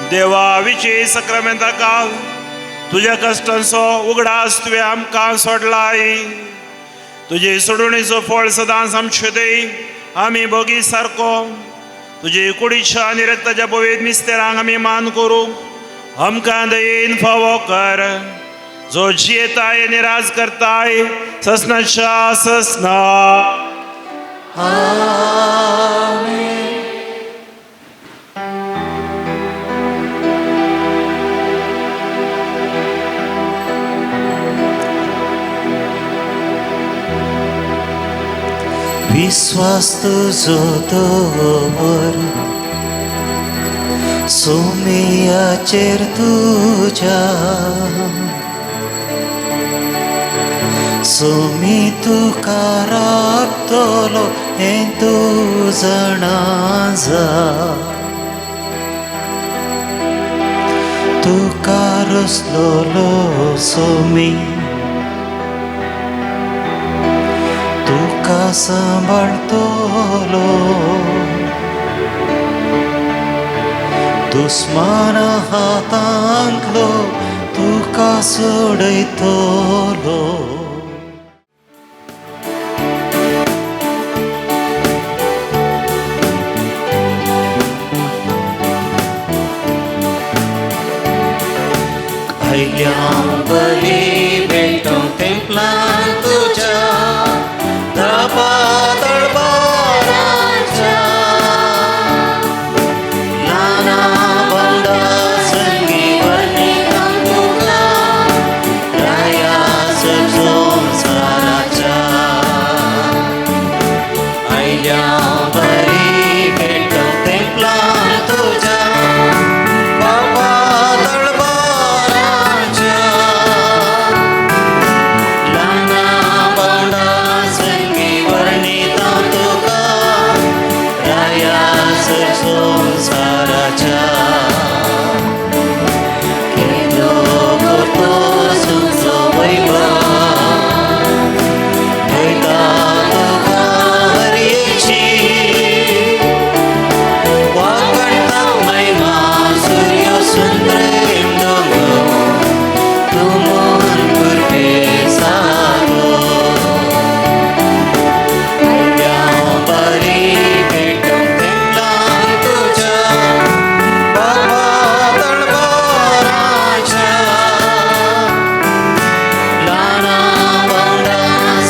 देवा विशी सक्रामेंता काल तुज्या कश्टांचो उगडास तुवें आमकां सोडलाय. तुजे सोडणीचो फळ सदांच आमचे दे आमी भोगी सारको. तुजे कुडीच्या आनी रक्ताच्या पवित्र मिस्तेरांक आमी मान करूं आमकां दयेन फावो कर, जो जियेताय आनी राज करताय ससनाच्या ससना. विश्वास तुजो दवर सोमियाचेर तुज्या, सोमी तुका राखतलो हें तूं जाणा जा. तुका रसलोलो सोमी तुका सांबाळतलो, दुस्माना हातांतलो तुका सोडयतलो. आयल्या बरी भेटूं तेंपलां तुज्या तळपातळबाराच्या ल्हाना बंदा संगी वर्णितां तुका राया संवसाराच्या. आयल्या बरी भेटूं तेंपलां तुज्या बाबा तळबाराच्या ल्हाना बंदा संगी वर्णितां तुका राया संवसाराच्या. केदो करतो तुजो वैभव थंयता तुका हरयेची वाकडता महिमा सूर्य सुंद्र दोंगर तूं मन कृपे सागो. आयल्या बरी भेटूं तेंपलां तुज्या बाबा तळबाराच्या ल्हाना बंदा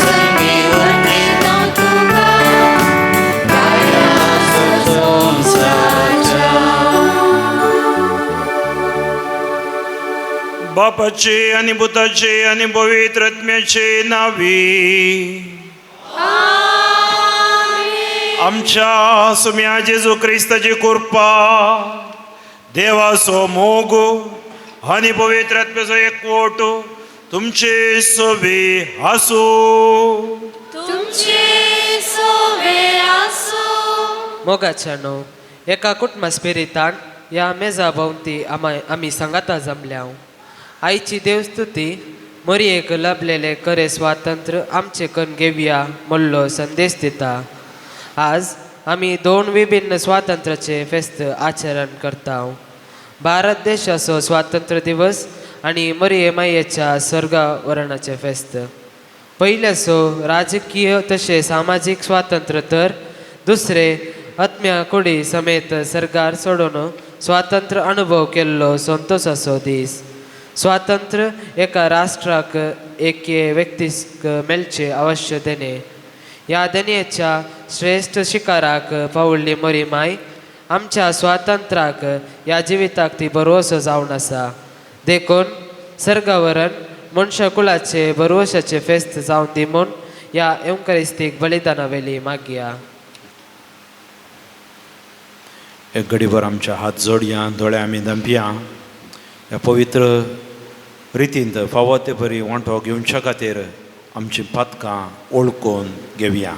संगी वर्णितां तुका राया संवसाराच्या. बापाचे आनी पुताचे आनी पवित्र आत्म्याचे नावी आमच्या सुम्या जेजू क्रिस्ताची कृपा, देवाचो मोग आनी पवित्र आत्म्याचो एकवट तुमचे सोबी आसूं. तुमचे सोवे आसूं. मोगाच्यानो, एका कुटुंबा स्पिरितान ह्या मेजा भोंवती आमी सांगाता जमल्या. आयची देवस्तुती मोरयेक लभलेले खरें स्वातंत्र्य आमचे कन घेवया म्हणलो संदेश दिता. आज आमी दोन विभिन्न स्वातंत्र्याचे फेस्त आचरण करता. भारत देशाचो स्वातंत्र्य दिवस आनी मरिये मायेच्या स्वर्गावरणाचे फेस्त. पयल्याचो राजकीय तशें सामाजीक स्वातंत्र्य तर दुसरे आत्म्या कुडी समेत सरकार सोडून स्वातंत्र्य अनुभव केल्लो संतोषाचो दीस. स्वातंत्र्य एका राष्ट्राक एके व्यक्तीक मेळचें अवश्य देणे. ह्या देणयेच्या श्रेश्ठ शिकाराक पावल्ली मरी माय आमच्या स्वातंत्र्याक ह्या जिविताक ती भरवसो जावन आसा. देखून सर्गावरण मनशाकुळाचे भरवशाचे फेस्त जावन दी म्हूण ह्या एवकरिस्तीक बलिदाना वेली मागया. एक घडीभर आमच्या हात जोडया, दोळे आमी दंपया. ह्या पवित्र रितींत फावो ते परी वांटो घेवच्या खातीर आमची पातकां ओळखून घेवया.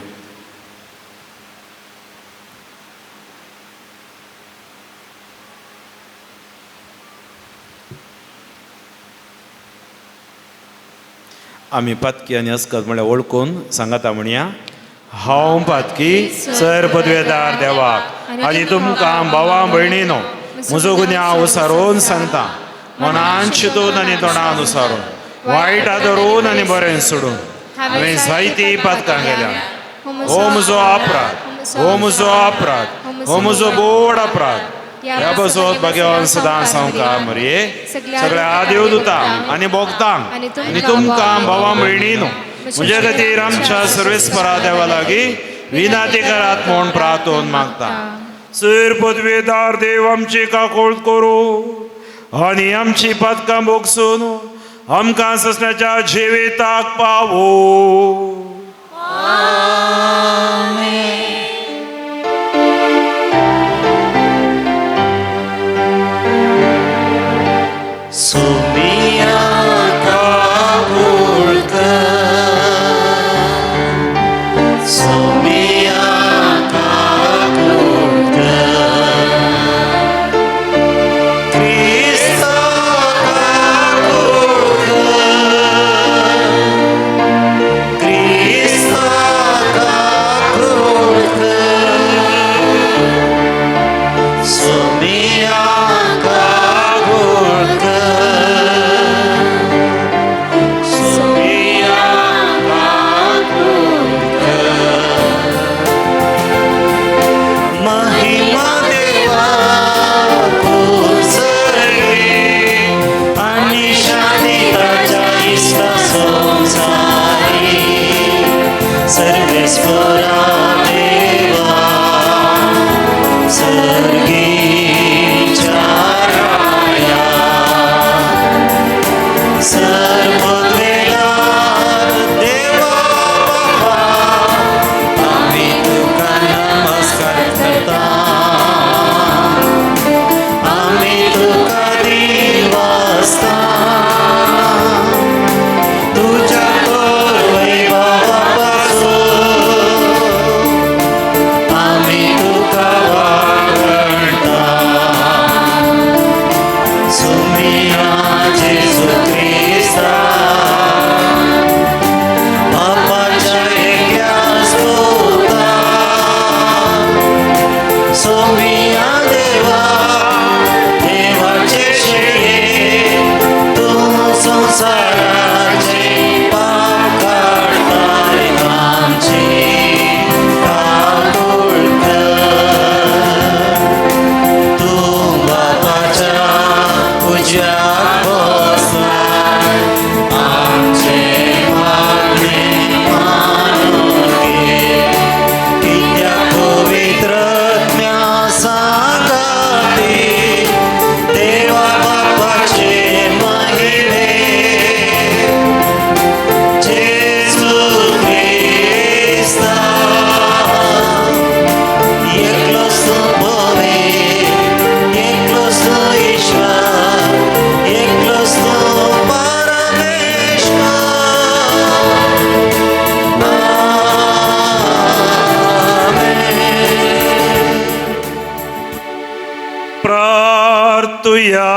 आमी पातकी आनी अस्कत म्हळ्यार वळखून सांगाता म्हणया. हांव पातकी सर पदवेदार देवाक आनी तुमकां भावां भयणीनो म्हजो गुन्यांव उसारून सांगता मनान चिंतून आनी तोंडान उसारून वायट आदरून आनी बरें सोडून हांवें जायतीं पातकां केल्या. हो म्हजो अपराध, हो म्हजो अपराध, हो म्हजो बोड अपराध. ह्या बसोत भगवान सदां सामकार मरये सगळ्या देवदूतांक आनी भोगतांक आनी तुमकां भावां भयणीनो म्हजे खातीर आमच्या सर्वेस्परा देवा लागीं विनाती करात म्हूण प्रार्थोन मागता. सर पदवेदार देव आमची काकोळ करूं आनी आमची पातकां भोगसून आमकां ससण्याच्या जिविताक पावो. सोमिया काकुळ कर, सोमिया काकुळ कर, क्रिस्ता काकुळ कर, क्रिस्ता काकुळ कर, सोमिया काकुळ कर, सोमिया काकुळ कर. महिमा देवा पुसरी आणि शांती ताच्या इश्टा संसारी सर्वेस्परा देवा सर्गीच्या राया सर्ववेळार देवा बाबा आम्ही तुका नमस्कार करता, आम्ही तुका दिवासता, तुझ्या थोर वैभवापासून आम्ही तुका वागणता. सुमिया जेजू क्रिस्ता बापाच्या एक्या स्तोता, सोमिया देवा देवाचे शेळे तूं संवसाराचे पाप काडताय आमचे काकुळ कर. तूं बापाच्या उजव्या बसलाय आमचे मागणे मानून घे. कित्याक पवित्र आत्म्या सांगाती देवा बापाचे महिमे जेजू क्रिस्ता एकलोच तूं पवित्र, एकलोच तूं ईश्वर, एकलोच तूं परमेश्वर. आमेन. प्रार्थुया.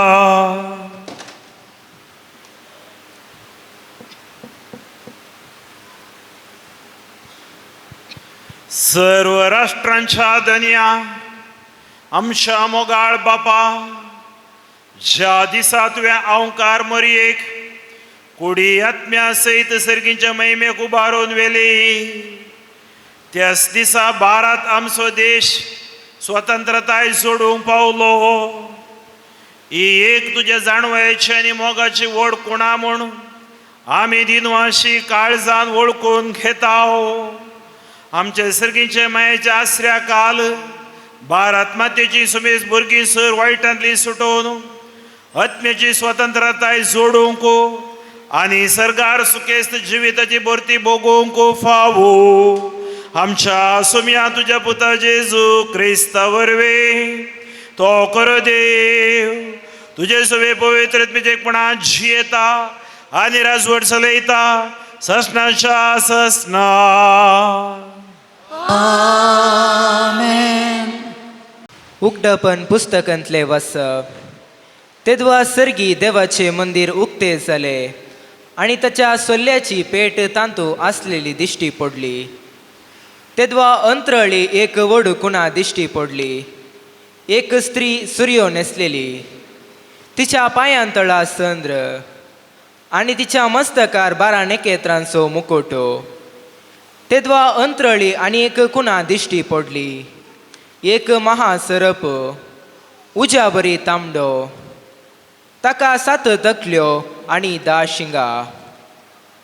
सर्व राष्ट्रांच्या धनया आमच्या मोगाळ बापा, ज्या दिसा तुवें अहंकार मरयेक कुडी आत्म्या सयत सर्गीच्या महिमेक उबारून व्हेली त्याच दिसा भारत आमचो देश स्वतंत्रताय सोडूंक पावलो. ही एक तुज्या जाणवयाची आनी मोगाची व्हड कुणा म्हूण आमी दिनवाशी काळजान वळखून घेताव. आमच्या सर्गींच्या मायेच्या आसऱ्या काल भारत मातेची सुमेस भुरगीं सर वायटांतली सुटोवन आत्म्याची स्वतंत्रताय जोडूंक आनी सरकार सुखेस्त जिविताची भरती भोगोवंक फावो. आमच्या सुम्या तुज्या पुता जेजू क्रिस्ता वरवीं तो करो देव तुजे सवे पवित्र आत्म्याचे जियेता आनी राजवट चलयता ससनाच्या ससना. आमेन. उगडापण पुस्तकांतले वाचप. तेदवा सर्गी देवाचे मंदिर उक्ते जाले आनी ताच्या सोल्ल्याची पेट तांतू आसलेली दिश्टी पडली. तेदवा अंत्रळी एक व्हड कुणा दिश्टी पडली. एक स्त्री सुर्यो न्हेसलेली, तिच्या पांयान तळा चंद्र आनी तिच्या मस्तकार 12 नखेत्रांचो मुकोटो. तेदवा अंत्रळी आनी एक कुणा दिश्टी पडली. एक महासरप उज्या बरी तांबडो, ताका 7 तकल्यो आनी 10 शिंगां.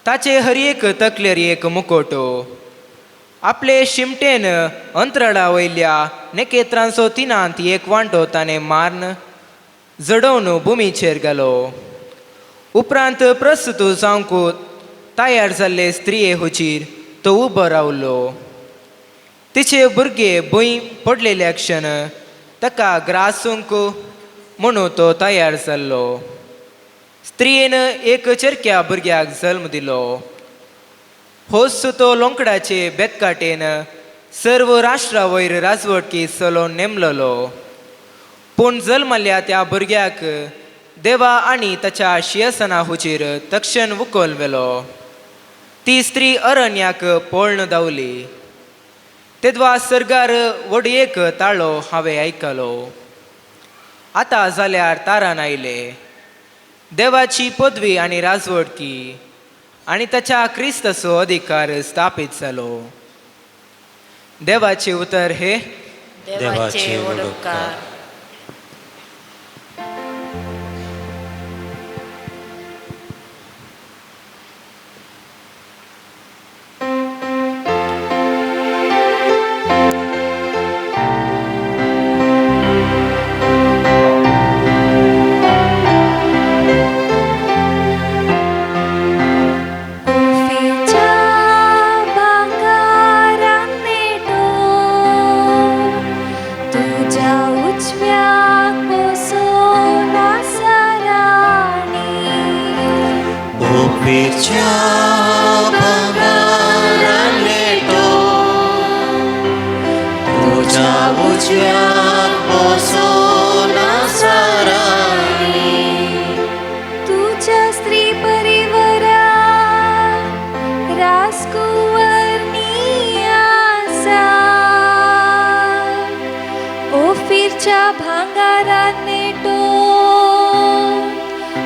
ताचे हर एक तकलेर एक मुकोटो. आपले शिमटेन अंतराळा वयल्या नखेत्रांचो 3 एक वांटो ताणें मारून जडोवन भुमीचेर घालो. उपरांत प्रस्तुत जावंक तयार जाल्ले स्त्रिये हुजीर तो उबो रावलो. तिचे भुरगे भूंय पडलेल्या क्षण ताका ग्रासूंक म्हणून तो तयार जाल्लो. स्त्रियेन एक चेरक्या भुरग्याक जल्म दिलो. होच तो लोंकडाचे बेतकाटेन सर्व राष्ट्रा वयर राजवटकी चलोवन नेमलेलो. पूण जल्मल्या त्या भुरग्याक देवा आनी ताच्या शिंयासना हुजीर तक्षण उखल व्हेलो. ती स्त्री अरण्याक पळण धांवली. तेदवा सर्गार व्हड एक ताळो हांवें आयकलो. आतां जाल्यार तारान आयले देवाची पदवी आनी राजवटकी आनी ताच्या क्रिस्ताचो अधिकार स्थापीत जालो. देवाचे उतर हे देवाचे व्हड उपकार.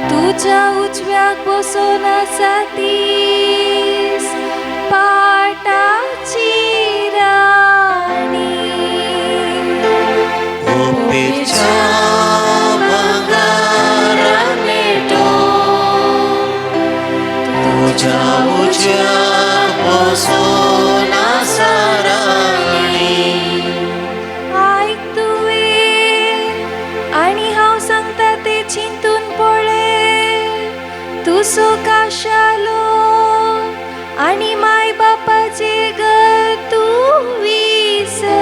तुझ्या उजव्याक बसून आसा तीस पाटाची राणी. ओपीच्या भांगारान नेटो तुझ्या उजव्याक बसून आसा राणी. आयक तुवें आनी हांव सांगता तें चिंतून पळय. तुजो काशालो आनी माय बापाचे घर तूं विसर.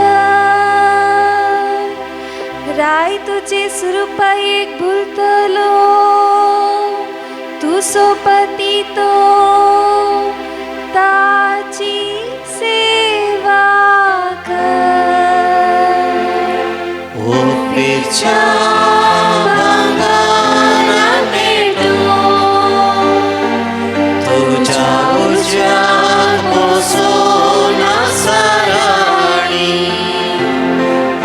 राय तुजे सुरुपायेक भुलतलो, तुजो पती तो ताची सेवा कर. ओपीच्या भांगारान नेटो तुझ्या उजव्याक बसून आसा राणी.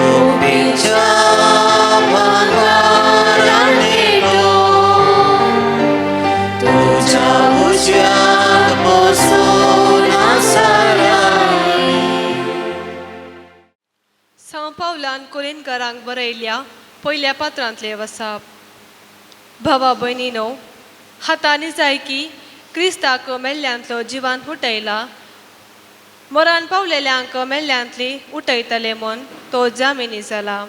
ओपीच्या भांगारान नेटो तुझ्या उजव्याक बसून आसा राणी. सांव पावलान कोरिनकारांक बरयल्या पयल्या पात्रांतले वसाप. भावा भयणीनो, हातांनी जाय की क्रिस्ताक मेल्ल्यांतलो जिवान उठयला, मरान पावलेल्यांक मेल्ल्यांतली उठयतले म्हूण तो जामिनी जाला.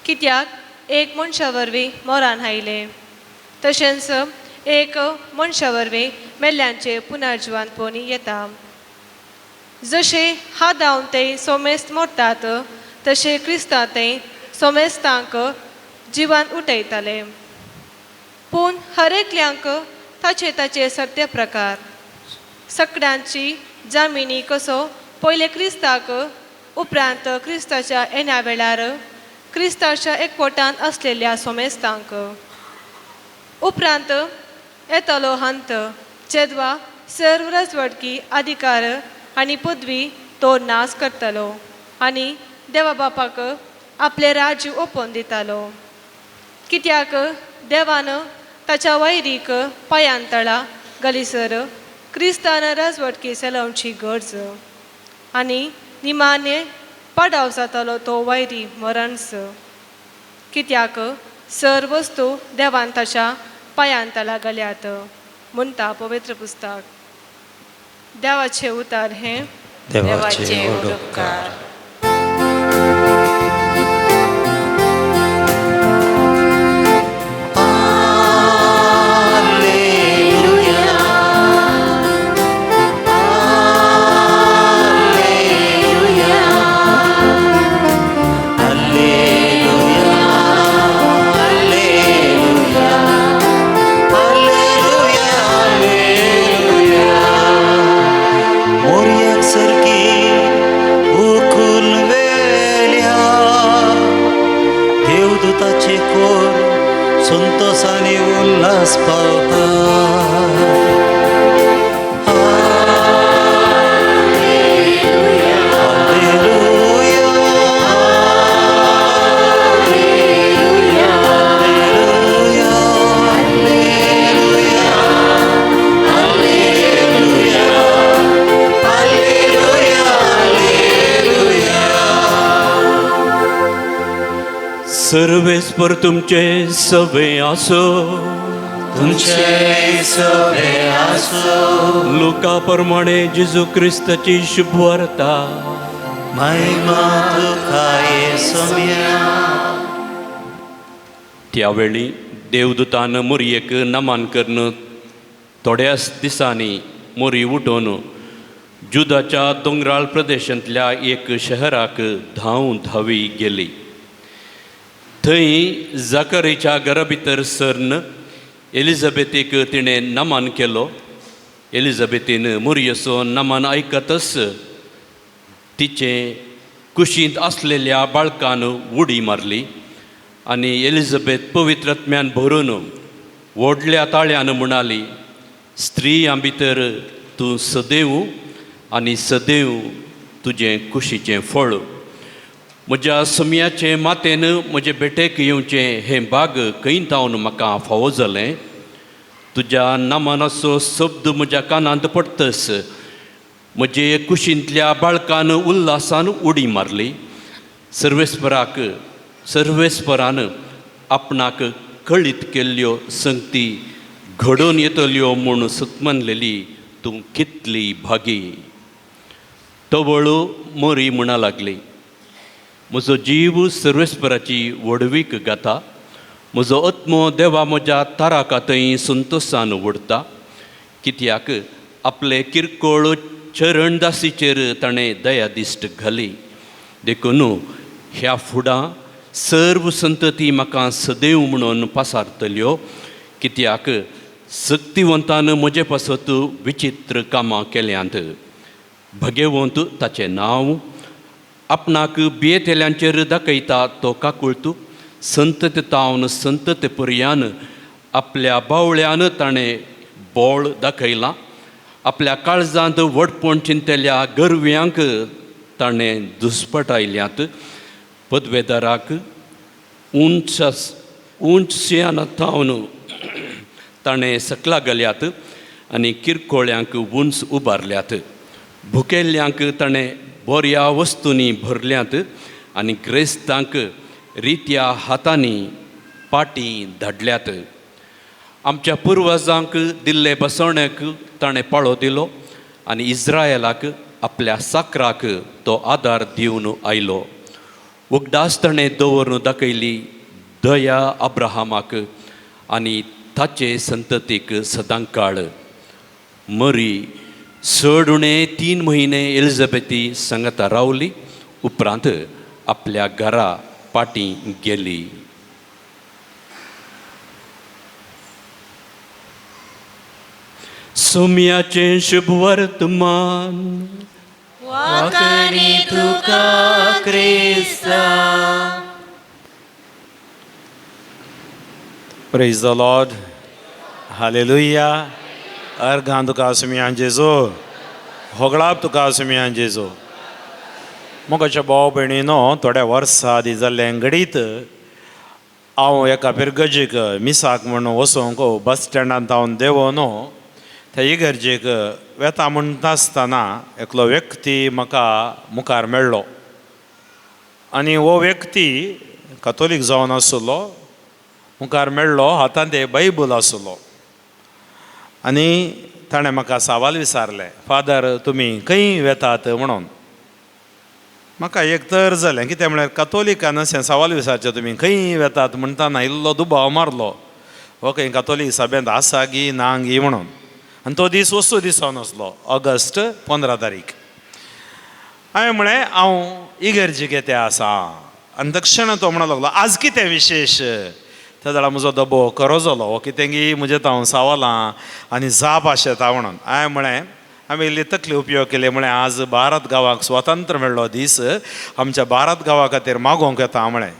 कित्याक एक मनशा वरवीं मरान आयलें, तशेंच एक मनशा वरवीं मेल्ल्यांचें पुनर्जिवानपण येता. जशें हादावन ते सोमेस्त मरतात तशें क्रिस्ता ते सोमेस्तांक जिवान उठयताले. पूण हर एकल्यांक ताचे ताचे सत्य प्रकार सगळ्यांची जामिनी कसो पयले क्रिस्ताक उपरांत क्रिस्ताच्या येण्या वेळार क्रिस्ताच्या एकवटान आसलेल्या सोमेस्तांक. उपरांत येतलो हंत जेदवा सर्व राजवटकी अधिकार आनी पदवी तो नाश करतलो आनी देवा बापाक आपलें राज्य ओपोवन दितालो. कित्याक देवान ताच्या वैरीक पांयान तळा गलीसर क्रिस्तान राजवटकी चलोवची गरज आनी निमाणे पाडाव जातालो तो वैरी मरणस. कित्याक सर वस्तू देवान ताच्या पांयान तळा घाल्यात म्हणटा पवित्र पुस्तक. देवाचें उतार हें. देवाचे व्हड उपकार. मोरयाक सारकी उखूल वेल्या देवदूताचे कोर संतोष आनी उल्हास पावता. सर्वेस्पर तुमचे सवे आसो. तुमचे सवे आसो. लुका प्रमाणे जेजू क्रिस्ताची शुभवार्ता. महिमा तुका येसोम्या. त्यावेळी देवदूतान मोरयेक नमन करून थोड्याच दिसांनी मोरी उठोवन जुदाच्या दोंगराळ प्रदेशांतल्या एक शहराक धांव धावी गेली. थंय जाकरीच्या घरा भितर सरन एलिझाबेथीक तिणें नमन केलो. एलिझाबेथीन मोरयेचो नमन आयकतच तिचे कुशींत आसलेल्या बाळकान उडी मारली आनी एलिझाबेथ पवित्र आत्म्यान भरून व्हडल्या ताळ्यान म्हणाली, स्त्रियां भितर तूं सदैव आनी सदैव तुजें कुशीचें फळ. म्हज्या सम्याचे मातेन म्हजे भेटेक येवचें हें बाग खंय तावन म्हाका फावो जालें. तुज्या नामानाचो शब्द म्हज्या कानांत पडतस म्हजे कुशींतल्या बाळकान उल्हासान उडी मारली. सर्वेस्पराक सर्वेस्परान आपणाक कळीत केल्ल्यो संगती घडोवन येतल्यो म्हूण सुतमनलेली तूं कितली भागी. तवळ मोरी म्हणा लागली, म्हजो जीव सर्वेस्पराची व्हडवीक गाता. म्हजो आत्मो देवा म्हज्या ताराका थंय संतोशान उडटा. कित्याक आपले किरकोळ चरणदासीचेर ताणें दयादिश्ट घाली. देखून ह्या फुडां सर्व संतती म्हाका सदैव म्हणून पासारतल्यो. कित्याक सक्तिवंतान म्हजे पासत विचित्र कामां केल्यांत. भगेवंत ताचें नांव आपणाक भियेतल्यांचेर दाखयता तो काकुळतू. संतत तावन संतत पर्यान आपल्या बावळ्यान ताणें बोळ दाखयलां. आपल्या काळजांत व्हडपण चिंतल्या गरव्यांक ताणें दुस्पटायल्यात. पदवेदाराक उंच उंच सियान थावन ताणें सकला घाल्यात आनी किरकोळ्यांक उंच उबारल्यात. भुकेल्ल्यांक ताणें बऱ्या वस्तूंनी भरल्यात आनी ग्रेस्तांक रित्या हातांनी पाटी धाडल्यात. आमच्या पुर्वजांक दिल्ले बसवण्याक ताणें पाळो दिलो आनी इस्रायलाक आपल्या साकराक तो आदार दिवन आयलो. उगडास ताणें दवरून दाखयली दया अब्राहमाक आनी ताचे संततीक सदांकाळ. मरी चड उणें 3 म्हयने एलिझाबेथी सांगाता रावली. उपरांत आपल्या घरा पाटी गेली. सोम्याचें शुभ वर्तमान. वाखाणी तुका क्रिस्ता. Praise the Lord. Hallelujah. अर्घां तुका सुमयान जेजो. होगळाप तुका सुमयान जेजो. मोगाच्या भाव भयणीनो, थोड्या वर्सां आदीं जाल्लें घडीत हांव एका पिरगजेक मिसाक म्हूण वचोंक बस स्टँडांत हांव देंवोन त्या इगर्जेक वेता म्हणटा आसतना एकलो व्यक्ती म्हाका मुखार मेळ्ळो आनी हो व्यक्ती कातोलीक जावन आसलो. मुखार मेळ्ळो, हातांत एक बायबल आसलो आनी ताणें म्हाका सवाल विचारलें, फादर तुमी खंय वेतात म्हणून. म्हाका एक तर जालें, कितें म्हळ्यार कातोलिकान अशें सवाल विचारचें तुमी खंय वेतात म्हणटाना इल्लो दुबाव मारलो, हो खंय कातोलीक सभेंत आसा गी ना गी म्हणून. आनी तो दीस वस्तू दीस जावन आसलो, ऑगस्ट 15 तारीख. हांवें म्हळें हांव इगर्जेक येते आसा. आनी तक्षण तो म्हणूंक लागलो, आज कितें विशेश? त्या जाल्यार म्हजो दबो खरो जालो, हो कितें गी म्हजें हांव सवालां आनी जाप आशेता म्हणून. हांवें म्हळें, हांवें इल्ली तकली उपयोग केली, म्हळें आज भारत गांवाक स्वातंत्र्य मेळ्ळो दीस, आमच्या भारत गांवा खातीर मागोवंक येता म्हळें.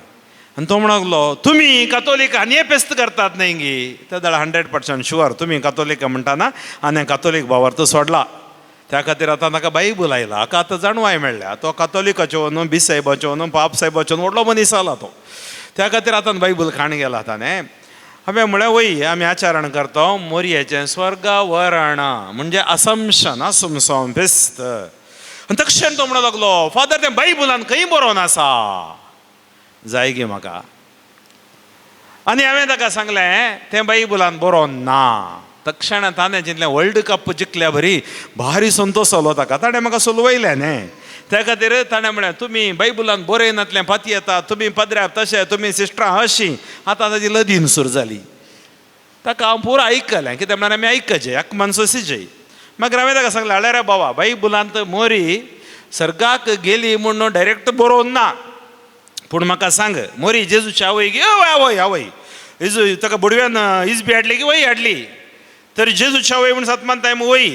आनी तो म्हणूंक लागलो, तुमी कातोलीक आनी पेस्त करतात न्हय गी? त्या जाल्यार 100% शुअर तुमी कातोलीक म्हणटाना आनी कातोलीक भावार्थ सोडला, त्या खातीर आतां ताका बायबल आयला, हाका आतां जाणवाय मेळ्ळ्या, तो कातोलिकाचो न्हू, बीस साहेबाचो न्हू, पाप साहेबाचो न्हू, व्हडलो मनीस जाला तो, त्या खातीर आतां बायबल खाण गेला ताणें. हांवें म्हळें वय आमी आचरण करता मोरयेचें स्वर्ग वरण म्हणजे असम्शन, असुमसोम फेस्त. आनी तक्षण तो म्हणूंक लागलो, फादर तें बायबलान खंय बरोवन आसा? जाय गी म्हाका. आनी हांवें ताका सांगलें तें बायबलान बरोवन ना. तक्षण ताणें जितलें वर्ल्ड कप जिखल्या बरी भारी संतोश जालो ताका, ताणें म्हाका सोलवयलें न्ही. त्या खातीर ताणें म्हळें तुमी बायबलान बरयनातलें फाती येता, तुमी पदऱ्याक तशें, तुमी सिस्टरां अशीं. आतां ताजी लदीन सुरू जाली. ताका हांव पुरो आयकलें, कितें म्हळ्यार आमी आयकचें अकमान सोसीचें. मागीर हांवें ताका सांगलें, हाडले रे बाबा बायबलांत मोरी सर्गाक गेली म्हूण डायरेक्ट बरोवन ना, पूण म्हाका सांग मोरी जेजूची आवय गी? आवय आवय आवय जेजू ताका बुडव्यान इजबी हाडली की वय हाडली, तर जेजूची आवय म्हूण सतमान टायम वय,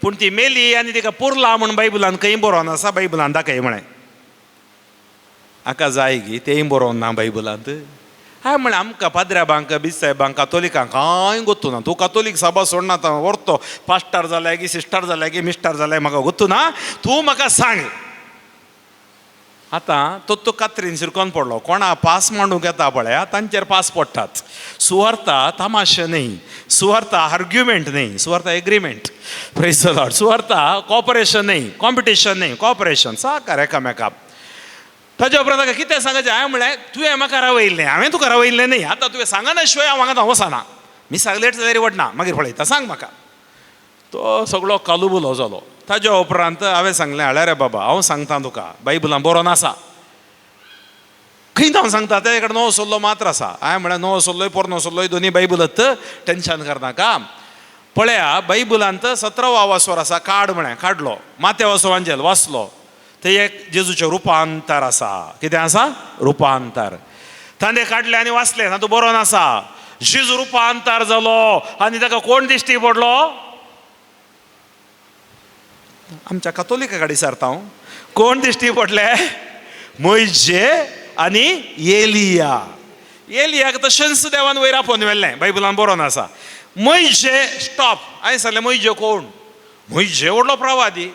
पूण ती मेली आनी तिका पुरला म्हूण बायबलान खंय बरोवन आसा? बायबलान दाखय म्हळें. हाका जाय गी तेंय बरोवन ना बायबलांत. हांवें म्हळें आमकां पाद्र्याबांक बीस साहेबांक कातोलिकांक कांय गोत्तू ना, तूं कातोलीक साबा सोडना व्हरतो पास्टार जाल्यार की सिस्टर जाल्यार की मिस्टर जाल्यार म्हाका गोत्तू ना, तूं म्हाका सांग. आतां तो तो कात्रीन शिरकोन पडलो, कोणा पास मांडूंक येता पळया तांचेर पास पडटात. सुवार्ता तमाशे न्ही, सुवार्ता आर्ग्युमेंट न्ही, सुवार्ता एग्रीमेंट, प्रेज the Lord. सुवार्ता कॉपरेशन न्ही, कॉम्पिटिशन न्ही, कॉपरेशन, साकार एकामेका. ताज्या उपरांत ताका कितें सांगाचें? हांवें म्हळें तुवें म्हाका रावयल्लें, हांवें तुका रावयल्लें न्ही. आतां तुवें सांगना शिवाय हांव हांगा वचना, मिसाक लेट जाल्यार वडना, मागीर पळयता, सांग म्हाका. तो सगळो कालुबुलो जालो. ताज्या उपरांत हांवें सांगलें, हाडल्या रे बाबा हांव सांगता तुका बायबलान बरोवन आसा. खंय हांव सांगता? तेजे कडेन नवो सल्लो मात्र आसा. हांवें म्हळें नवो सल्लोय पोरनो सल्लोय दोनी बायबलत, टेंशन करनाका. पळया बायबलांत 17वो वासोर आसा, काड म्हळें, काडलो. मातेवाचो वांजेल वाचलो, ते एक जेजूचें रुपांतर आसा. कितें आसा? रुपांतर. तांदे काडले आनी वाचले, तातूंत बरोवन आसा जेजू रुपांतर जालो आनी ताका कोण दिश्टी पडलो? आमच्या कातोलिका कडेन विचारता हांव, कोण दिश्टी पडले? मोयजे आनी एलिया. एलियाक तशेंच देवान वयर आपोवन व्हेल्लें, बायबलान बरोवन आसा. मोयजे स्टॉप. हांवें सांगलें मोयजे कोण? मोयजे व्हडलो प्रवादी.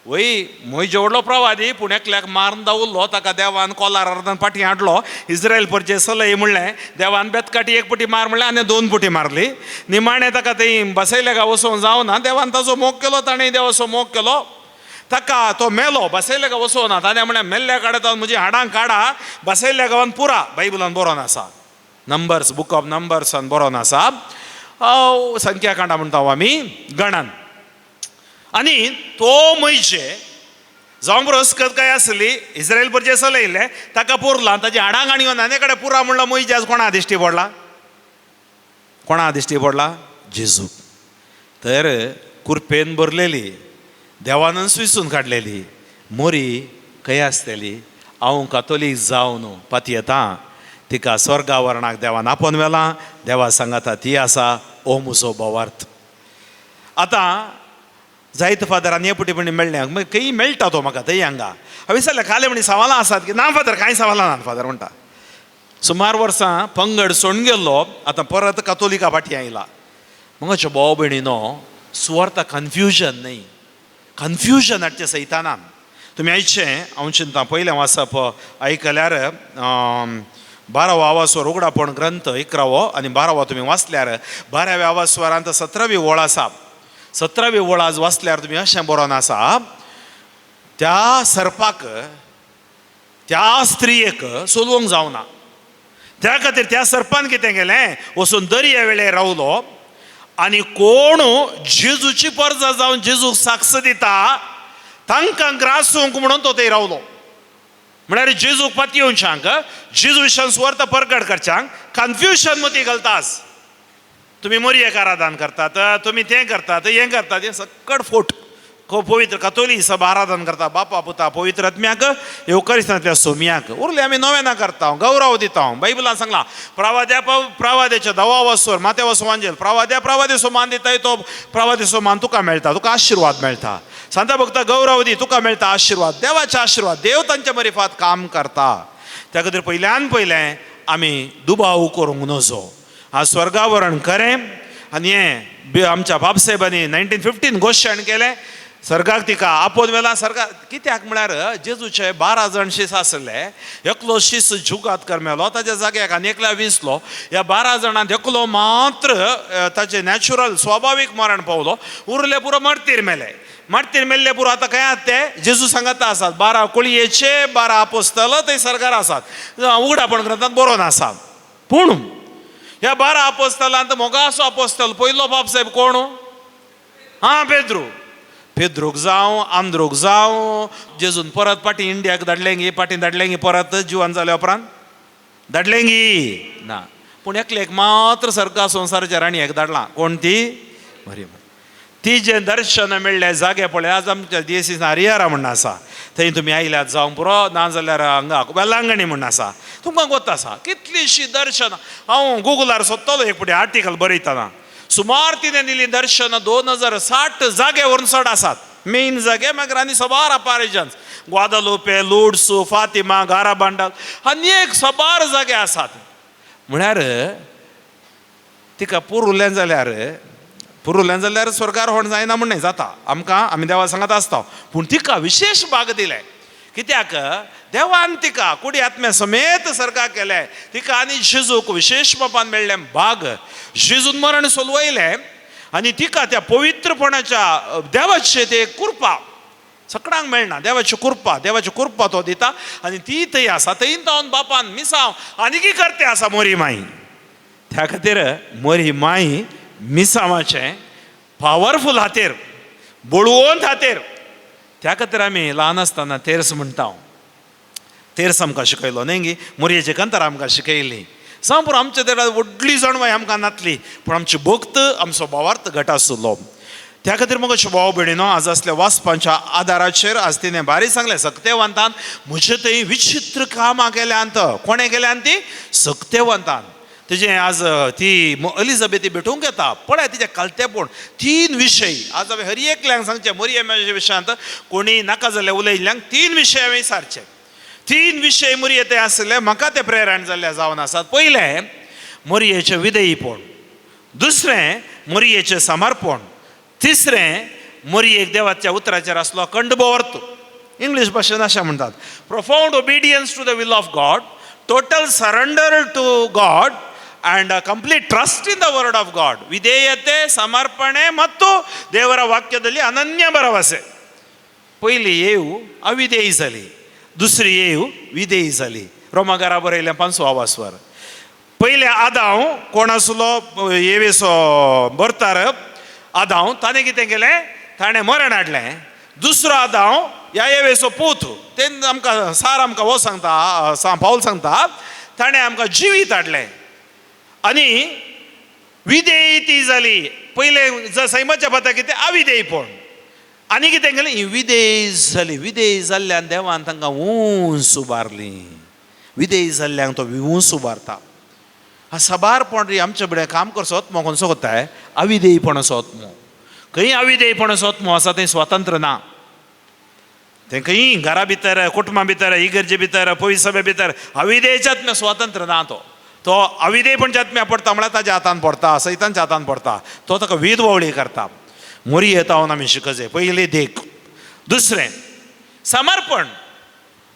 वय मोयजे व्हडलो प्रवादी, पूण एकल्याक मारून दावल्लो, ताका देवान कोलार अर्दान फाटीं हाडलो. इस्रायल परचे सलय म्हणलें, देवान बेतकाटी एक पुटी मार म्हणलें आनी 2 पुटी मारली. निमाणें ताका थंय बसयले काय वचोंक जावना, देवान ताजो मोग केलो, ताणें देवाचो मोग केलो, ताका तो मेलो. बसयले काय वचोना, ताणें म्हणलें मेल्ल्या कडेन म्हजी हाडां काडा, बसयल्ल्या गांवान पुरा. बायबलान बरोवन आसा, नंबर्स, बूक ऑफ नंबर्सान बरोवन आसा, संख्याकांडा म्हणटा आमी गणन. आनी तो म्हयजे जावं बरो अस्कत काय आसली, इस्रायल परचे चलयले, ताका पुरला, ताजी हाडां गाणी येवन आनी कडेन पुरा म्हणलो. मोयजे आज कोणा दिश्टी पडला? कोणा दिश्टी पडला? जेजू. तर कुरपेन भरलेली, देवानच विसून काडलेली मोरी खंय आसतली? हांव कातोलीक जावन पातयेता, तिका स्वर्गावरणाक देवान आपोवन व्हेला, देवा सांगाता ती आसा. ओ म्हजो भावार्थ. आतां जायत फादर आनी हे पुटी मेळ्ळें, मागीर खंय मेळटा तो म्हाका थंय हांगा. हांवें विचारलें काले म्हणी सवालां आसात की ना फादर? कांय सवालां ना फादर म्हणटा. सुमार वर्सां पंगड सोडून गेल्लो, आतां परत कातोलिका फाटीं आयला. मगाच्या भाव भयणीनो, सुवार्ता कन्फ्युजन न्ही, कन्फ्युजन हाडचें सैतानान. तुमी आयचें हांव चिंता पयलें वाचप आयकल्यार बारावो आवास्वर उगडापण ग्रंथ इकरावो आनी बारावो तुमी वाचल्यार बाराव्या आवास्वरांत सतरावी ओळ आसा. 17वी ओळ आज वाचल्यार तुमी अशें बरोवन आसा, त्या सर्पाक त्या स्त्रियेक सोलवंक जावना, त्या खातीर त्या सर्पान कितें केलें, वचून दर्या वेळेर रावलो आनी कोण जेजूची परजा जावन जेजूक साक्ष दिता तांकां ग्रासूंक म्हणून तो थंय रावलो. म्हळ्यार जेजूक पातयेवच्यांक, जेजू विशयान सुवार्थ परगट करच्यांक कन्फ्युजन मती घालतास. तुमी मोरयेक आराधन करतात, तुमी तें करतात, हें करतात, हें सकट फोट. पवित्र कातोली सभा आराधन करता बापा पुता पवित्र आत्म्याक येवकारिस्तांतल्या सोम्याक. उरले आमी नोवेना करता, गौरव दिता. बायबलान सांगला प्रवाद्या प्रवाद्याच्या दवा वसवर माते वसो वांजेल प्रवाद्या प्रवादेसो मान दिता तो प्रवादेसो मान तुका मेळटा, तुका आशिर्वाद मेळटा. सांता भक्ता गौरव दी, तुका मेळटा आशिर्वाद, देवाचे आशिर्वाद. देव तांच्या मरिफात काम करता. त्या खातीर पयल्यान पयलें आमी दुबाव करूंक नजो. आज स्वर्गावरण खरें आनी हें आमच्या बाबसाहेबांनी 1915 घोशण केलें. सर्गाक तिका आपोवन वेला. सर्गाक कित्याक म्हळ्यार जेजूचे 12 जाण शीस आसले, एकलो शीस जुगात कर मेलो ताच्या जाग्याक आनी एकल्या विसलो. ह्या 12 जाणांत एकलो मात्र ताचें नॅचरल स्वाभावीक मरण पावलो, उरले पुरो मर्तीर मेले. मर्तीर मेल्ले पुरो आतां खंय आहात ते जेजू सांगाता आसात. 12 कुळयेचे 12 आपोस्तल थंय सर्गार आसात, उगडापण ग्रंथांत बरोवन आसा. पूण ह्या 12 आपोस्तलांत मोगासो आपोस्तल पयलो बापसाहेब कोण? हां, पेद्रू. पेद्रूक जावं आंद्रूक जावं जेजून परत फाटीं इंडियाक धाडलेंगी, फाटीं धाडलेंगी, परत जिवन जाल्या उपरांत धाडलेंगी ना. पूण एकलेक मात्र सर्गा संवसाराच्या राणयेक धाडलां. कोण ती? मरियम. ती जें दर्शन मेळ्ळें जागे पळय आज आमच्या दियेसीस हरिहरा म्हूण आसा, थंय तुमी आयल्यात जावं पुरो, नाजाल्यार हांगा वेलांगणी म्हूण आसा, तुमकां गोत आसा कितलींशीं दर्शनां. हांव गुगलार सोदतालो एक फावटी आर्टिकल बरयतना, सुमार तिणें दिलीं दर्शनां 2060 जागे व्हरून चड आसात. मेन जागे मागीर आनी सबार अपारिजन्स, ग्वादालुपे, लुड्स, फातिमा, गाराबांडाल आनी एक सबार जागे आसात. म्हळ्यार तिका पुरुलें जाल्यार पुरुलें जाल्यार स्वर्गार होण जायना म्हण न्हय, जाता आमकां, आमी देवा सांगात आसता. पूण तिका विशेश भाग दिलें कित्याक देवान तिका कुडी आत्म्या समेत सर्गाक केलें. तिका आनी जेजूक विशेश बापान मेळ्ळें भाग. जेजून मरण सोलवयलें आनी तिका त्या पवित्रपणाच्या देवाचे ते कृपा सगळ्यांक मेळना, देवाची कृपा, देवाची कृपा तो दिता आनी ती थंय आसा. थंय जावन बापान मिसांव आनी की करते आसा मोरी माई. त्या खातीर मोरी माई मिसांवाचें पावरफूल हातेर, बळवंत हातेर. त्या खातीर आमी ल्हान आसतना तेर्स म्हणटा, तेर्स आमकां शिकयलो न्ही गी, मोरयेचे कंतर आमकां शिकयली. सांग पुरो आमच्या तेरा व्हडली जाणवाय आमकां नातली, पूण आमची भक्त आमचो भावार्थ घट आसलो. त्या खातीर म्हाका अशें भाव भयणीनो आज असल्या वाचपांच्या आदाराचेर आज तिणें बारीक सांगलें, सक्तेवंतान म्हजे थंय विचित्र कामां केल्यांत. कोणें केल्यांत ती? सक्तेवंतान. तिजें आज ती एलिझाबेथी भेटूंक येता, पळय तिजें कलतेपण. 3 विशय आज हांवें हर एकल्यांक सांगचें, मोरये विशयांत कोणी नाका जाल्लें उलयल्ल्यांक 3 विशय हांवें सारचे. 3 विशय मोरये ते आसले म्हाका ते प्रेरण जाल्ले जावन आसात. पयलें मोरयेचें विधेयीपण, दुसरें मोरयेचें समर्पण, तिसरें मोरयेक देवाच्या उतराचेर आसलो अखंड भोवर्त. इंग्लीश भाशेन अशें म्हणटात, profound obedience to the will of God, total surrender to God and complete trust in the word of God. ವಿಧೇಯತೆ, ಸಮರ್ಪಣೆ ಮತ್ತು ದೇವರ ವಾಕ್ಯದಲ್ಲಿ ಅನನ್ಯ ಭರವಸೆ. पयली येव अविधेयी जाली, दुसरी येव विधेयी जाली. रोमागारा बरयलें 5 आवासवर. पयले आदांव कोण आसलो? येवेसो भरतार आदांव, ताणें कितें केलें? ताणें मरण हाडलें. दुसरो आदांव ह्या येवेसो पूत, तें आमकां सार आमकां हो सांगता, पावल सांगता, ताणें आमकां जिवीत हाडलें आनी विधेयी ती जाली. पयलें सैमाच्या पता कितें अविधेयीपण आनी कितें केलें? ही विधेयी जाली. विधेयी जाल्ल्यान देवान तांकां ऊंच उबारली. विधेयी जाल्ल्यांक तो ऊंच उबारता. हा साबारपण रे आमच्या बरें काम करचो आत्मो खंयचो कोत्ताय? अविधेयीपणाचो आत्मो. खंय अविधेयीपणाचो आत्मो आसा थंय स्वातंत्र्य ना. तें खंय घरा भितर, कुटुंबा भितर, इगर्जे भितर, पयस सभे भितर अविधेयच्या आत्म्या स्वातंत्र्य ना. तो तो अविधेयपणच्या आत्म्या पडटा म्हळ्यार ताज्या हातान पडटा, सैतांच्या हातान पडटा, तो ताका वेदवळी करता. मोरी येता आमी शिकचे पयली देख. दुसरें समर्पण.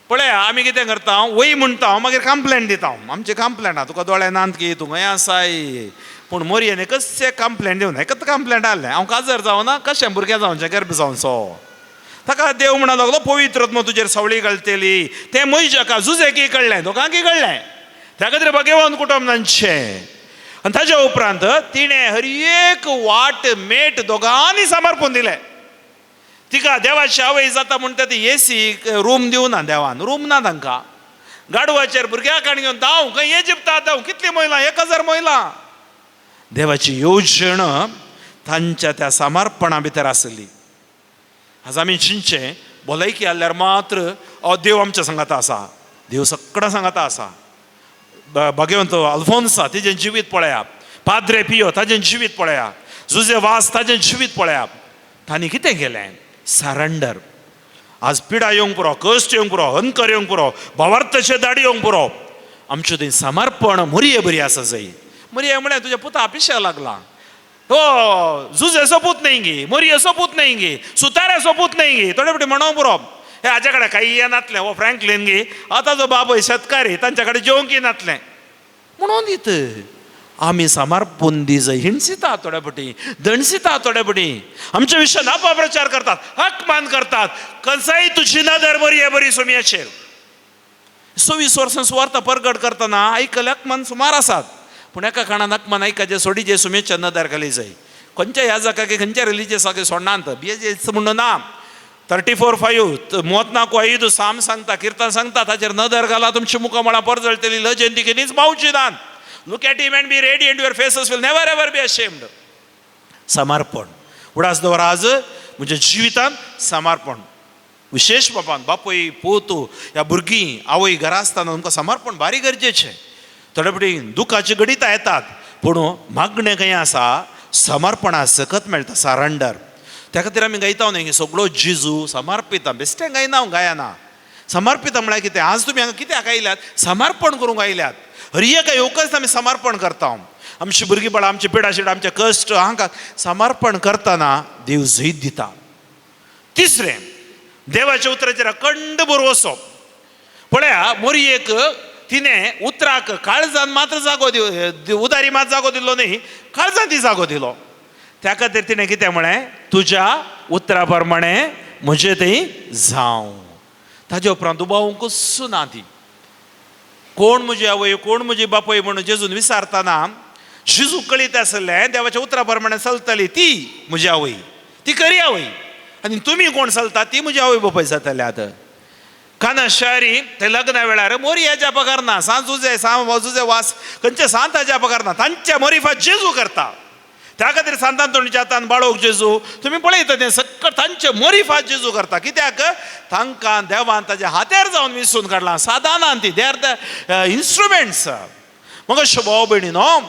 पळया आमी कितें करता, वय म्हणटा, मागीर कंप्लेंट दिता. आमचे कंप्लेंट आहा, तुका दोळे नात की तूं खंय आसाय. पूण मोरयेन कशें कंप्लेंट दिवन एकच कंप्लेंट आहलें, हांव काजर जावना कशें भुरगें जावचें गर्भ जावचो. ताका देव म्हणा लागलो पवित्र तुजेर सवळी घालतली. तें मोयजका जुजेकी कळ्ळें, दोगांकी कळ्ळें. त्या खातीर भगेवन कुटुंब तांचें. आनी ताज्या उपरांत तिणें हर एक वाट मेट दोगांनी समर्पण दिलें. तिका देवाची आवय जाता म्हणटा ती एसी रूम दिवना देवान, रूम ना तांकां. गाडवाचेर भुरग्याक आनी घेवन धांव खंय इजिप्ता धांव, कितली मैलां, 1000 मैलां. देवाची येवजण तांच्या त्या समर्पणा भितर आसली. आज आमी चिंतचें भलायकी आसल्यार मात्र देव आमच्या सांगाता आसा, देव सगळ्या सांगाता आसा. भगवंत अल्फोन्सा तिजें जिवीत पळया, पाद्रे पियो ताजें जिवीत पळया, जुजे वास ताजें जिवीत पळया. तांणी कितें केलें? सरंडर. आज पिडा येवंक पुरो, कश्ट येवंक पुरो, हनकर येवंक पुरो, भावार्थाचे दाडी येवंक पुरो, आमचें थंय समर्पण मोरये बरी आसा. जय मोरये म्हळ्यार तुज्या पुता पिशा लागला, हो जुजे सोपूत न्हय गी, मोरये सोपूत न्हय गी, सुतारे सोपूत न्हय गी, थोडे फावटी म्हणोंक पुरो. हे हाजे कडेन कांय नातलें, हो फ्रँकलीन गी आतां जो बाबय शेतकारी तांच्या कडेन जेवंकय नातलें म्हणून दित. आमी समर्पण दी जय हिणसिता थोडे फावटी, दणसिता थोडे फावटी, आमच्या विशयान अपप्रचार करतात, हकमान करतात. कंसाय तुजी नदर बरी बरी सोमयाचेर. 26 वर्सां सुवार्थ परगट करतना आयकले अकमान सुमार आसात, पूण एका काणान अकमान आयकाचे सोडी जे सुमेच्या नदर घाली जाय. खंयच्या ह्या जाका खंयच्या रिलिजियसाक सोडनात बीएस म्हणून ना. 34:5 मोतनाको 5 साम सांगता, किर्तन सांगता, ताचेर नदर घाला तुमची मुखामळां परजळटली, लजेन ती केन्नीच पावची नात. Look at him and be radiant, your faces will never ever be ashamed. समर्पण उडास दवर. आज म्हज्या जिवितांत समर्पण, विशेश बापान बापूय पूत ह्या भुरगीं आवय घरा आसतना तुमकां समर्पण भारी गरजेचें. थोडे फावटी दुखाची घडितां येतात, पूण मागणें खंय आसा, समर्पणा सकत मेळटा, सरंडर. त्या खातीर आमी गायता न्ही सगळो जेजू समर्पिता, बेश्टें गायना हांव गायना. समर्पिता म्हळ्यार कितें? आज तुमी हांगा कित्याक आयल्यात? समर्पण करूंक आयल्यात. हर एका येवकच आमी समर्पण करता. आमची भुरगीं बाळां, आमची पिडाशीड, आमचे कश्ट हांकां समर्पण करतना देव जैत दिता. तिसरें, देवाच्या उतराचेर अखंड बरोवचो. पळया मोरयेक तिणें उतराक काळजान मात्र जागो दिव, उदारी मात जागो दिलो न्ही, काळजान ती जागो दिलो. त्या खातीर तिणें कितें म्हळें? तुज्या उतरा प्रमाणे म्हजें थंय जावं. ताजे उपरांत दुबावूंकच ना ती. कोण म्हजी आवय, कोण म्हजी बापूय म्हणून जेजून विचारतना जेजू कळीत आसलें देवाच्या उतरा प्रमाणे चलतली ती म्हजी आवय, ती खरी आवय, आनी तुमी कोण चलता ती म्हजी आवय बापूय जातले. आतां काना शहरी ते लग्ना वेळार मोरी हेज्या पगार ना, सांज जुजे सांज जुजे वास खंयचे सांत हाज्या पगार ना, तांच्या मोरीफा जेजू करता. त्या खातीर सांतांतोणीच्या हातान बाळोवक जेजू तुमी पळयता तें सगळं तांचे मोरीफा जेजू करता. कित्याक? तांकां देवान ताच्या हातेर जावन विसून काडलां. सादाना ती, they are the instruments. मग अशें भाव भयणी न्हू,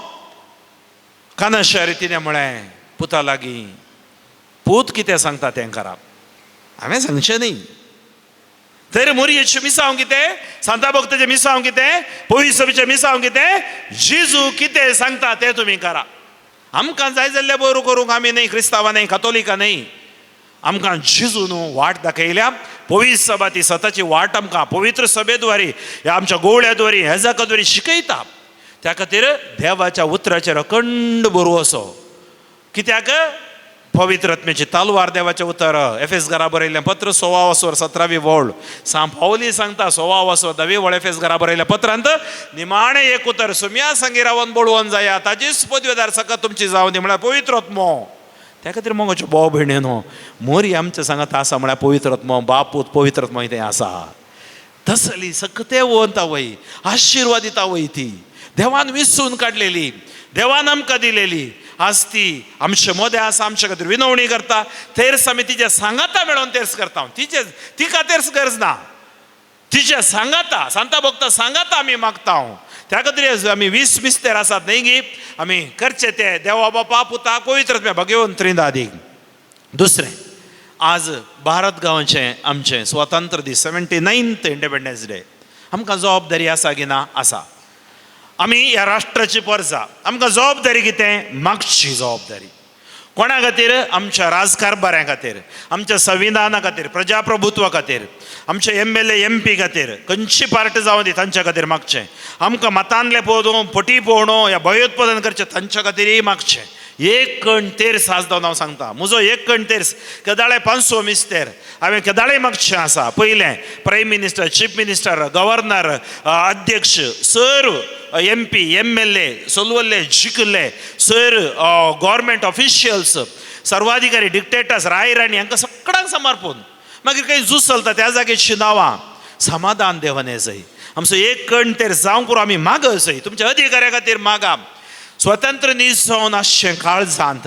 काना शहरी तिणें म्हळें पुता लागीं, पूत कितें सांगता तें कराप, हांवें सांगचें न्ही. तर मोरयेचें मिसांव कितें, सांता भक्ताचें मिसांव कितें, पवित्र मिसांव कितें, जेजू कितें सांगता तें तुमी करा. आमकां जाय जाल्लें बरो करूंक आमी न्हय क्रिस्तांवां न्हय, कातोलिकां न्हय. आमकां जेजू न्हू वाट दाखयल्या. पवित्र सभा ती सताची वाट आमकां पवित्र सभेद्वारी ह्या आमच्या गोवळ्या द्वारी हेजाका द्वारी शिकयता. त्या खातीर देवाच्या उतराचेर अखंड बरो असो. कित्याक? पवित्र आत्म्याची तालवार देवाचें उतर. एफेस घरा बरयल्लें पत्र 16 17वी वळ सांग पावली सांगता, 16 10वी वळ एफेस घरा बरयल्ल्या पत्रांत निमाणें एक उतर सुम्या संगी रावन बळवून जाया ताजीच पदवेदार सकत तुमची जावं दी, म्हळ्यार पवित्र आत्मो. त्या खातीर मोगाच्यो भाव भयणी न्हू, मोरी आमच्या सांगात आसा म्हळ्यार पवित्र आत्मो, बापूत पवित्र आत्मो तें आसा. तसली सकते वंत आवय, आशिर्वादीत आवय, ती देवान विसून काडलेली, देवान आमकां दिलेली आज ती आमचे मोदें आसा, आमचे खातीर विनवणी करता. तेर्स आमी तिच्या सांगाता मेळोन तेर्स करता, तिचे तिका तेर्स गरज ना, तिच्या सांगाता सांता भोगता सांगाता आमी मागता. त्या खातीर आमी 20 मिस्तेर आसात न्ही गी, आमी करचे ते देवा बापा पुता पवित्र आत्म्या भगवंत त्रिंदादी. दुसरें, आज भारत गांवचें आमचें स्वतंत्र दीस, 79th independence day. आमकां जबाबदारी आसा की ना? आसा. आमी ह्या राष्ट्राची परजा, आमकां जबाबदारी कितें? मागची जबाबदारी कोणा खातीर? आमच्या राजकारभाऱ्यां खातीर, आमच्या संविधाना खातीर, प्रजाप्रभुत्वा खातीर. आमचे MLA MP खातीर, खंयची पार्टी जावं दी तांच्या खातीर मागचें. आमकां मतांतलें पळोवं, फटी पळोवणो या भयोत्पादन करचें तांच्या खातीरय मागचें. एक कण तेर्स आज जावन हांव सांगता, म्हजो एक कण तेर्स केदाळे 500 मिस्तेर हांवें केदाळे मागचें आसा. पयलें prime minister, chief minister, governor, अध्यक्ष, सर्व MP MLA सोलवल्ले जिखल्ले sir government officials, सर्वाधिकारी, डिक्टेटर्स, राय राणी हांकां सगळ्यांक समर्पून मागीर काही झूज चलता त्या जाग्याची नांवां समाधान देवने जाय. आमचो एक कण तेर जावंक पुरो आमी माग जाय, तुमच्या अधिकाऱ्या खातीर मागा. स्वतंत्र नीज जावन आसचें काळजांत,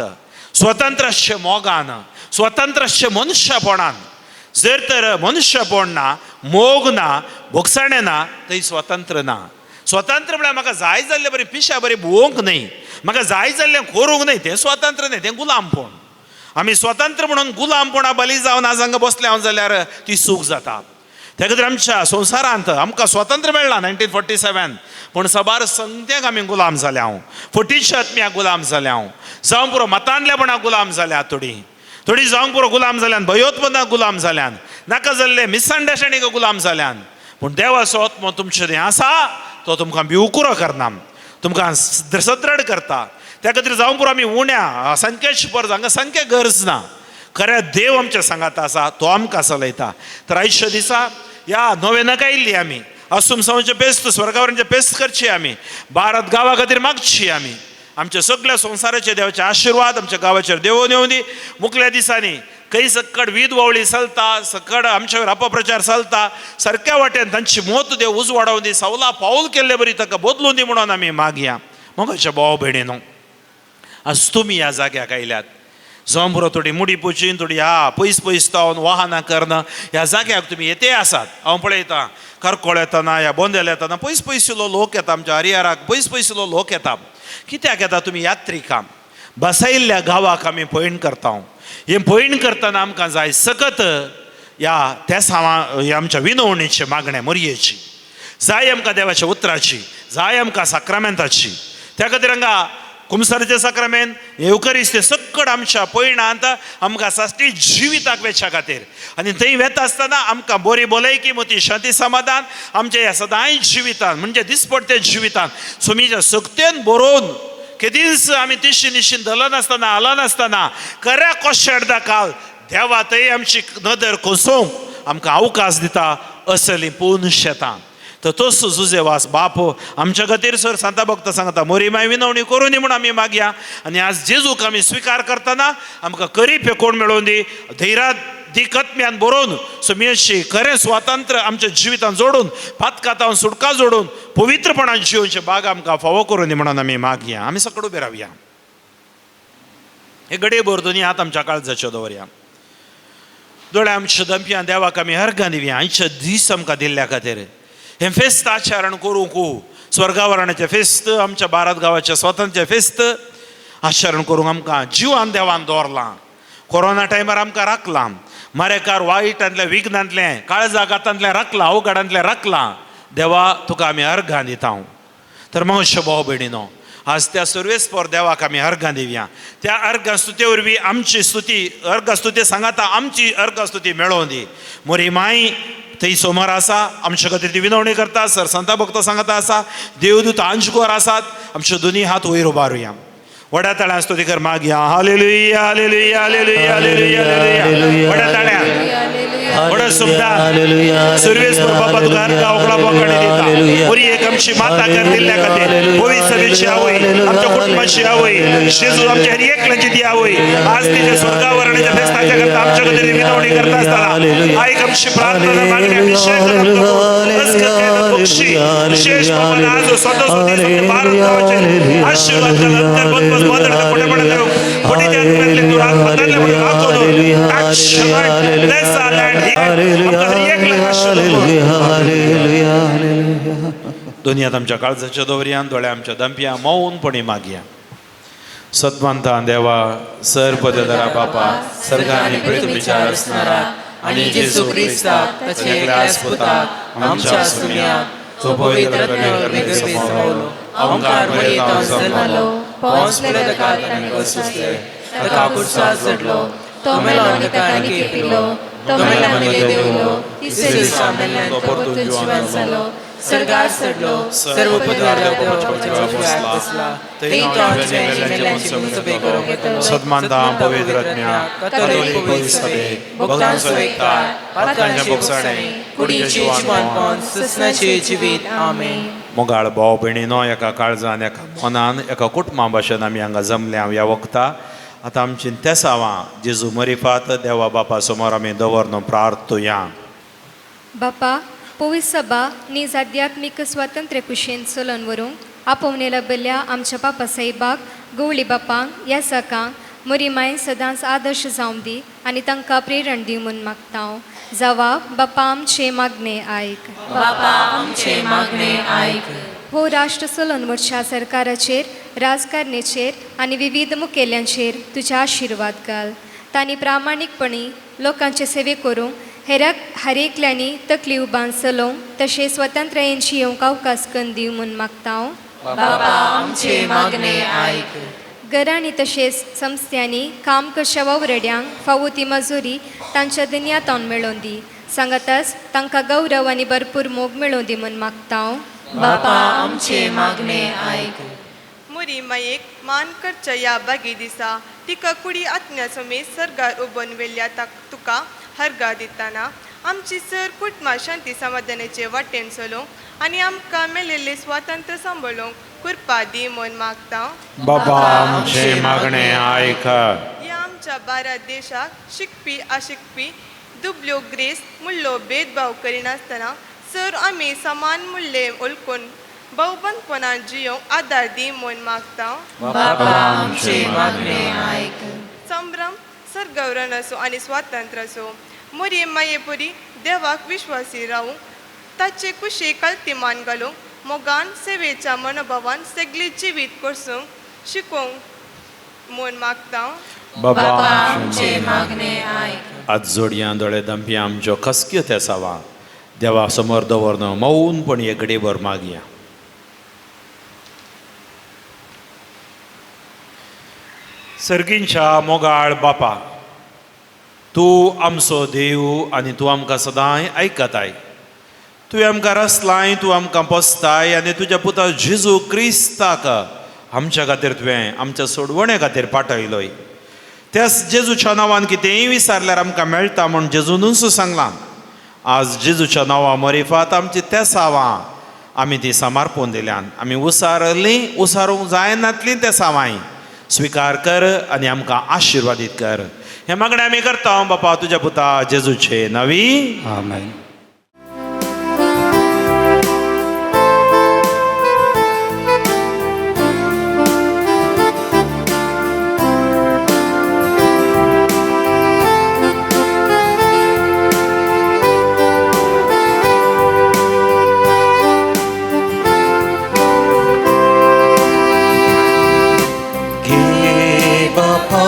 स्वतंत्र आसचें मोगान, स्वतंत्र आसचें मनशापणान. जर तर मनुष्यपण ना, मोग ना, भोगसाणें ना, थंय स्वतंत्र ना. स्वतंत्र म्हळ्यार म्हाका जाय जाल्ले बरी पिशा बरी भोवंक न्हय, म्हाका जाय जाल्लें करूंक न्हय, तें स्वतंत्र न्हय, तें गुलामपण. आमी स्वतंत्र म्हणून गुलामपणा बली जावन आज हांगा बसले हांव जाल्यार ती सूख जाता. त्या खातीर आमच्या संवसारांत आमकां स्वातंत्र्य मेळ्ळां 1947, पूण साबार संगत्यांक आमी गुलाम जाल्या हांव, फटीच्या आत्म्याक गुलाम जाल्या हांव, जावं पुरो मतांतल्यापणाक गुलाम जाल्या, थोडी थोडी जावंक पुरो गुलाम जाल्यान, भयोत्पन्नाक गुलाम जाल्यान, नाका जाल्ले मिसअंडरस्टँडींग गुलाम जाल्यान. पूण देवाचो आत्मो तुमचे थंय आसा, तो तुमकां भिवकुरो करना, तुमकां सदृढ करता. त्या खातीर जावंक पुरो आमी उण्या संख्याची परस हांगा संख्या गरज ना, खऱ्या देव आमच्या सांगात आसा, तो आमकां चलयता. तर आयच्या दिसा ह्या नवेनाक आयिल्ली आमी असुमसांवचें पेस्त, स्वर्गावरांचें पेस्त करची आमी, भारत गांवा खातीर मागची आमी. आमच्या सगळ्या संवसाराचे देवाचे आशिर्वाद आमच्या गांवाचेर देवोन येवं दी. मुखल्या दिसांनी खंय सकड वीद वावळी चलता, सकड आमच्यावर अपप्रचार चलता, सारक्या वाटेन तांची मोत देव उजवाडावन दी, सवला पावल केल्ले बरी ताका बदलून दी म्हणून आमी मागया. मोगाच्या भाव भयणीनो, आज तुमी ह्या जाग्याक आयल्यात, जावं बरो थोडी मुडी पुचीन, थोडी ह्या पयस पयस तावन वाहनां करना ह्या जाग्याक तुमी येते आसात. हांव पळयतां करकोळ येतना, ह्या बोंदेल येतना पयस पयसुलो लोक येता, आमच्या हरिहराक पयस पयसुलो लोक येता. कित्याक येता तुमी? यात्रिकां बसयल्ल्या गांवाक आमी पयण करता. हें पयण करतना आमकां जाय सकत ह्या त्या सावा ह्या आमच्या विनवणीची मागणें मोरयेची जाय, आमकां देवाच्या उतराची जाय, आमकां साक्रामेंताची. त्या खातीर हांगा कुमसाराचें साक्रामेंत, येवकरीस्त सकड आमच्या पयणांत आमकां साश्टी जिविताक वेच्या खातीर, आनी थंय वेता आसतना आमकां बरी भलायकी, मोती शांती समाधान आमच्या ह्या सदांय जिवितान, म्हणजे दिसपडते जिवितान सुमीच्या सक्तेन बरोवन केदींच आमी तिशी निशीन धलनासतना हालनासतना खऱ्या कोशेडदा काल देवा थंय आमची नदर कोसोवंक आमकां अवकाश दिता असली पूर्ण शेतां. तर तोच जुजेवास बाप आमच्या खातीर सर सांता भक्त सांगता, मोरी माय विनवणी करूं न्ही म्हूण आमी मागया. आनी आज जेजूक आमी स्विकार करतना आमकां करी पेकोण मेळोवन दी, धैरात दिकत्म्यान बरोवन सुमियशी खरें स्वातंत्र्य आमच्या जिवितान जोडून, पातकातावन सुटका जोडून, पवित्रपणान जिवनचे बाग आमकां फावो करूं न्ही म्हणून आमी मागया. आमी सगळं उबे रावया, हे घडये भर दोनी हात आमच्या काळजाच्यो दवरया, दोळे आमच्या दमप्यां देवाक आमी अर्गां दिवया आयच्या दीस आमकां दिल्ल्या खातीर. हें फेस्त आचरण करूंक, स्वर्गावरणाचें फेस्त, आमच्या भारत गांवाचें स्वातंत्र्य फेस्त आचरण करूंक आमकां जिवान देवान दवरलां. कोरोना टायमार आमकां राखलां, मारेकार वायटांतलें, विघ्नांतलें, काळजाघातांतलें राखलां, अवघडांतलें राखलां. देवा तुका आमी अर्गां दिता. तर मावशे भाव भयणीनो, आज त्या सर्वेस्पर देवाक आमी अर्गां दिवया. त्या अर्गां स्तुती वरवीं आमची स्तुती, अर्गां स्तुती सांगाता आमची अर्गां स्तुती मेळोवन दी. मोरी माई थंय सोमार आसा, आमच्या खातीर ती विनवणी करता, सर संता भक्त सांगता आसा, देवदूत आंजकोर आसात. आमचे दोनी हात वयर उबारुया, व्हड्या ताळ्यान स्तुती कर मागया. Hallelujah, hallelujah, hallelujah, hallelujah, hallelujah. व्हड्या ताळ्यान, व्हड्या सुबदान सुर्वेस बाबा तुका अर्गां उकळा बोकाणी दिता. बरी एक आमची माता कर दिल्ल्या खातीर, पवित्र सभेची आवय, आमच्या कुटुंबाची आवय, जेजू आमच्या हर एकल्याची ती आवय, आज तिच्या स्वर्गावरणाच्या फेस्ताच्या करता आमच्या खातीर विनवणी करता आसतना आयक आमची प्रार्थना मागणी अभिषेक बक्षी विशेष आज स्वतः भारत गावाचे आशीर्वाद दुनियात आमच्या काळजाच्या दवरयान, दोळ्या आमच्या दमप्या मौनपणी मागया. सद्वंता देवा, सर पदधरा बापा, सर्गानी पृथ्वीच्या असणारा आणि जेजू क्रिस्ता ताचे एकल्याच पुताक आमच्या सुम्या, तो पवित्र आत्म्या समावलो, अहंकार मरेतावन जल्मलो, पोंस पिलाताक आनी कोसुसले, ताका कुर्सार चडलो, तो मेलो आनी ताका केपिलो, तो मेल्या मदीं देंवलो, तिसऱ्या दिसा मेल्ल्यान तो परतून जिवान जालो, सर्गार चडलो, सर्व बसला, थंय तो आमचे मेल्ल्यांची सभे करूंक येतलो. सदमानता पवित्र आत्म्या, कॅथोलिक पवित्र सभे, भक्तांचो एकताय, पातकांचें भोगसणें, कुडीचें जिवानपण, ससनाचें जिवीत. आमेन. मोगाळ भाव भयणीनो, एका काळजान, एका मनान, एका कुटुंबा भाशेन आमी हांगा जमल्या ह्या वखता. आतां आमची तेसावां जेजू मरिफात देवा बापा समोर आमी दवरनो प्रार्थुया. बापा, पवित्र सभा नीज आध्यात्मीक स्वातंत्र्य कुशेन चलोवन व्हरूंक आपोवणे लाबिल्ल्या आमच्या बापा साहेबाक, गवळी बापांक, यासकांक मोरी माय सदांच आदर्श जावं दी आनी तांकां प्रेरण दी म्हूण मागता हांव. जावा बापा आमचें मागणें आयक. बापा आमचें मागणें आयक. हो राष्ट्र चलोवन व्हरच्या सरकाराचेर, राजकारणेचेर आनी विविध मुखेल्यांचेर तुज्या आशिर्वाद घाल. तांणी प्रामाणीकपणी लोकांचे सेवे करूंक, हेराक हर एकल्यांनी तकली उबान चलोवंक तशें स्वतंत्रायेची येवंक अवकाश करून दी म्हूण मागता हांव. बापा आमचें मागणें आयक. घरांनी तशेंच संस्थ्यांनी काम करच्या वावरड्यांक फावो ती मजुरी तांच्या दनयातावन मेळोवन दी, सांगाताच तांकां गौरव आनी भरपूर मोग मेळोवन दी म्हूण मागता हांव. बापा आमचें मागणें आयक. मोरी मायेक मान करच्या ह्या बागी दिसा तिका कुडी आत्म्या समेत सर्गार उबोन वेल्या तुका हरगा दिताना आमची सर कुटुंबां शांती समाधानाचे वाटेन चलोवंक आनी आमकां मेळिल्लें स्वातंत्र्य सांबाळूंक कृपा दी म्हूण मागता. बाबा आमचें मागणें आयक. ह्या आमच्या भारत देशाक शिकपी आशिकपी दुबल्यो ग्रेस मुल्लो भेदभाव करिनासतना सर आमी समान मुल्ले वळखून बहुबंदपणान जियोंक आदार दी म्हूण मागता. बापा आमचें मागणें आयक. संभ्रम सरगौरण असो आनी स्वातंत्र्य असो मोरी मायेपुरी देवाक विश्वासी रावूंक, ताचे कुशी कल्तिमान घालूंक, मोगान सेवेच्या मनोभावान सगळें जिवीत करसूंक शिकोवंक म्हूण मागता. बाबा आमचें मागणें आयक. आज जोडयां दोळे दंपया आमच्यो खसक्यो तेसावां देवा समोर दवरनो मौनपणी एक घडयेभर मागया. सर्गींच्या मोगाळ बापा, तूं आमचो देव आनी तूं आमकां सदांय आयकताय. तुवें आमकां रसलाय, तूं आमकां पोसताय आनी तुज्या पुता जेजू क्रिस्ताक आमच्या खातीर तुवें आमच्या सोडवणे खातीर पाठयलोय. त्याच जेजूच्या नांवान कितेंय विचारल्यार आमकां मेळटा म्हूण जेजूनूच सांगलां. आज जेजूच्या नांवा मरिफात आमची तेसावां आमी ती समर्पून दिल्यान. आमी उसारलीं, उसारूंक जायनातलीं तेसावांय स्विकार कर आनी आमकां आशिर्वादीत कर. हें मागणें आमी करता बापा तुज्या पुता जेजूचे नवी. आमेन. बापा,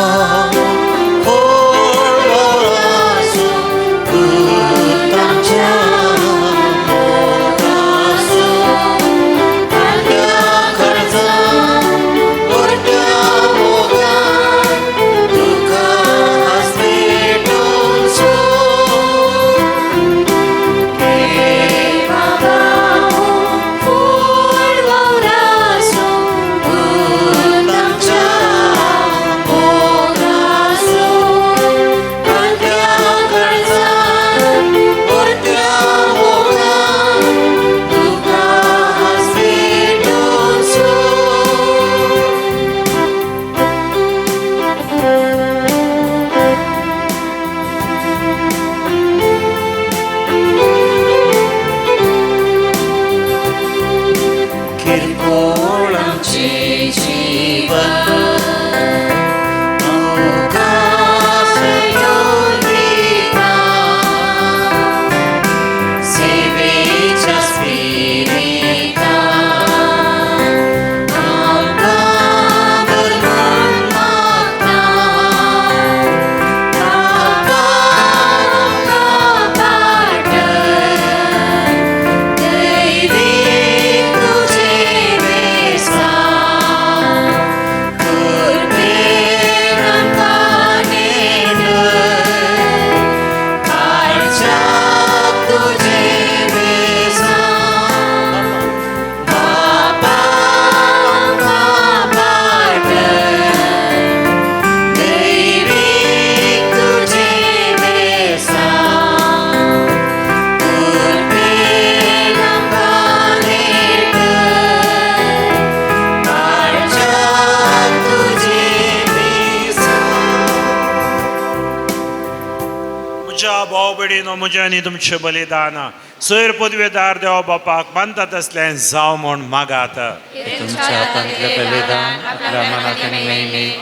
भयणीनो म्हजें आनी तुमचें बलिदान सैर पदवेदार देव बापाक मानता तसलें जावं म्हूण मागात. तुमच्या हातांतलें बलिदान आपल्या मनाक आनी महिमेक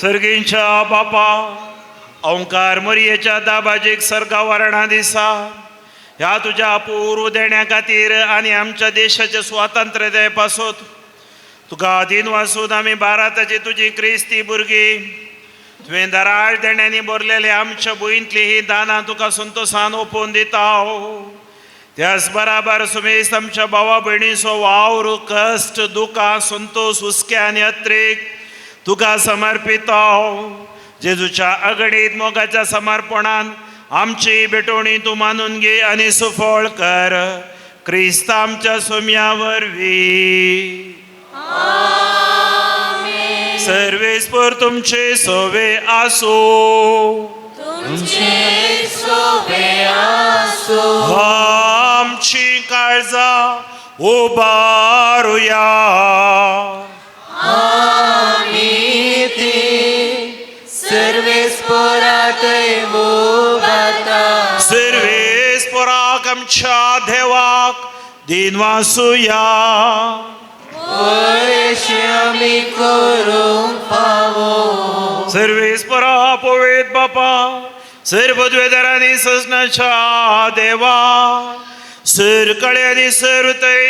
सर्गींच्या बापा, ओंकार मोरयेच्या दाबाजीक सर्गा वरणा दिसा ह्या तुज्या पूर्व देण्या खातीर आनी आमच्या देशाचें स्वातंत्र्य दे पासत तुका अधीन वासून आमी भारताची तुजी क्रिस्ती भुरगीं तुवें दराळ देण्यांनी भरलेले आमच्या भुंयंतली ही दानां तुका संतोसान ओपून दिता. त्याच बराबर सुमेश आमच्या भावा भयणीचो वावर कश्ट दुकां संतोश हुस्के आनी अत्रेक तुका समर्पिता. जेजूच्या अगणीत मोगाच्या समर्पणान आमची भेटवणी तूं मानून घे आनी सुफळ कर क्रिस्त आमच्या सोम्या वरवीं. सर्वेस्पर तुमचे सोवे आसो. आमची काळजा उबारुया. सर्वेस्पराक आमच्या देवाक दिनवासुया. सर्वेस्परा पवित्र बापा, सर्वद्वेदरांनी सजनाच्या देवा, सर कळे आनी सरतय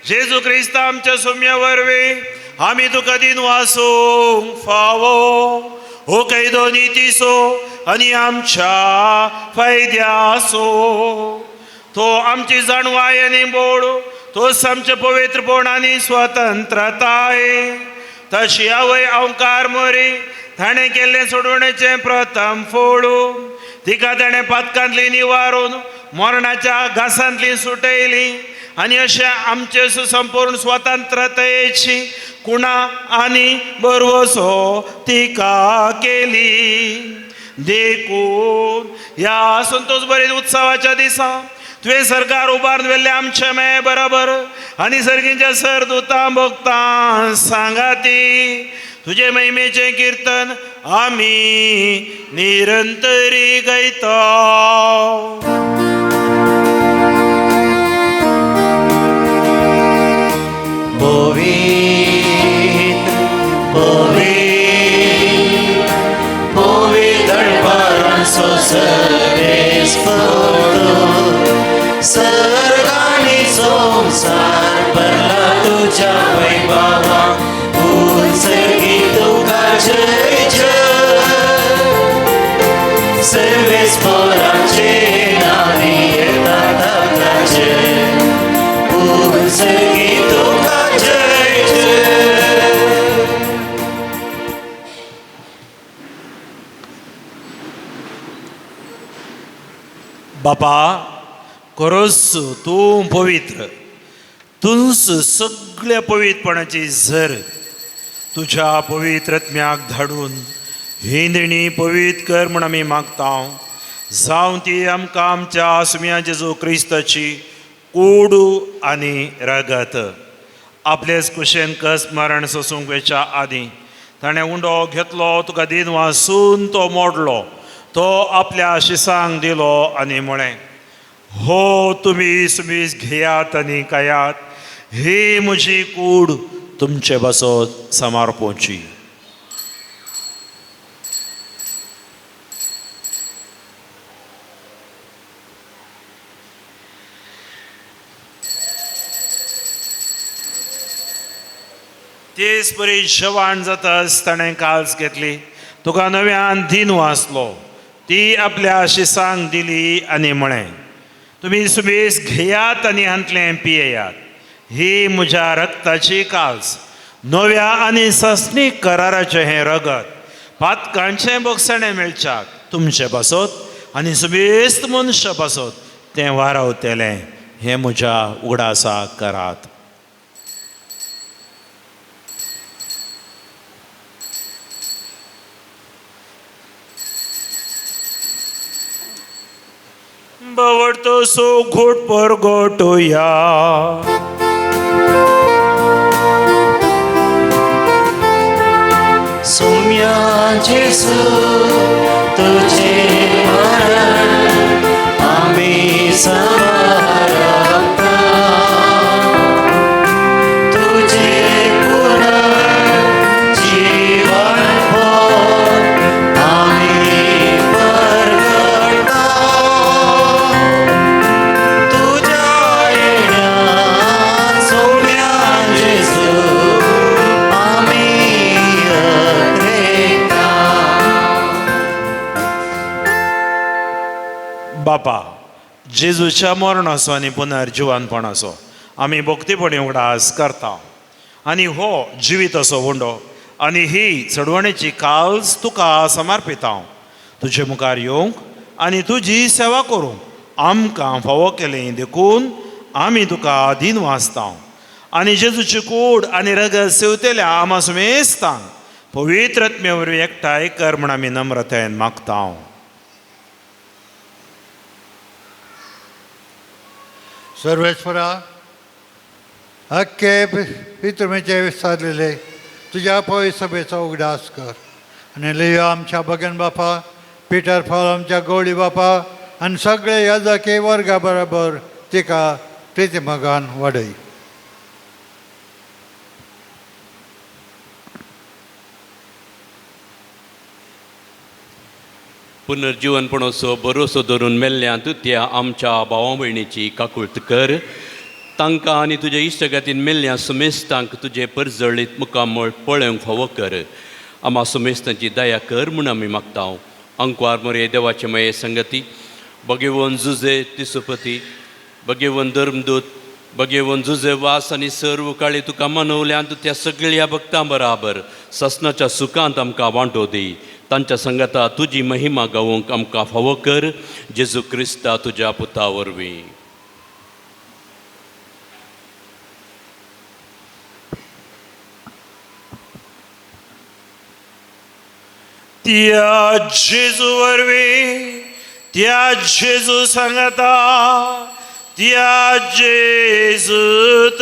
जेजू क्रिस्त आमच्या सोम्या वरवीं आमी तुका दिनवासूंक फावो. हो कैदो नितीसो आनी आमच्या फायद्यासो तो आमची जाणवाय आनी बोड तोच आमचें पवित्रपण आनी स्वतंत्रताय. तशी आवय ओंकार मोरी ताणें केल्लें सोडवणेचें प्रथम फोडू तिका ताणें पातकांतली निवारून मरणाच्या घासांतली सुटयली आनी अशें आमचे संपूर्ण स्वतंत्रतायेची कुणा आनी बरवसो तिका केली. देखून ह्या संतोष बरें उत्सवाच्या दिसा तुवें सरकार उबारून व्हेल्लें आमचें मे बरोबर आनी सर्गींच्या सर दुतां भोगतां सांगाती तुजे महिमेचें किर्तन आमी निरंतरी गायता. पवित्र पवित्र पवित्र परमसो सर्वेस्पर सर्गानी संसार भरला तुझ्या वैभवा उत्सर्गी तुका जय जय. सर्वेस्पराचे नावी येता ताका जय उत्सर्गी तुका जय जय. बापा खरोच तूं पवित्र, तूंच सगळ्या पवित्रपणाची झर तुज्या पवित्रत्म्याक धाडून ही देणी पवित्र कर म्हूण आमी मागता. जावं ती आमकां आमच्या सुम्या जेजू क्रिस्ताची कूड आनी रगत. आपलेच कुशेन कस मरण सोसूंक वेच्या आदीं ताणें उंडो घेतलो, तुका दिन वासून तो मोडलो, तो आपल्या शिसांक दिलो आनी म्हळें, हो तुमी सुमीस घेयात आनी खायात, ही म्हजी कूड तुमचे पासत समर्पोची. तेच परी जेवण जाताच ताणें काल्स घेतली, तुका नव्यान दिन वाचलो, ती आपल्या शिसांक दिली आनी म्हळें, तुमी सुबेस घेयात आनी हांतलें पियेयात, ही म्हज्या रक्ताची काल्स, नव्या आनी सस्नीक कराराचें हें रगत पातकांचें बोगसणें मेळच्याक तुमचे पासत आनी सुबेस्त मनशा पासत तें वारावतलें, हें म्हज्या उगडासाक करात. बवडतो सो घोट परगटोया. सोम्या जेजू तुजें मरण आमी समारंभता तुजें पुनर्जीवन होवन आमी परगटा तुज्या येण्यान सोम्या जेजू आमी अत्रेता. बापा जेजूच्या मरणाचो आनी पुनर्जिवनपणाचो आमी भक्तीपणी उगडास करता आनी हो जिवीत असो उंडो आनी ही चडवणेची काल्स तुका समर्पिता. तुजे मुखार येवंक आनी तुजी सेवा करूंक आमकां फावो केलें देखून आमी तुका दीन वाचता आनी जेजूची कूड आनी रगत सेवतेल्या आमा सुमेस्तांक पवित्र आत्म्या वरवीं एकठांय कर म्हूण आमी नम्रतायेन मागता. सर्वेस्परा, अख्खे पितृमेचे विस्तारलेले तुज्या पवित्र सभेचो उगडास कर आनी लियो आमच्या बगन बापा, पिटर फॉल आमच्या गवळी बापा आनी सगळे याजकी वर्गा बरोबर तिका प्रितीमगान वाडय. पुनर्जीवनपणाचो भरोसो धरून मेल्ल्यांत त्या आमच्या भावा भयणीची काकूळत कर. तांकां आनी तुज्या इश्टगातीन मेल्ल्या सुमेस्तांक तुजें परजळीत मुखामळ पळोवंक फावो कर. आमा सुमेस्तांची दया कर म्हूण आमी मागता. अंकवार मोरे देवाचे मये संगती बगेवन जुजे तिसुपती बगेवन धर्मदूत बगेवन जुजे वास आनी सर्व काळी तुका मनवल्यांत त्या सगळ्या भक्तां बराबर ससनाच्या सुखांत आमकां वांटो दी. तांच्या संगता तुजी महिमा गावोवंक आमकां फावो कर. जेजू क्रिस्ता तुज्या पुता वरवीं. त्या जेजू वरवीं, त्या जेजू सांगता, त्या जेजूत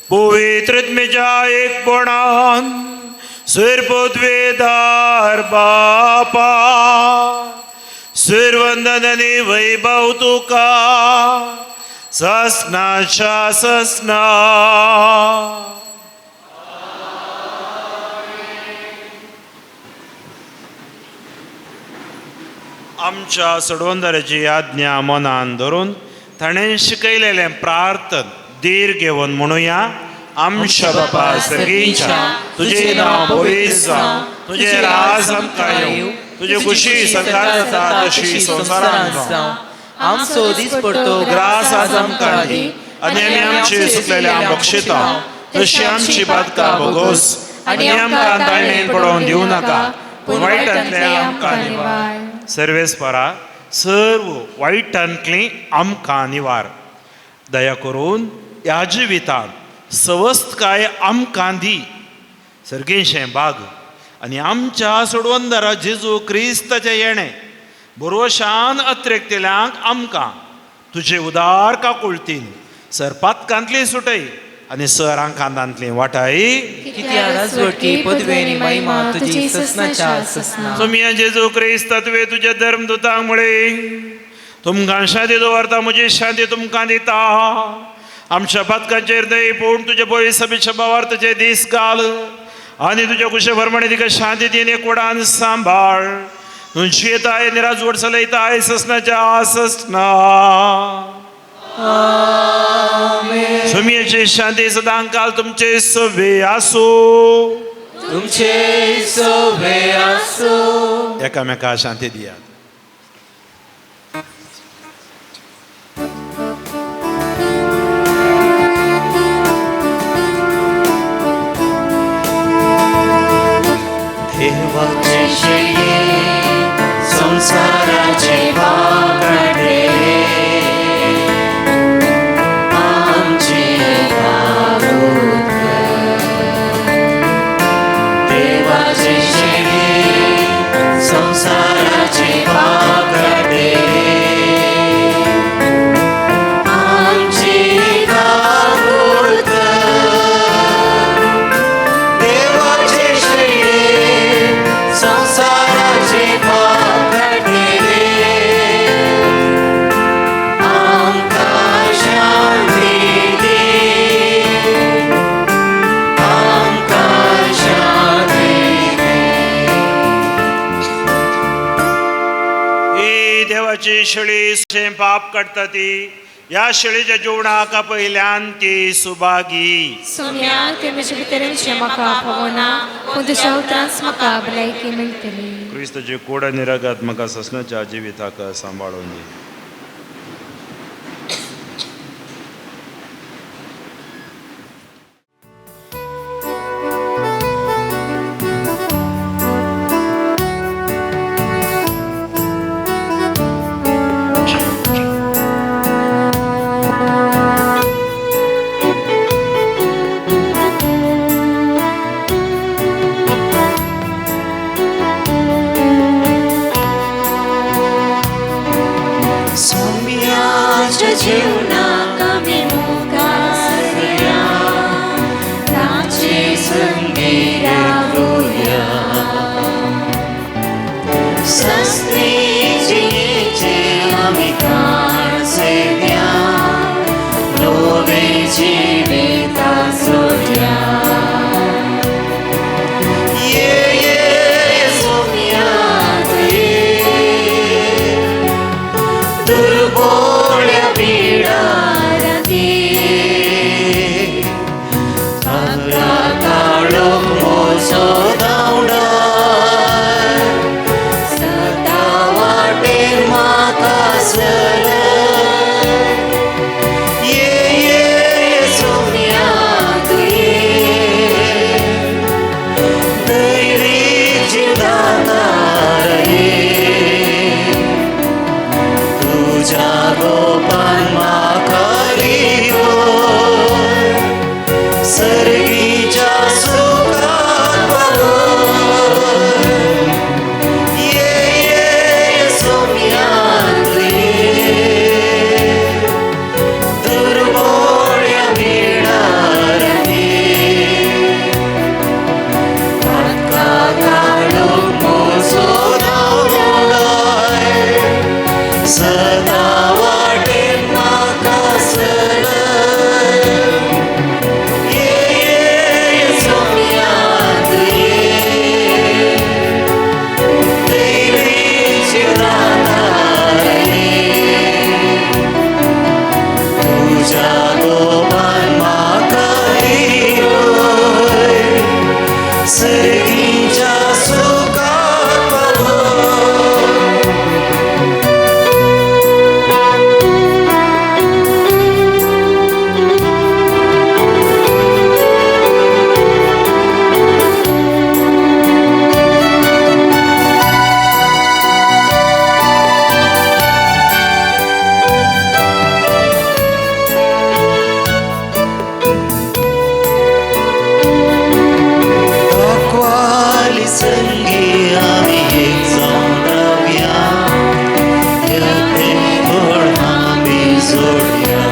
पवित्र आत्म्याच्या एकपणान सुरपदवेदार बापा, सुरवंदन आनी वैभव तुका ससनाच्या ससना. आमच्या सडवंदराची आज्ञा मनान धरून ताणें शिकयलेलें प्रार्थन धीर घेवन म्हणुया. आमच्या बापा सर्गीच्या, तुजें नांव पवित्र जावं, तुजें राज आमकां येवं, तुजी खुशी सरकार जाता तशी संवसारांत जावं. आमचो दिसपडतो ग्रास आज आमकां दी आनी आमी आमचे सुकलेल्या बक्षिता तशी आमची बादकां भोगोस आनी आमकां ताळणेन पडोवन दिवं नाका, पूण वायटांतलें आमकां निवार. सर्वेस्परा, सर्व वायटांतलीं आमकां निवार. दया करून ह्या जिवितांत सवस्तकाय आमकां दी. सर्गेशें बाग आनी आमच्या सोडवंदरा जेजू क्रिस्ताचें येणें भरवशान अत्रेकतेल्यांक आमकां तुजे उदार काकुळतीन सरपातकांतली सुटय आनी सरां खांदांतली वाटाय. कित्या राजवटकी पदवी आनी महिमा तुजी ससनाच्या ससना. तुमी जेजू क्रिस्त तुवें तुज्या धर्मदुतांक म्हळें, तुमकां शांती दवरता, म्हजी शांती तुमकां दिता. आमच्या पातकांचेर न्हय पूण तुज्या पवित्र सभेच्या भावार्थाचे दीस घाल आनी तुज्या कुशे भरमणे तिका शांती दीन एकवटान सांबाळ. तूं जियेताय आनी राजवट चलयताय ससनाच्या ससना. सुमयेची शांती सदांकाल तुमचे सवे आसूं. तुमचे सवे आसूं. एकामेका शांती दियात. देवाचे शेळये संसाराचे पाप काडले, आमचे काकूळ कर. देवाचे शेळये संसाराचे पाप काडले, आमचे काकूळ कर. देवाचे शेळये देवाची शेळी पाप काडटा ती ह्या शेळीच्या जेवणाक पयल्यान ती सुभागी. सोम्या ते म्हजे भितर येवचें म्हाका फावना, पूण तुज्या उतरांच म्हाका भलायकी मेळटली. क्रिस्तची कूड आनी रगत म्हाका ससनाच्या जिविताक सांबाळून दी. सोम्याच्या जीवनाक आमी मुखारया, ताचे संगी रावुया. सस्नी जिणेचे आमी काळ सेव्या, नवे जिविता जोडया. ये ये सोम्या ये, दुर्बोळ्या बिडारांती, ताका काळोख म्हजो धांवडाय, सता वाटेर म्हाका सरय. ये ये सोम्या तूं ये, दैवी जिवदातार ये, तुज्या गोपान म्हाका रिवय, सर्गीच्या सुखात पावय. ये ये सोम्या तूं ये, दुर्बोळ्या बिडारांनी, ताका काळोख म्हजो धांवडाय, सदा वाटेर म्हाका सरय. ये ये सोम्या तूं ये, दैवी जिवदातार ये, तुज्या गोपान म्हाका रिवय, सर्गीच्या सुखात पावय. दाखवाली संगी आमी एक जावन रावया, यथेपण आमी जोडया.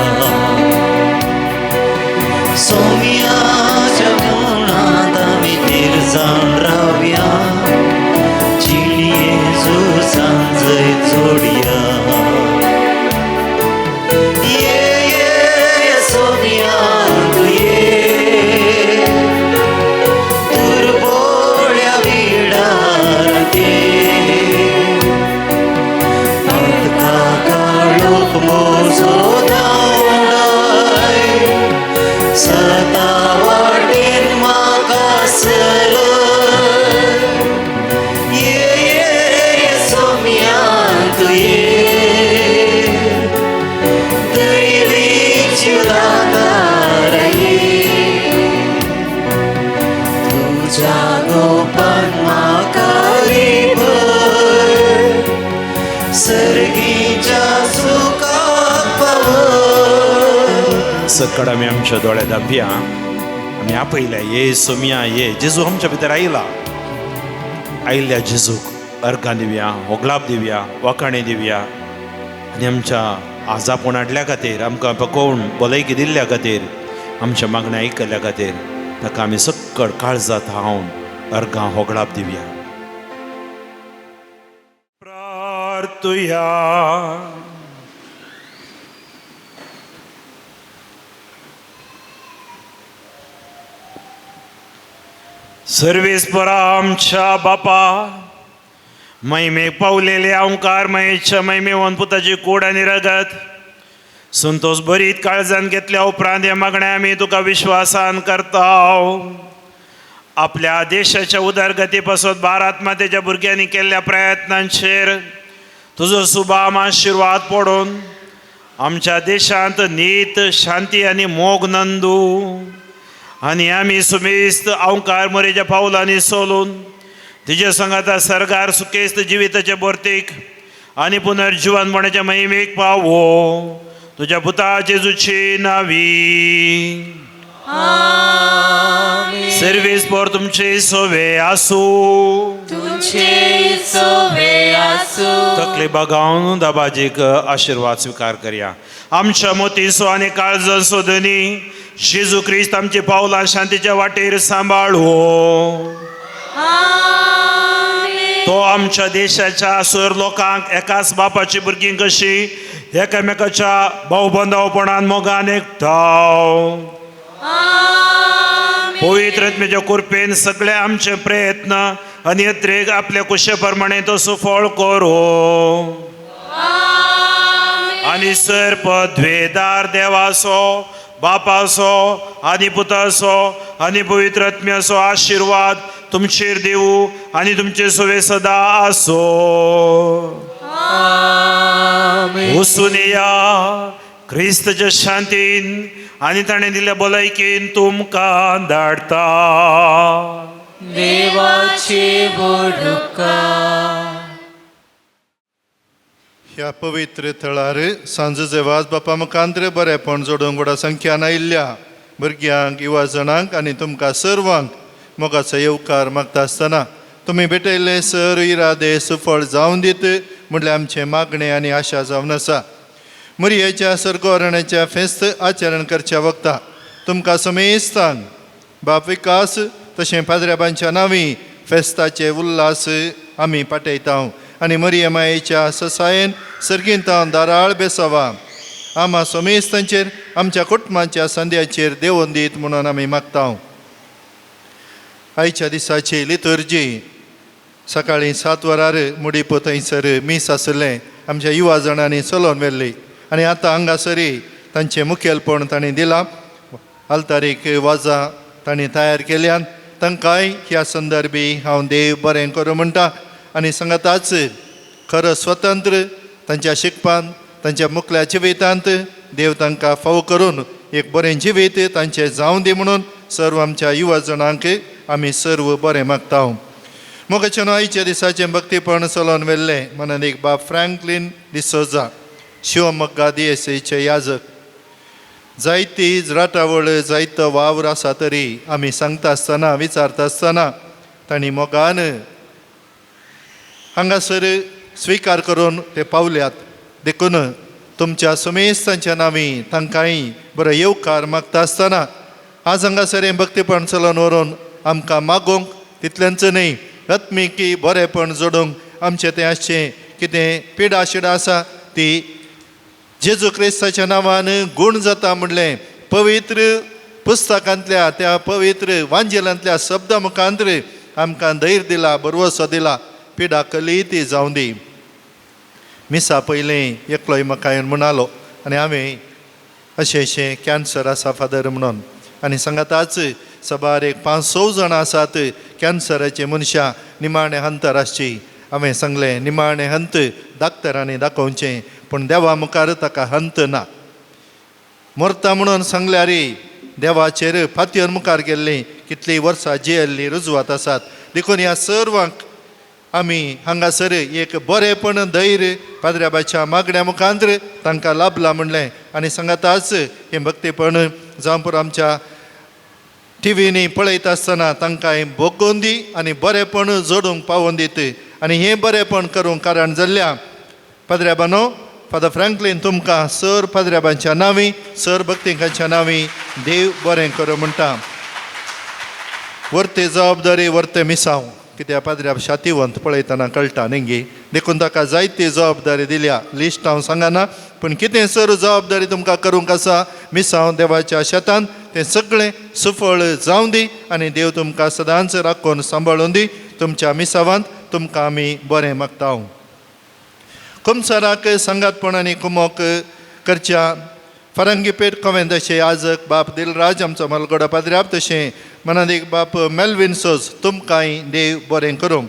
सोम्याच्या गुणांत आमी थीर जावन रावया, जिणये झुजान जैत जोडया. ये ये सोम्या तूं ये, दुर्बोळ्या बिडारांती, ताका काळोख म्हजो धांवडाय, सदा वाटेर म्हाका सरय. ये ये सोम्या तूं ये, दैवी जिवदातार ये, तुज्या गोपान म्हाका रिवय, सर्गीच्या सुखात पावय. सकड आमी आमच्या दोळे धांपया. आमी आपयल्या ये सोम्या ये, जेजू आमच्या भितर आयला. आयिल्ल्या जेजूक अर्गां दिवया, होगलाप दिवया, वाखाणी दिवया आनी आमच्या आजापण हाडल्या खातीर, आमकां पकोवन भलायकी दिल्ल्या खातीर, आमच्या मागण्या आयकल्ल्या खातीर ताका आमी सक्कड काळजात हांव अर्गां होगडाप दिवया. प्रार्थुया. सर्वेस्परा आमच्या बापा, महिमेक पावलेले ओंकार महेश महिमेवन पुताची कूड आनी रगत संतोष बरीत काळजान घेतल्या उपरांत हे मागणें आमी तुका विश्वासान करताव. आपल्या देशाच्या उदरगती पासत भारत मातेच्या भुरग्यांनी केल्ल्या प्रयत्नांचेर तुजो सुबाम आशिर्वाद पडून आमच्या देशांत नीत शांती आनी मोग नंदू आनी आमी सुमेस्त ओंकार मोरेच्या पावलांनी सोलून तिजे संगाता सरकार सुखेस्त जिविताचे भरतीक आनी पुनर्जिवनपणाच्या महिमेक पावो तुज्या पुता जेजूची नावी. सर्वीस पोर तुमची सोवे आसू. तुमचे सोवे आसू. तकली बगावन दाबाजीक आशिर्वाद स्वीकार करया. आमच्या मोतीसो आनी काळजांचो सोदनी जेजू क्रिस्त आमची पावलां शांतीच्या वाटेर सांबाळो. तो आमच्या देशाच्या सुर लोकांक एकाच बापाची भुरगीं कशी एकामेकाच्या भावबंदावपणान मोगान एकठाव. पवित्र आत्म्याच्या कृपेन सगळे आमचे प्रयत्न आनी यत्रेक आपल्या कुशे प्रमाणे तो सुफळ करो. आनी सर पदवेदार देवाचो बापाचो आनी पुताचो आनी पवित्र आत्म्याचो आशिर्वाद तुमचेर दिवू आनी तुमचे सोवे सदा आसो. वचून या क्रिस्तच्या शांतीन आनी ताणें दिल्ल्या भलायकेन तुमकां धाडटा. देवाचे बोडुका. ह्या पवित्र थळार सांजचे वाज बापा मुखांत्र बरेपण जोडूंक व्हडा संख्यान आयिल्ल्या भुरग्यांक युवा जाणांक आनी तुमकां सर्वांक मोगाचो येवकार मागता आसतना तुमी भेटयल्ले सर इरादे सुफळ जावन दीत म्हटल्यार आमचें मागणें आनी आशा जावन आसा. मुरयेच्या सर्गोरणाच्या फेस्त आचरण करच्या वखता तुमकां समेस्तांक बाप विकास तशें पाद्र्याबांच्या नांवी फेस्ताचे उल्हास आमी पाठयता आनी मरिया मायेच्या ससायेन सर्गींतावन दाराळ बेसावा आमा समेस्तांचेर आमच्या कुटुंबाच्या संद्याचेर देवोन दीत म्हणून आमी मागता. आयच्या दिसाची लितुर्जी सकाळीं 7 वरार मुडीप थंयसर मीस आसलें आमच्या युवा जाणांनी चलोवन व्हेल्ली आनी आतां हांगासरी तांचें मुखेलपण तांणी दिलां. आल्तारीक वाजां तांणी तयार केल्यान तांकांय ह्या संदर्भी हांव देव बरें करूं म्हणटा आनी सांगाताच खरो स्वतंत्र तांच्या शिकपान तांच्या मुखल्या जिवितांत देव तांकां फावो करून एक बरें जिवीत तांचें जावं दी म्हणून सर्व आमच्या युवा जाणांक आमी सर्व बरें मागता. मोगाच्यान आयच्या दिसाचें भक्तीपण चलोवन व्हेल्लें मनान एक बाब फ्रँकलीन डिसोजा शिवमोग्गा दियेसेचे याजक. जायती राटावळ जायतो वावर आसा तरी आमी सांगता आसतना विचारता आसतना तांणी मोगान हांगासर स्विकार करून ते पावल्यात. देखून तुमच्या समेस्तांच्या नांवी तांकांय बरो येवकार मागता आसतना आज हांगासर हें भक्तीपण चलोवन व्हरून आमकां मागोवंक तितलेंच न्हय आत्मिकी बरेपण जोडूंक आमचें तें आसचें कितें पिडा शिडा आसा ती जेजू क्रिस्ताच्या नांवान गूण जाता म्हणलें पवित्र पुस्तकांतल्या त्या पवित्र वांजेलांतल्या शब्दा मुखांत्र आमकां धैर्य दिला भरवसो दिला. पिडा कली ती जावं दी. मिसा पयलीं एकलोय म्हाका येवन म्हणालो आनी हांवें अशें अशें कॅन्सर आसा फादर म्हणून आनी सांगाताच सबार एक 5-6 जाणां आसात कॅन्सराचे मनशां निमाणें हंतर आसची. हांवें सांगलें निमाणें हंत डाक्टरांनी दाखोवचें पूण देवा मुखार ताका हंत ना. मरता म्हणून सांगल्यार देवाचेर फातयेर मुखार गेल्ली कितलीं वर्सां जियेल्ली रुजवात आसात. देखून ह्या सर्वांक आमी हांगासर एक बरेपण धैर्य पाद्र्याबाच्या मागण्या मुखांत्र तांकां लाभलां म्हणलें आनी सांगाताच हें भक्तीपण जावं पुरो आमच्या टिवींनी पळयता आसतना तांकां हें भोगोवन दी आनी बरेपण जोडूंक पावोवन दीत आनी हें बरेपण करूंक कारण जाल्ल्या पाद्र्याबानो फादर फ्रँकलीन तुमकां सर पाद्र्याबांच्या नांवी सर भक्तिकांच्या नांवी देव बरें करूं म्हणटा. वर्ते जबाबदारी वर्ते मिसांव कित्याक पाद्र्याब शातीवंत पळयतना कळटा न्ही गे. देखून ताका जायती जबाबदारी दिल्या लिस्ट हांव सांगना पूण कितें सर जबाबदारी तुमकां करूंक आसा मिसांव देवाच्या शेतान तें सगळें सुफळ जावं दी आनी देव तुमकां सदांच राखून सांबाळून दी. तुमच्या मिसावांत तुमकां आमी बरें मागता. कुमसाराक सांगातपण आनी कुमोक करच्या फरंगीपेठ कोवेंत आजक बाप दिलराज आमचो मलगोडा पाद्र्याब तशें मनादीक बाप मेल्विन सोज तुमकांय देव बरें करूं.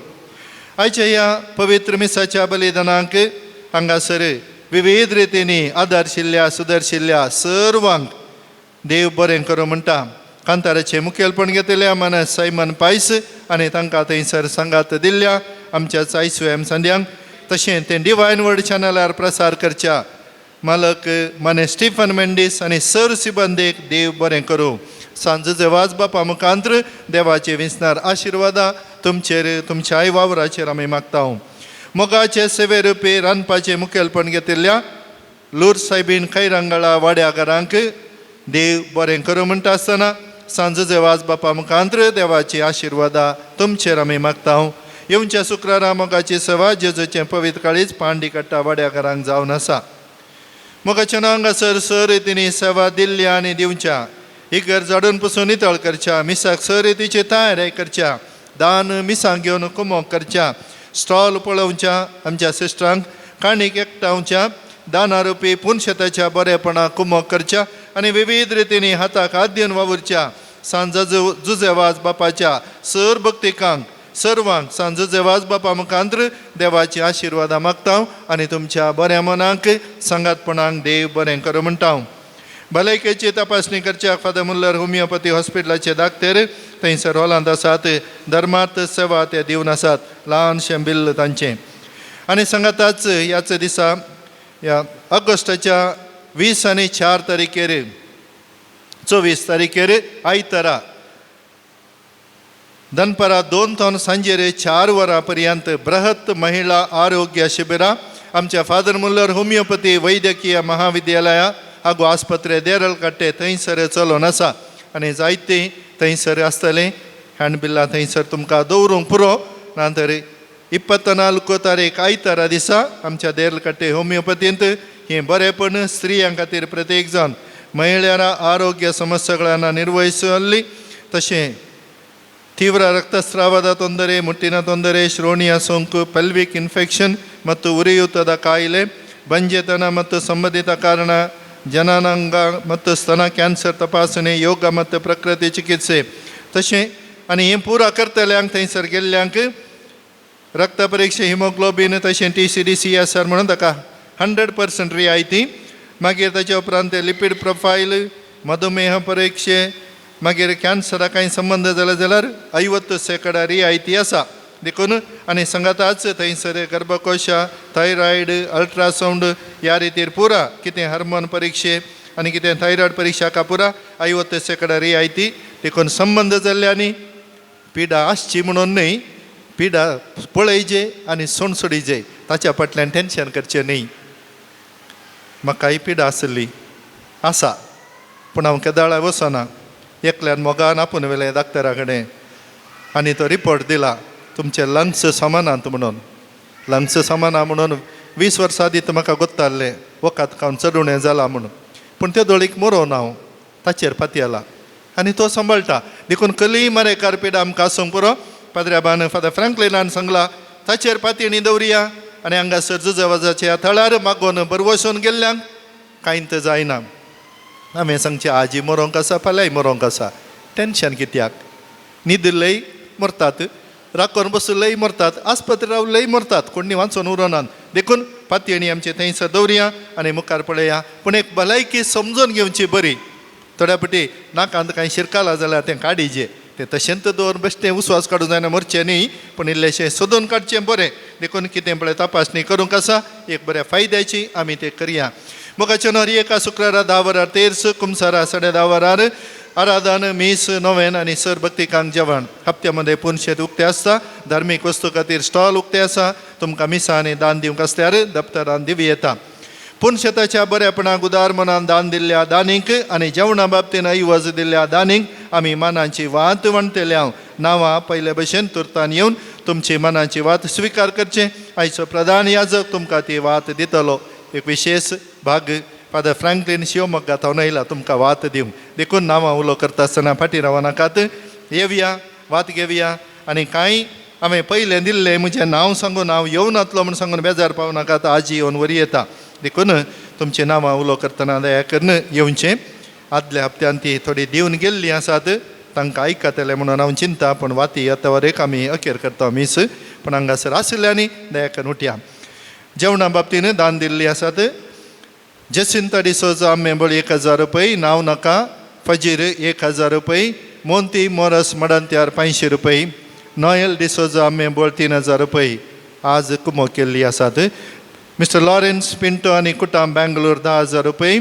आयच्या ह्या पवित्र मिसाच्या बलिदानाक हांगासर विविध रितींनी आदारशिल्ल्या सुदरशिल्ल्या सर्वांक देव बरें करूं म्हणटा. कांताराचें मुखेलपण घेतल्या मन सायमन पायस आनी तांकां थंयसर सांगात दिल्ल्या आमच्या चायसू एम संद्यांक तशें तें डिवायन वर्ड चॅनलार प्रसार करच्या मालक माने स्टिफन मेंडीस आनी सर सिबंदेक देव बरें करूं. सांजचे वाज बापा मुखांत्र देवाचे विंचणार आशिर्वादा तुमचेर तुमच्या आई वावराचेर आमी मागता. मोगाचे सेवे रुपी रांदपाचें मुखेलपण घेतिल्ल्या लूर सायबीन खैरंगळा वाड्या घरांक देव बरें करूं म्हणटा आसतना सांजचे वाज बापा मुखांत्र देवाची आशिर्वादा तुमचेर आमी मागता. येवच्या शुक्रारा मोगाची सेवा जेजूचें पवित्र काळीज पांडी कट्टा वाड्या घरांक जावन आसा. मोगाच्या हांगासर स रितींनी सेवा दिल्ल्या आनी दिवच्या इगर झाडून पसून नितळ करच्या मिसाक स रितीची तयारी करच्या दान मिसांक घेवन कुमोक करच्या स्टॉल पळोवच्या आमच्या सिस्टरांक काणीक एकठांवच्या दानारुपी पुनशेताच्या बरेपणा कुमोक करच्या आनी विविध रितींनी हाताक हात दिवन वावुरच्या सांजा जुजेवाज बापाच्या सर भक्तिकांक सर्वांक सांजो वाज बापा मुखांत्र देवाची आशिर्वादां मागता आनी तुमच्या बऱ्या मनाक सांगातपणाक देव बरें करूं म्हणटा. भलायकेची तपासणी करच्याक फादर मुल्लर होमियोपॅथी हॉस्पिटलाचे दाक्तेर थंयसर हॉलांत आसात. धर्मार्थ सेवा ते दिवन आसात ल्हानशें बिल्ल तांचें. आनी सांगाताच ह्याच दिसा ह्या ऑगस्टाच्या 20 आनी 4 तारखेर 24 तारखेर आयतारा दनपारा 2 थावन सांजेर 4 वरां पर्यंत बृहत महिला आरोग्य शिबिरां आमच्या फादर मुल्लर होमियोपॅथी वैद्यकीय महाविद्यालया हागो आस्पत्रे देरलकट्टे थंयसर चलोवन आसा आनी जायते थंयसर आसतलें हँडबिलां थंयसर तुमकां दवरूंक पुरो. नातर 24 तारीख आयतारा दिसा आमच्या देरलकट्टे होमियोपॅथींत हें बरेपण स्त्रियां खातीर प्रत्येक जाण महिळ्यां आरोग्य समस्येಗಳನ್ನ ನಿರ್ವಹಿಸುವಲ್ಲಿ ತಶೆ ತೀವ್ರ ರಕ್ತಸ್ರಾವದ ತೊಂದರೆ, ಮುಟ್ಟಿನ ತೊಂದರೆ, ಶ್ರೋಣಿಯ ಸೋಂಕು, ಪೆಲ್ವಿಕ್ ಇನ್ಫೆಕ್ಷನ್ ಮತ್ತು ಉರಿಯೂತದ ಕಾಯಿಲೆ, ಬಂಜೆತನ ಮತ್ತು ಸಂಬಂಧಿತ ಕಾರಣ, ಜನನಾಂಗ ಮತ್ತು ಸ್ತನ ಕ್ಯಾನ್ಸರ್ ತಪಾಸಣೆ, ಯೋಗ ಮತ್ತು ಪ್ರಕೃತಿ ಚಿಕಿತ್ಸೆ तशें आनी हें पुरा करतल्यांक थंयसर गेल्ल्यांक रक्त परिक्षा हिमोग्लोबीन तशें TCD CSR म्हणून ताका 100% रियायती. मागीर ताच्या उपरांत लिपीड प्रोफायल, मधुमेह परिक्षे, मागीर कॅन्सरा कांय संबंद जाले जाल्यार 50% रियायती आसा. देखून आनी सांगाताच थंयसर गर्भकोशा, थायरॉयड, अल्ट्रासावंड ह्या रितीर पुरा कितें हार्मोन परिक्षे आनी कितें थायरॉयड परिक्षा का पुरा 50% रियायती. देखून संबंद जाल्ल्यांनी पिडा आसची म्हणून न्हय, पिडा पळयचे आनी सोणसोडीचे, ताच्या फाटल्यान टेन्शन करचें न्हय. म्हाकाय पिडा आसली आसा, पूण हांव केदाळा वचना. एकल्यान मोगान आपूण व्हेलें डाक्टरा कडेन आनी तो रिपोर्ट दिला तुमचे लंग्स समानात म्हणून. लंग्स समाना म्हणून 20 वर्सां आदीं म्हाका गोत्ताल्लें वखद खावन चड उणें जालां म्हणून, पूण ते दोळीक मरोन हांव ताचेर पातयेला आनी तो सांबाळटा. देखून कली मरेकार पिडा आमकां आसूंक पुरो. पाद्र्याबान फादर फ्रँकलिनान सांगला ताचेर पातयेणी दवरिया आनी हांगासर जुजवाजाच्या थळार मागोन बरवसून गेल्ल्यांक कांयच जायना. हांवें सांगचें आजी मरोंक आसा, फाल्यांय मरोंक आसा, टेन्शन कित्याक? न्हिदिल्लेय मरतात, राखोन बशिल्लेय मरतात, आस्पत्रे रावल्लेय मरतात, कोण वाचून उरनात. देखून पातयेणी आमचे थंयसर दवरिया आनी मुखार पळया. पूण एक भलायकी समजून घेवची बरी. थोड्या फावटी नाकांत कांय शिरकाला जाल्यार तें काडीजे, तें तशेंच दवर बेश्टें उस्वास काडूंक जायना, मरचें न्ही, पूण इल्लेशें सोदून काडचें बरें. देखून कितें पळय तपासणी करूंक आसा एक बऱ्या फायद्याची, आमी तें करया. मोगाच्या नोर एका शुक्रारा 10 वरार तेर्स, कुमसारा 10:30 वरार आराधन, मीस, नोवेन आनी सर भक्तिकांक जेवण. हप्त्या मदें पुनशेत उक्तें आसता. धार्मीक वस्तू खातीर स्टॉल उक्तें आसा. तुमकां मिसां आनी दान दिवंक आसल्यार दप्तरान दिवं येता. पुनशेताच्या बऱ्यापणाक उदार मनान दान दिल्ल्या दानीक आनी जेवणा बाबतीन ऐवज दिल्ल्या दानीक आमी मनाची वात वांटतले. नांवां पयले भशेन तुर्तान येवन तुमची मनाची वात स्विकार करचें. आयचो प्रधान याजक तुमकां ती वात दितलो. एक विशेष भाग फादर फ्रँकलीन शिवमोग्गा थावन येयला तुमकां वात दिवंक. देखून नांवां उलो करता आसतना फाटीं रावनाकात, येवया, वात घेवया आनी कांय हांवें पयलें दिल्लें म्हजें नांव सांगून हांव येवनातलो म्हूण सांगून बेजार पावनाका, आतां आजी येवन वरी येता. देखून तुमचीं नांवां उलो करतना दया करून येवचें. आदल्या हप्त्यान ती थोडी दिवन गेल्लीं आसात, तांकां आयकतलें म्हणून हांव चिंता, पूण वाती येता वरेक आमी अखेर करता मीस. पूण हांगासर आशिल्ल्यांनी दया करून उठया. जेवणा बाबतीन दान दिल्ली आसात. जसिंता डिसोजा मेंबळ 1000 रुपये, नांव नाका फजीर 1000 रुपये, मोंती मोरस मडंत्यार 500 रुपये, नॉयल डिसोजा मेंबळ 3000 रुपये आज कुमो केल्ली आसात. मिस्टर लॉरेन्स पिंटो आनी कुटाम बेंगलोर 10,000 रुपये,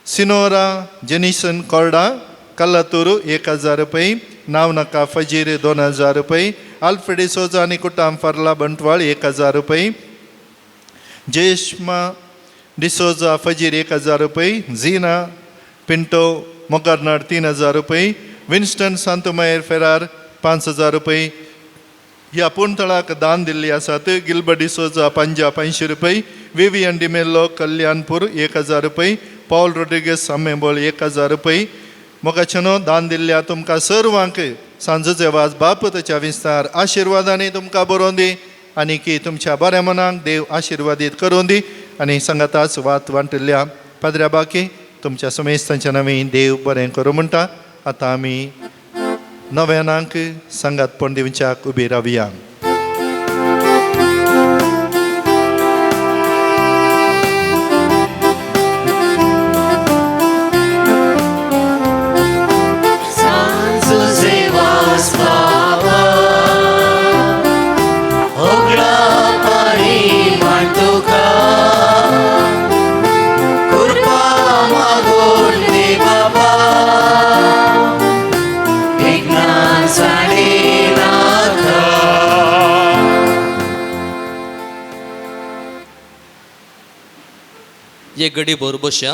सिनोरा जेनिसन कोर्डा कल्लातूर 1000 रुपये, नांव नाका फजीर 2000 रुपये, आल्फ्रेड डिसोजा आनी कुटाम फर्ला बंटवाळ 1000 रुपये, जेश्मा डिसोजा फजीर 1000 रुपये, झिना पिंटो मोगरनाड 3000 रुपये, विन्स्टन सांतुमायर फेरार 5000 रुपये. ह्या पूणतळाक दान दिल्ली आसात. गिल्बर्ट डिसोजा पंजा 500 रुपये, विवियन डिमेल्लो कल्याणपूर 1000 रुपये, पॉल रोड्रिगस आमेबोळ 1000 रुपये. मोगाचेनो दान दिल्ल्या तुमकां सर्वांक सांजचे वाज बाप ताच्या विस्तार आशिर्वादांनी तुमकां बरोवन दी आनी की तुमच्या बऱ्या मनाक देव आशिर्वादीत करून दी. आनी सांगाताच वात वांटिल्ल्या पाद्र्या बाकी तुमच्या समेस्तांच्या नांवी देव बरें करूं म्हणटा. आतां आमी नव्यानांक सांगातपण दिवच्याक उबी रावया. एक गडी भर बसया.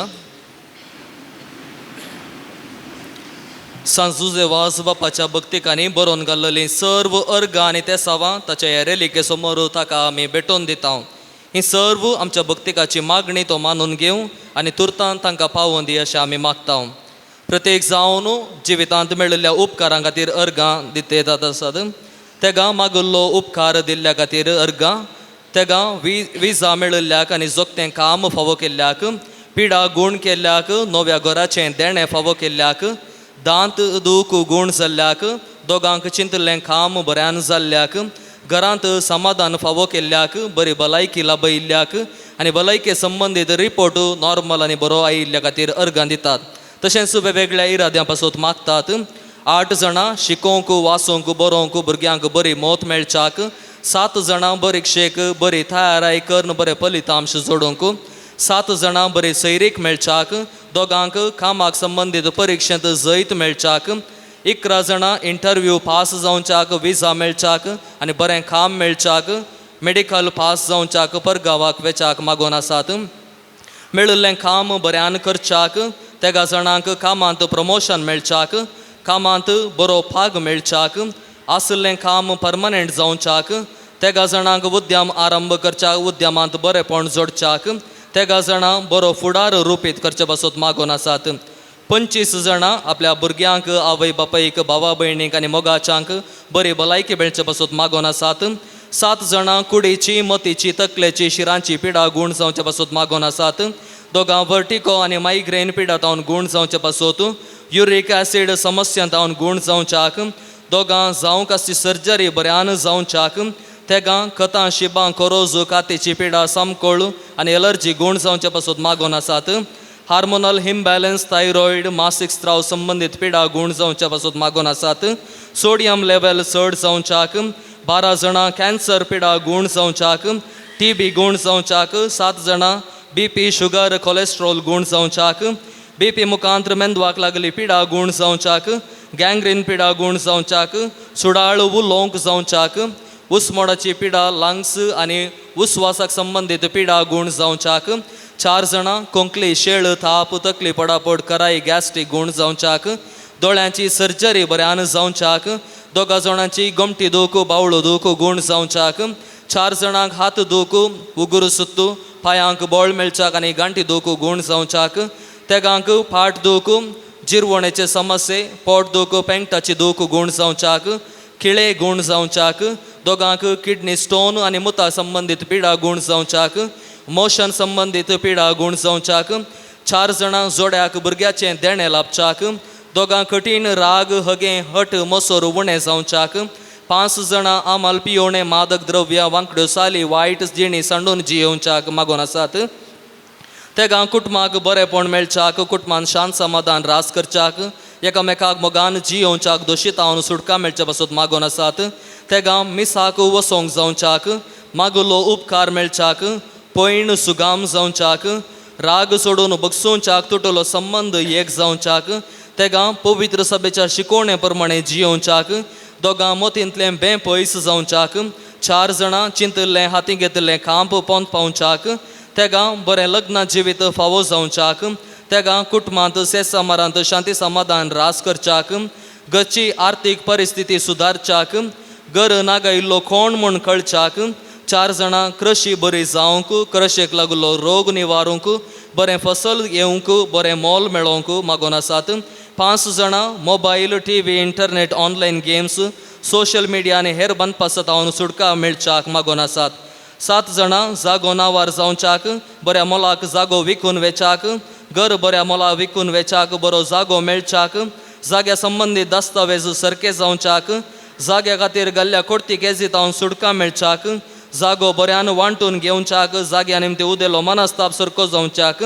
सांजुजे वाज बापाच्या भक्तिकांनी बरोवन घाल्लेलीं सर्व अर्गां आनी तेसावां ताच्या ह्या रेलिके समोर ताका आमी भेटोवन दिता. ही सर्व आमच्या भक्तिकाची मागणी तो मानून घेवं आनी तुर्तान तांकां पावोवन दी अशें आमी मागता. प्रत्येक जावन जिवितांत मेळिल्ल्या उपकारां खातीर अर्गां दित येतात आसात. तेगां मागिल्लो उपकार दिल्ल्या खातीर अर्गां, तेगां विजा मेळिल्ल्याक आनी जोगतें काम फावो केल्ल्याक, पिडा गूण केल्ल्याक, नव्या घराचें देणें फावो केल्ल्याक, दांत दूख गूण जाल्ल्याक, दोगांक चिंतलें काम बऱ्यान जाल्ल्याक, घरांत समाधान फावो केल्ल्याक, बरी भलायकी लाभयिल्ल्याक आनी भलायके संबंदीत रिपोर्ट नॉर्मल आनी बरो आयिल्ल्या खातीर अर्गां दितात. तशेंच वेगवेगळ्या इराद्यां पासत मागतात. 8 जाणां शिकोवंक वाचोवंक बरोवंक भुरग्यांक बरी मत मेळच्याक, 7 जाणां परिक्षेक बरी तयाराय करून बरें फलितांश जोडूंक, 7 जाणां बरी सैरीक मेळच्याक, दोगांक कामाक संबंदीत परिक्षेंत जैत मेळच्याक, 11 जाणां इंटरव्यू पास जावच्याक, विजा मेळच्याक आनी बरें काम मेळच्याक, मेडिकल पास जावच्याक, परगांवाक वेच्याक मागोवन आसात. मेळिल्लें काम बऱ्यान करच्याक, तेगा जाणांक कामांत प्रमोशन मेळच्याक, कामांत बरो पाग मेळच्याक, आशिल्लें काम परमनंट जावच्याक, तेगा जाणांक उद्यम आरंभ करच्याक, उद्यमांत बरेंपण जोडच्याक, तेगा जाणां बरो फुडार रुपीत करचे पासत मागोवन आसात. 25 जाणां आपल्या भुरग्यांक, आवय बापायक, भावा भयणीक आनी मोगाच्यांक बरी भलायकी मेळचे पासत मागोवन आसात. 7 जाणां कुडीची, मतीची, तकलेची, शिरांची पिडा गूण जावचे पासत मागोवन आसात. दोगां वर्टिको आनी मायग्रेन पिडा तावन गूण जावचे पासत, युरीक ॲसिड समस्या तावन गूण जावच्याक, दोगां जावंक आसची सर्जरी बऱ्यान जावच्याक, तेगां खतां शिबां कोरोज कातीची पिडा सामकोळ आनी एलर्जी गूण जावचे पासत मागोवन आसात. हार्मोनल इम्बॅलन्स, थायरॉयड, मासीक स्त्राव संबंदीत पिडा गूण जावच्या पासत मागोवन आसात. सोडियम लेवल चड जावच्याक, 12 जाणां कॅन्सर पिडा गूण जावच्याक, टीबी गूण जावच्याक, 7 जाणां बीपी, शुगर, कोलेस्ट्रॉल गूण जावच्याक, बीपी मुखांत्र मेंदवाक लागली पिडा गूण जावच्याक, गँग्रीन पिडा गूण जावच्याक, सुडाळ उलोवंक जावच्याक, उस्मोडाची पिडा, लंग्स आनी उस्वासाक संबंदीत पिडा गूण जावच्याक, 4 जाणां खोंकली, शेळ, थाप, तकली पडापड, कराय, गॅस्ट्रीक गूण जावच्याक, दोळ्यांची सर्जरी बऱ्यान जावच्याक, 2 जाणांची गोमटी दूख, बावळो दूख गूण जावच्याक, 4 जाणांक हात दूख, उगुरू सुत्तू, पांयांक बळ मेळच्याक आनी गांठी दूख गूण जावच्याक, तेगांक फाट दूख, जिरवणेचे समस्ये, पोट दूख, पेंगटाची दूख गूण जावच्याक, खिळे गूण जावच्याक, दोगांक किडनी स्टोन आनी मुता संबंदीत पिडा गूण जावच्याक, मोशन संबंदीत पिडा गूण जावच्याक, 4 जाणां जोड्याक भुरग्याचें देणें लाभच्याक, दोगां कठीण राग हगें हट मोसोर उणें जावच्याक, 5 जाणां आमाल पियोणे मादक द्रव्यां वांकड्यो साली वायट जिणी सांडून जियोवच्याक मागून आसात। तेगां कुटुंबाक बरेंपण मेळच्याक, कुटुंबान शांत समाधान रास करच्याक, एकामेकाक मोगान जियोवच्याक दोशितावन सुटका मेळचे पासत मागून आसात। तेगां मिसाक वसोंक जावच्याक, मागुलो उपकार मेळच्याक, पयण सुगाम जावच्याक, राग सोडून बगसोवच्याक, तुटलो संबंद एक जावच्याक, तेगां पवित्र सभेच्या शिकोवणे प्रमाणे जियोवच्याक, दोगां मोतींतलें बें पयस जावच्याक, 4 जाणां चिंतिल्लें हातीं घेतिल्लें खांप पोंत पावच्याक, तेगां बरें लग्न जिवीत फावो जावच्याक, तेगां कुटुंबांत सेसामारांत शांती समाधान रास करच्याक, घरची आर्थीक परिस्थिती सुदारच्याक, घर नागायिल्लो कोण म्हूण कळच्याक, 4 जाणां कृशी बरी जावंक, क्रशेक लागलो रोग निवारूंक, बरें फसल येवंक, बरें मोल मेळोवंक मागून आसात। 5 जाणां mobile, T V, internet, online games, social media आनी हेर बांदपासतावन सुटका मेळच्याक मागून आसात। 7 जाणां जागो नांवार जावच्याक, बऱ्या मोलाक जागो विकून वेच्याक, घर बऱ्या मोला विकून वेच्याक, बरो जागो मेळच्याक, जाग्या संबंदीत दस्तावेज सारके जावच्याक, जाग्या खातीर घाल्ल्या कोर्ती केजीतावन सुटका मेळच्याक, जागो बऱ्यान वांटून घेवच्याक, जाग्या निमती उदेलो मनस्ताप सारको जावच्याक,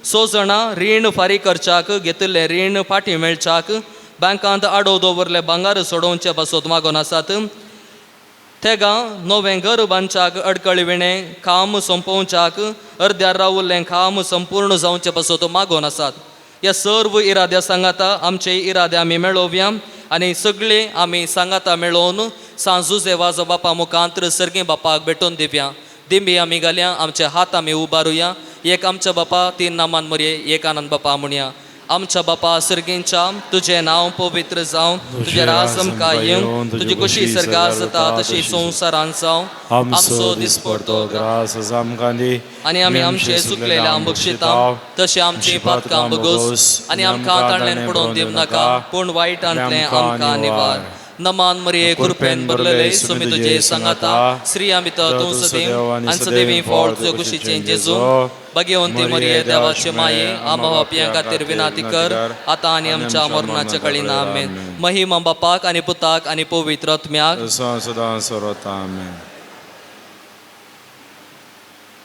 6 जाणां रीण फारीक करच्याक, घेतिल्लें रीण फाटीं मेळच्याक, बँकांत आडोव दवरले भांगार सोडोवचे पासत मागून आसात। तेगां नवें घर बांदच्याक, अडकळी विणें काम सोंपोवच्याक, अर्द्यार रावल्लें काम संपूर्ण जावचे पासत मागून आसात। ह्या सर्व इराद्या सांगाता आमचे इरादे आमी मेळोवया आनी सगळे आमी सांगाता मेळोवन सांजुजे वाजो बापा मुखांत्र सर्गी बापाक भेटोवन दिवया। दिंबी आमी घालया, आमचे हात आमी उबारुया, एक आमच्या बापा 3 नामान मरये, एक आनंद बापा म्हणया। आमच्या बापा सर्गींच्या, तुजें नांव पवित्र जावं, तुजें राज आमकां येवं, तुजी खुशी सर्गार जाता तशी संवसारांत जावं। आमचो दिसपडतो ग्रास आमकां दी आनी आमी आमचे सुकलेले आम बक्षिता तशें आमची पातकां बगोस आनी आमकां ताणल्यान पडोवन दिवं नाका, पूण वायटांतलें आमकां निवार। नमान मरिये, कृपेन भरलेले, सुमी तुजे सांगाता, स्त्रियां भितर तूं सदैव आनी सदैवी फळ तुजे कुशीचें जेजू। भाग्यवंती मरिये, देवाचे माये, आमा बापयां खातीर विनाती कर, आतां आनी आमच्या मरणाच्या कळीन। आमेन। महिमा बापाक आनी पुताक आनी पवित्र आत्म्याक, सदां सर्वता। आमेन।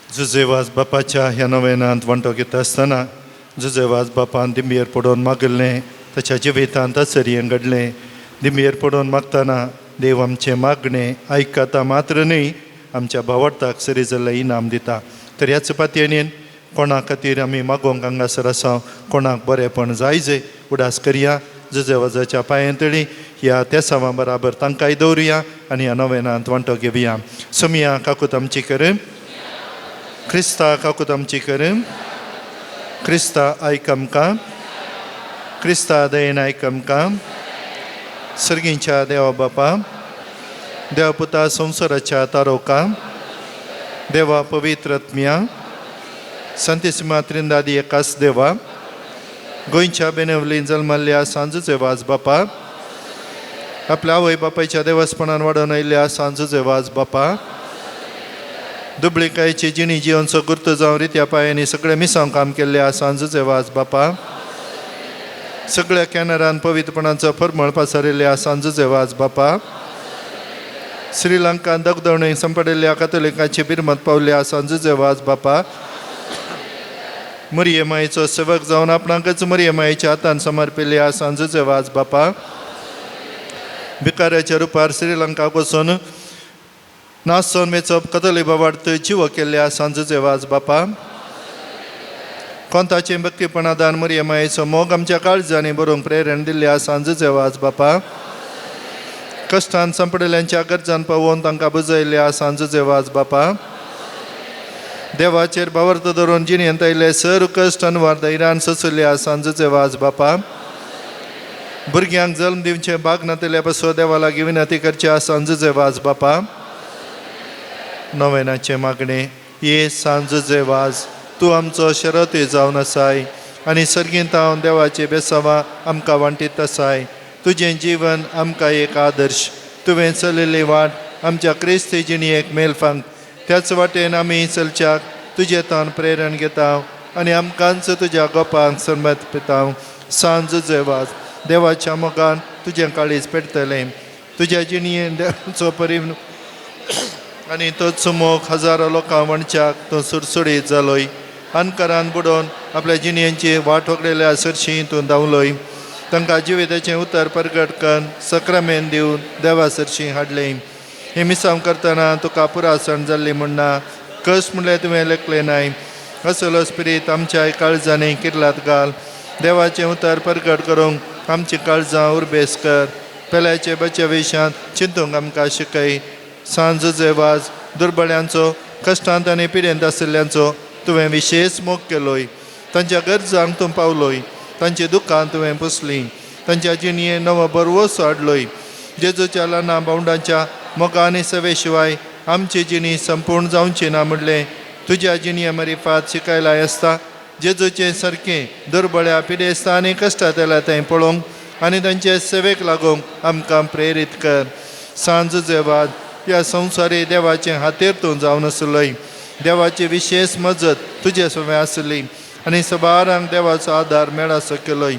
जुजेवाज बापाच्या ह्या नवेनांत वांटो घेता आसतना जुजेवाज बापान दिंबयेर पडोवन मागिल्लें, ताच्या जिवितांत आचर्य घडलें। दिंबयेर पडोवन मागतना देव आमचें मागणें आयकता मात्र न्हय, आमच्या भावार्थाक सरी जाल्लें इनाम दिता। तर ह्याच पातयेन कोणा खातीर आमी मागोवंक हांगासर आसा, कोणाक बरेंपण जाय जे उडास करया। जुजेवाजाच्या पांयां तळी ह्या तेसांवा बराबर तांकांय दवरुया आनी ह्या नवेनांत वांटो घेवया। सोमिया काकूत आमची कर, क्रिस्ता काकूत आमची कर, क्रिस्ता आयक आमकां, क्रिस्ता दयेन आयक आमकां। सर्गींच्या देवा बापा, देवा पुता संवसाराच्या तारोका, देवा पवित्र आत्म्या, संतीसिमा त्रिंदादी एकास देवा, गोंयच्या बेनेवलीन जल्मल्ल्या सांजूचे वाज बापा, आपल्या आवय बापायच्या देवस्पणान वाडोवन आयिल्ल्या सांजूचे वाज बापा, दुबळिकायची जिणी जिवनचो गुर्त जावन रित्या पांयांनी सगळे मिसांव काम केल्ल्या सांजूचे वाज बापा, सगळ्या कॅनरान पवित्रपणाचो परमळ पसरिल्ल्या सांजूचे वाज बापा, श्रीलंकान दगदवणे संपडिल्ल्या कातोलिकांची बिरमत पावल्या सांजूचे वाज बापा, मरिये मायेचो सेवक जावन आपणाकच मरिये मायेच्या हातान समर्पिल्ल्या सांजूचे वाज बापा, भिकाऱ्याच्या रुपार श्रीलंकाक वचून नासोन मेचप कतोली बाबार्थ जिवो केल्ल्या सांजूचे वाज बापा, कोंताचें भक्तीपणादान मरिये मायेचो मोग आमच्या काळजांनी बरोवंक प्रेरण दिल्ल्या सांजूचे वाज बापा, कश्टान सांपडिल्ल्यांच्या गरजान पावोवन तांकां बुजयल्ल्या सांजूचे वाज बापा, देवाचेर भावार्थ धरून जिणेंत आयिल्ले सर कश्ट अनवार धैर्यान सोंशिल्ल्या सांजूचे वाज बापा, भुरग्यांक जल्म दिवचें भाग नातिल्ल्या पासून देवा लागीं विनंती करच्या सांजूचे वाज बापा। नवेनाचें मागणें, ये सांजूचे वाज, तूं आमचो शरतूय जावन आसाय आनी सर्गींत हांव देवाचें बेसांवां आमकां वांटीत आसाय। तुजें जीवन आमकां एक आदर्श, तुवें चलयल्ली वाट आमच्या क्रिस्ती जिणेक मेलफांक त्याच वाटेन आमी चलच्याक तुजे तान प्रेरण घेता आनी आमकांच तुज्या गोपांक समर्पिता सांज जेवाज देवाच्या मोगान तुजें काळीज पेटतलें. तुज्या जिणेन देवाचो परिम आनी तोच मोग हजारो लोकां वणच्याक तूं सुडसुडीत जालोय. अनकरान बुडोवन आपल्या जिणेची वाट वगळेल्या सरशी तूं धांवलोय. तांकां जिविताचें उतर परगट करून सक्रामेन दिवन देवा सरशी हाडलें. हें मिसांव करतना तुका पुरासण जाल्ली म्हण ना कस म्हणल्यार तुवें लेखलें नाय. असलो स्पिरीत आमच्या काळजांनी किर्लात घाल. देवाचें उतर परगट करूंक आमचीं काळजां उर्बेस कर. पेल्याचे बच्या विशयांत चिंतूंक आमकां शिकय. सांज जेवाज दुर्बळ्यांचो कश्टांत आनी पिडेंत आशिल्ल्यांचो तुवें विशेश मोग केलोय. तांच्या गरजांक तूं पावलोय. तांची दुकां तुवें पुसलीं. तांच्या जिणये नवो बरवोसो हाडलोय. जेजूच्या ल्हाना भावंडांच्या मोगा आनी सेवे शिवाय आमची जिणी संपूर्ण जावची ना म्हणलें तुज्या जिणये मरिफात शिकायला आसता. जेजूचें सारकें दुर्बळ्या पिडेस्ता आनी कश्टांतल्या थंय पळोवंक आनी तांचे सेवेक लागूंक आमकां प्रेरीत कर. सांज जेवाद ह्या संवसारी देवाचें हातेर तूं जावन आसलोय. देवाची विशेश मजत तुजे सवें आसली आनी सबारांक देवाचो आदार मेळासो केलोय.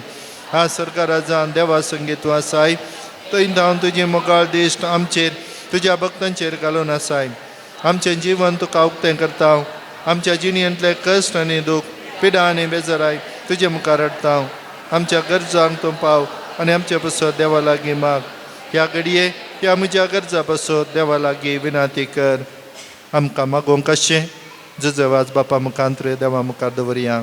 हा सरकाराजान देवा संगीत तूं आसाय. थंय धांवन तुजी मोगाळ दिश्ट आमचेर तुज्या भक्तांचेर घालून आसाय. आमचें जिवन तुका उक्तें करता. आमच्या जिणेंतले कश्ट आनी दूख पिडा आनी बेजाराय तुजे मुखार हाडटा. आमच्या गरजांक तूं पाव आनी आमचे पासत देवा लागीं माग. ह्या घडये ह्या म्हज्या गरजा पासत देवा लागीं विनंती कर. आमकां मागोवंक कशें जुजवाज बापा मुखांत देवा मुखार दवरया.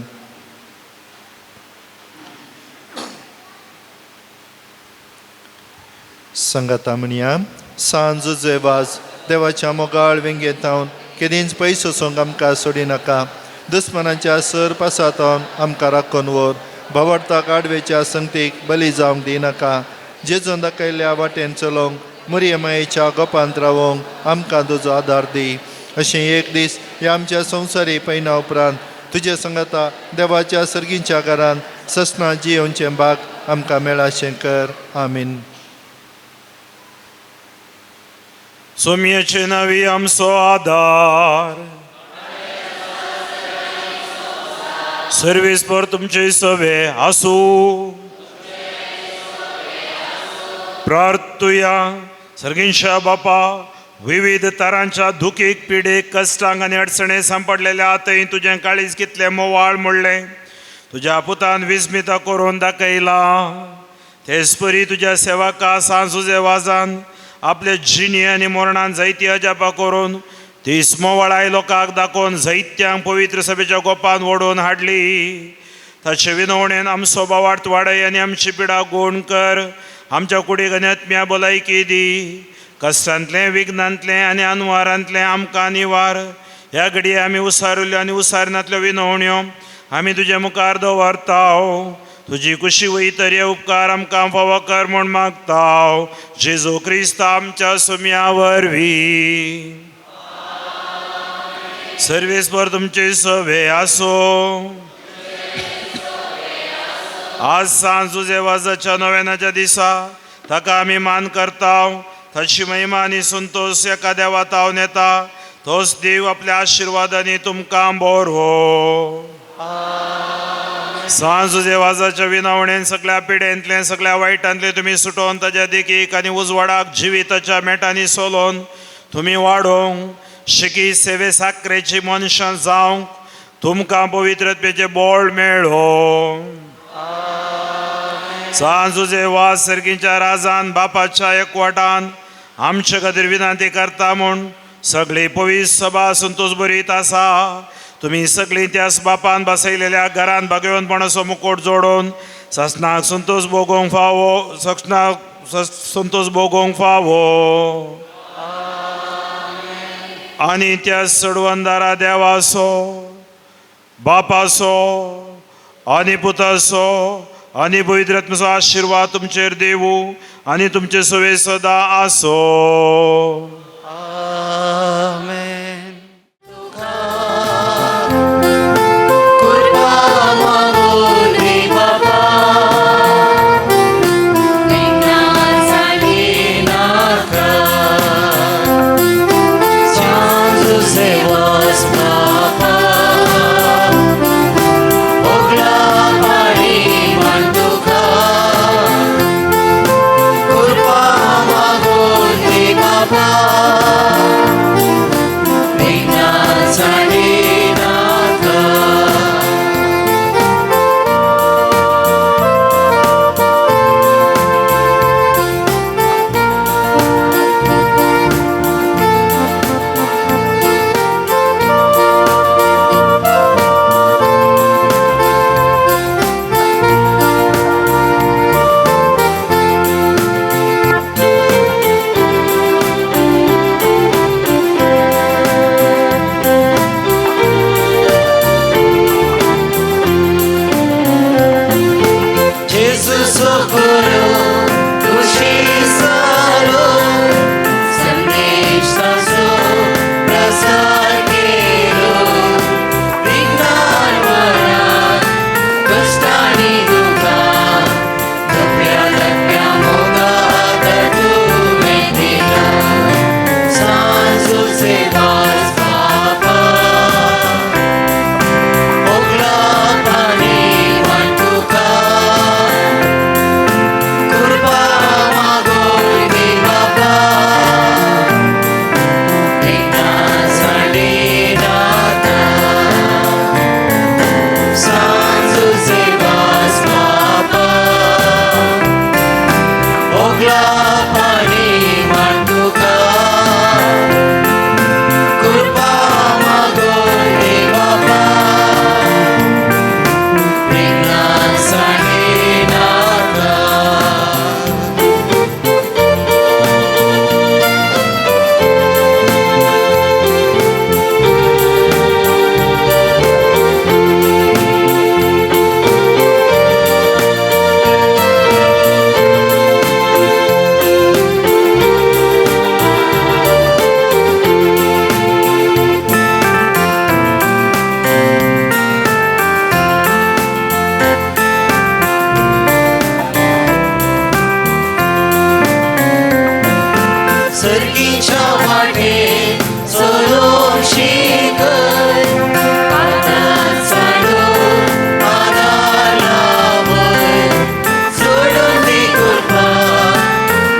संगता म्हणया. सांज जेवाज देवाच्या मोगाळ वेंगेंत केदींच पयस वचूंक आमकां सोडिनाका. दुस्मनाच्या सर पासांत आमकां राखून व्हर. भावार्थाक आडवेच्या संगतीक बली जावंक दिनाका. जेजून दाखयल्ल्या वाटेन चलोवंक मुरये मायेच्या गोपांत रावोंक आमकां तुजो आदार दी. अशें एक दीस ह्या आमच्या संवसारी पयना उपरांत तुजे संगता देवाच्या सर्गींच्या घरांत ससना जियोवचें भाग आमकां मेळाशें कर. आमीन. सोमयेचे नवी आमचो आदार. सर्वीस पर तुमचे सवे आसूं. प्रार्थुया. सर्गींच्या बापा विविध तरांच्या दुखीक पिडेक कश्टांक आनी अडचणे सांपडलेल्या थंय तुजें काळीज कितलें मोवाळ म्हणलें तुज्या पुतान विस्मिता करून दाखयलां. तेच परी तुज्या सेवका सांजुजे वाजान आपले जिणे आनी मरणान जायती अजापां करून ती मोवाळाय लोकांक दाखोवन जैत्यांक पवित्र सभेच्या गोपान ओडून हाडली. ताचे विनवणेन आमचो बावार्थ वाडय आनी आमची पिडा गुण कर. आमच्या कुडीक आनी आत्म्या भलायकी दी. कश्टांतलें विघ्नांतलें आनी अनवारांतलें आमकां निवार. ह्या घडये आमी उसारिल्ल्यो आनी उसारनातल्यो विनवण्यो आमी तुजे मुखार दवरताव. तुजी कुशी वयतरी उपकार आमकां फावो कर म्हूण मागताव. जेजू क्रिस्त आमच्या सुम्या वरवीं. सर्वेस्पर तुमचे सवे आसो. आज सांज तुजे वाजाच्या नव्यानाच्या दिसा ताका आमी मान करताव. ताची महिमा आनी संतोश एका देवा तावन येता. तोच देव आपल्या आशिर्वादांनी तुमकां बोर हो. सांज तुजे वाजाच्या विनावणेन सगळ्या पिडेंतलें सगळ्या वायटांतलें तुमी सुटोवन ताज्या देखीक आनी उजवाडाक जिविताच्या मेटांनी सोलोवन तुमी वाडोवंक शिकी सेवे साकरेची मनशां जावंक तुमकां पवित्रत्वेचें बोळ मेळो. सांज तुजे वाज सर्गीच्या राजान बापाच्या एकवटान आमचे खातीर विनंती करता म्हूण सगळी पवित्र सभा संतोष बरीत आसा. तुमी सगळीं त्याच बापान बसयलेल्या घरान भागेवनपणाचो मुकोट जोडून ससनाक संतोष भोगोवंक फावो. ससनाक संतोष भोगोवंक फावो. आनी त्या सडवंदारा देवाचो बापाचो आनी पुताचो आनी पवित्र आशिर्वाद तुमचेर देवू आनी तुमचे सवे सदा आसो. आमेन. विघ्नां जाली नाका. होगला पाणी मान तुका कृपा मागून दी बापा विघ्नां सांडी नाका. सर्गीच्या वाटे चलोवंक शिकय आतां सांडून आदार लावय सोडून दी कृपा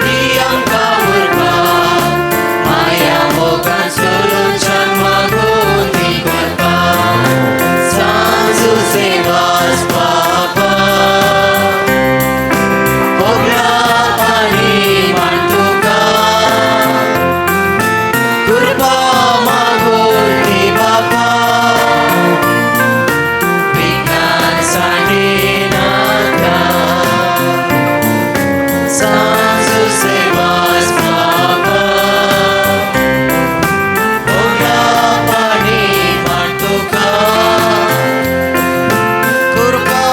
दी आमकां उर्बा माया मोगान चलोवच्याक मागून दी कृपा सांजू सेवास बाबा होगला पाणी मान तुका कृपा मागून दी बापा विघ्नां सांडी नाका सांजू सेवास बाबा होगला पाणी मान तुका कृपा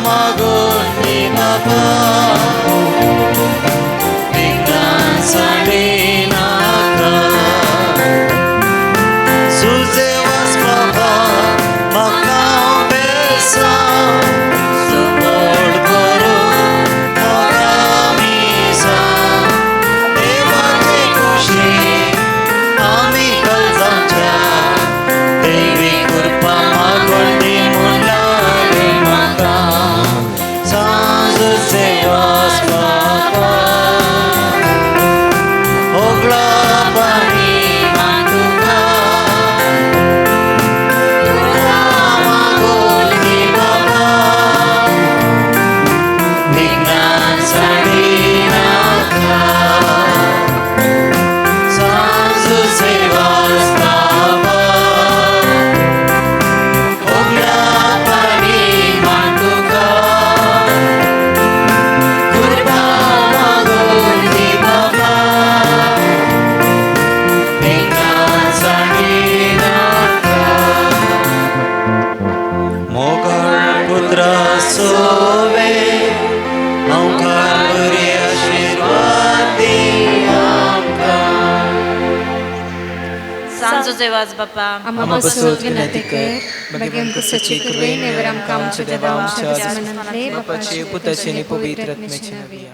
मागून दी बापा विघ्नां सांडी नाका. सुजे वास बाबा म्हाका बेसांव सुबोड करून म्हाका मिसांव देवाचे खुशी आमी कळजांच्या देवी कृपा मागून दी म्हूण लागले म्हाका सांजचे वास बाबा होगला पाणी मान तुका कृपा मागून दी बाबा विघ्नां सांडी नाका सांजचे वास बाबा होगला पाणी मान तुका कृपा मागून दी बाबा विघ्नां सांडी नाका. मोगाळ पुत्रा सोवे ओंकार बरी आशिर्वाद दी आमकां. सांजो वाज बापा आम्हा बसून विनंती कर भगवान कुसाची कृपेने वर आमकां आमच्या देवा आमच्या दुस्मनांतले बापाचे पुताचे आनी पवित्र आत्म्याचे नांवी.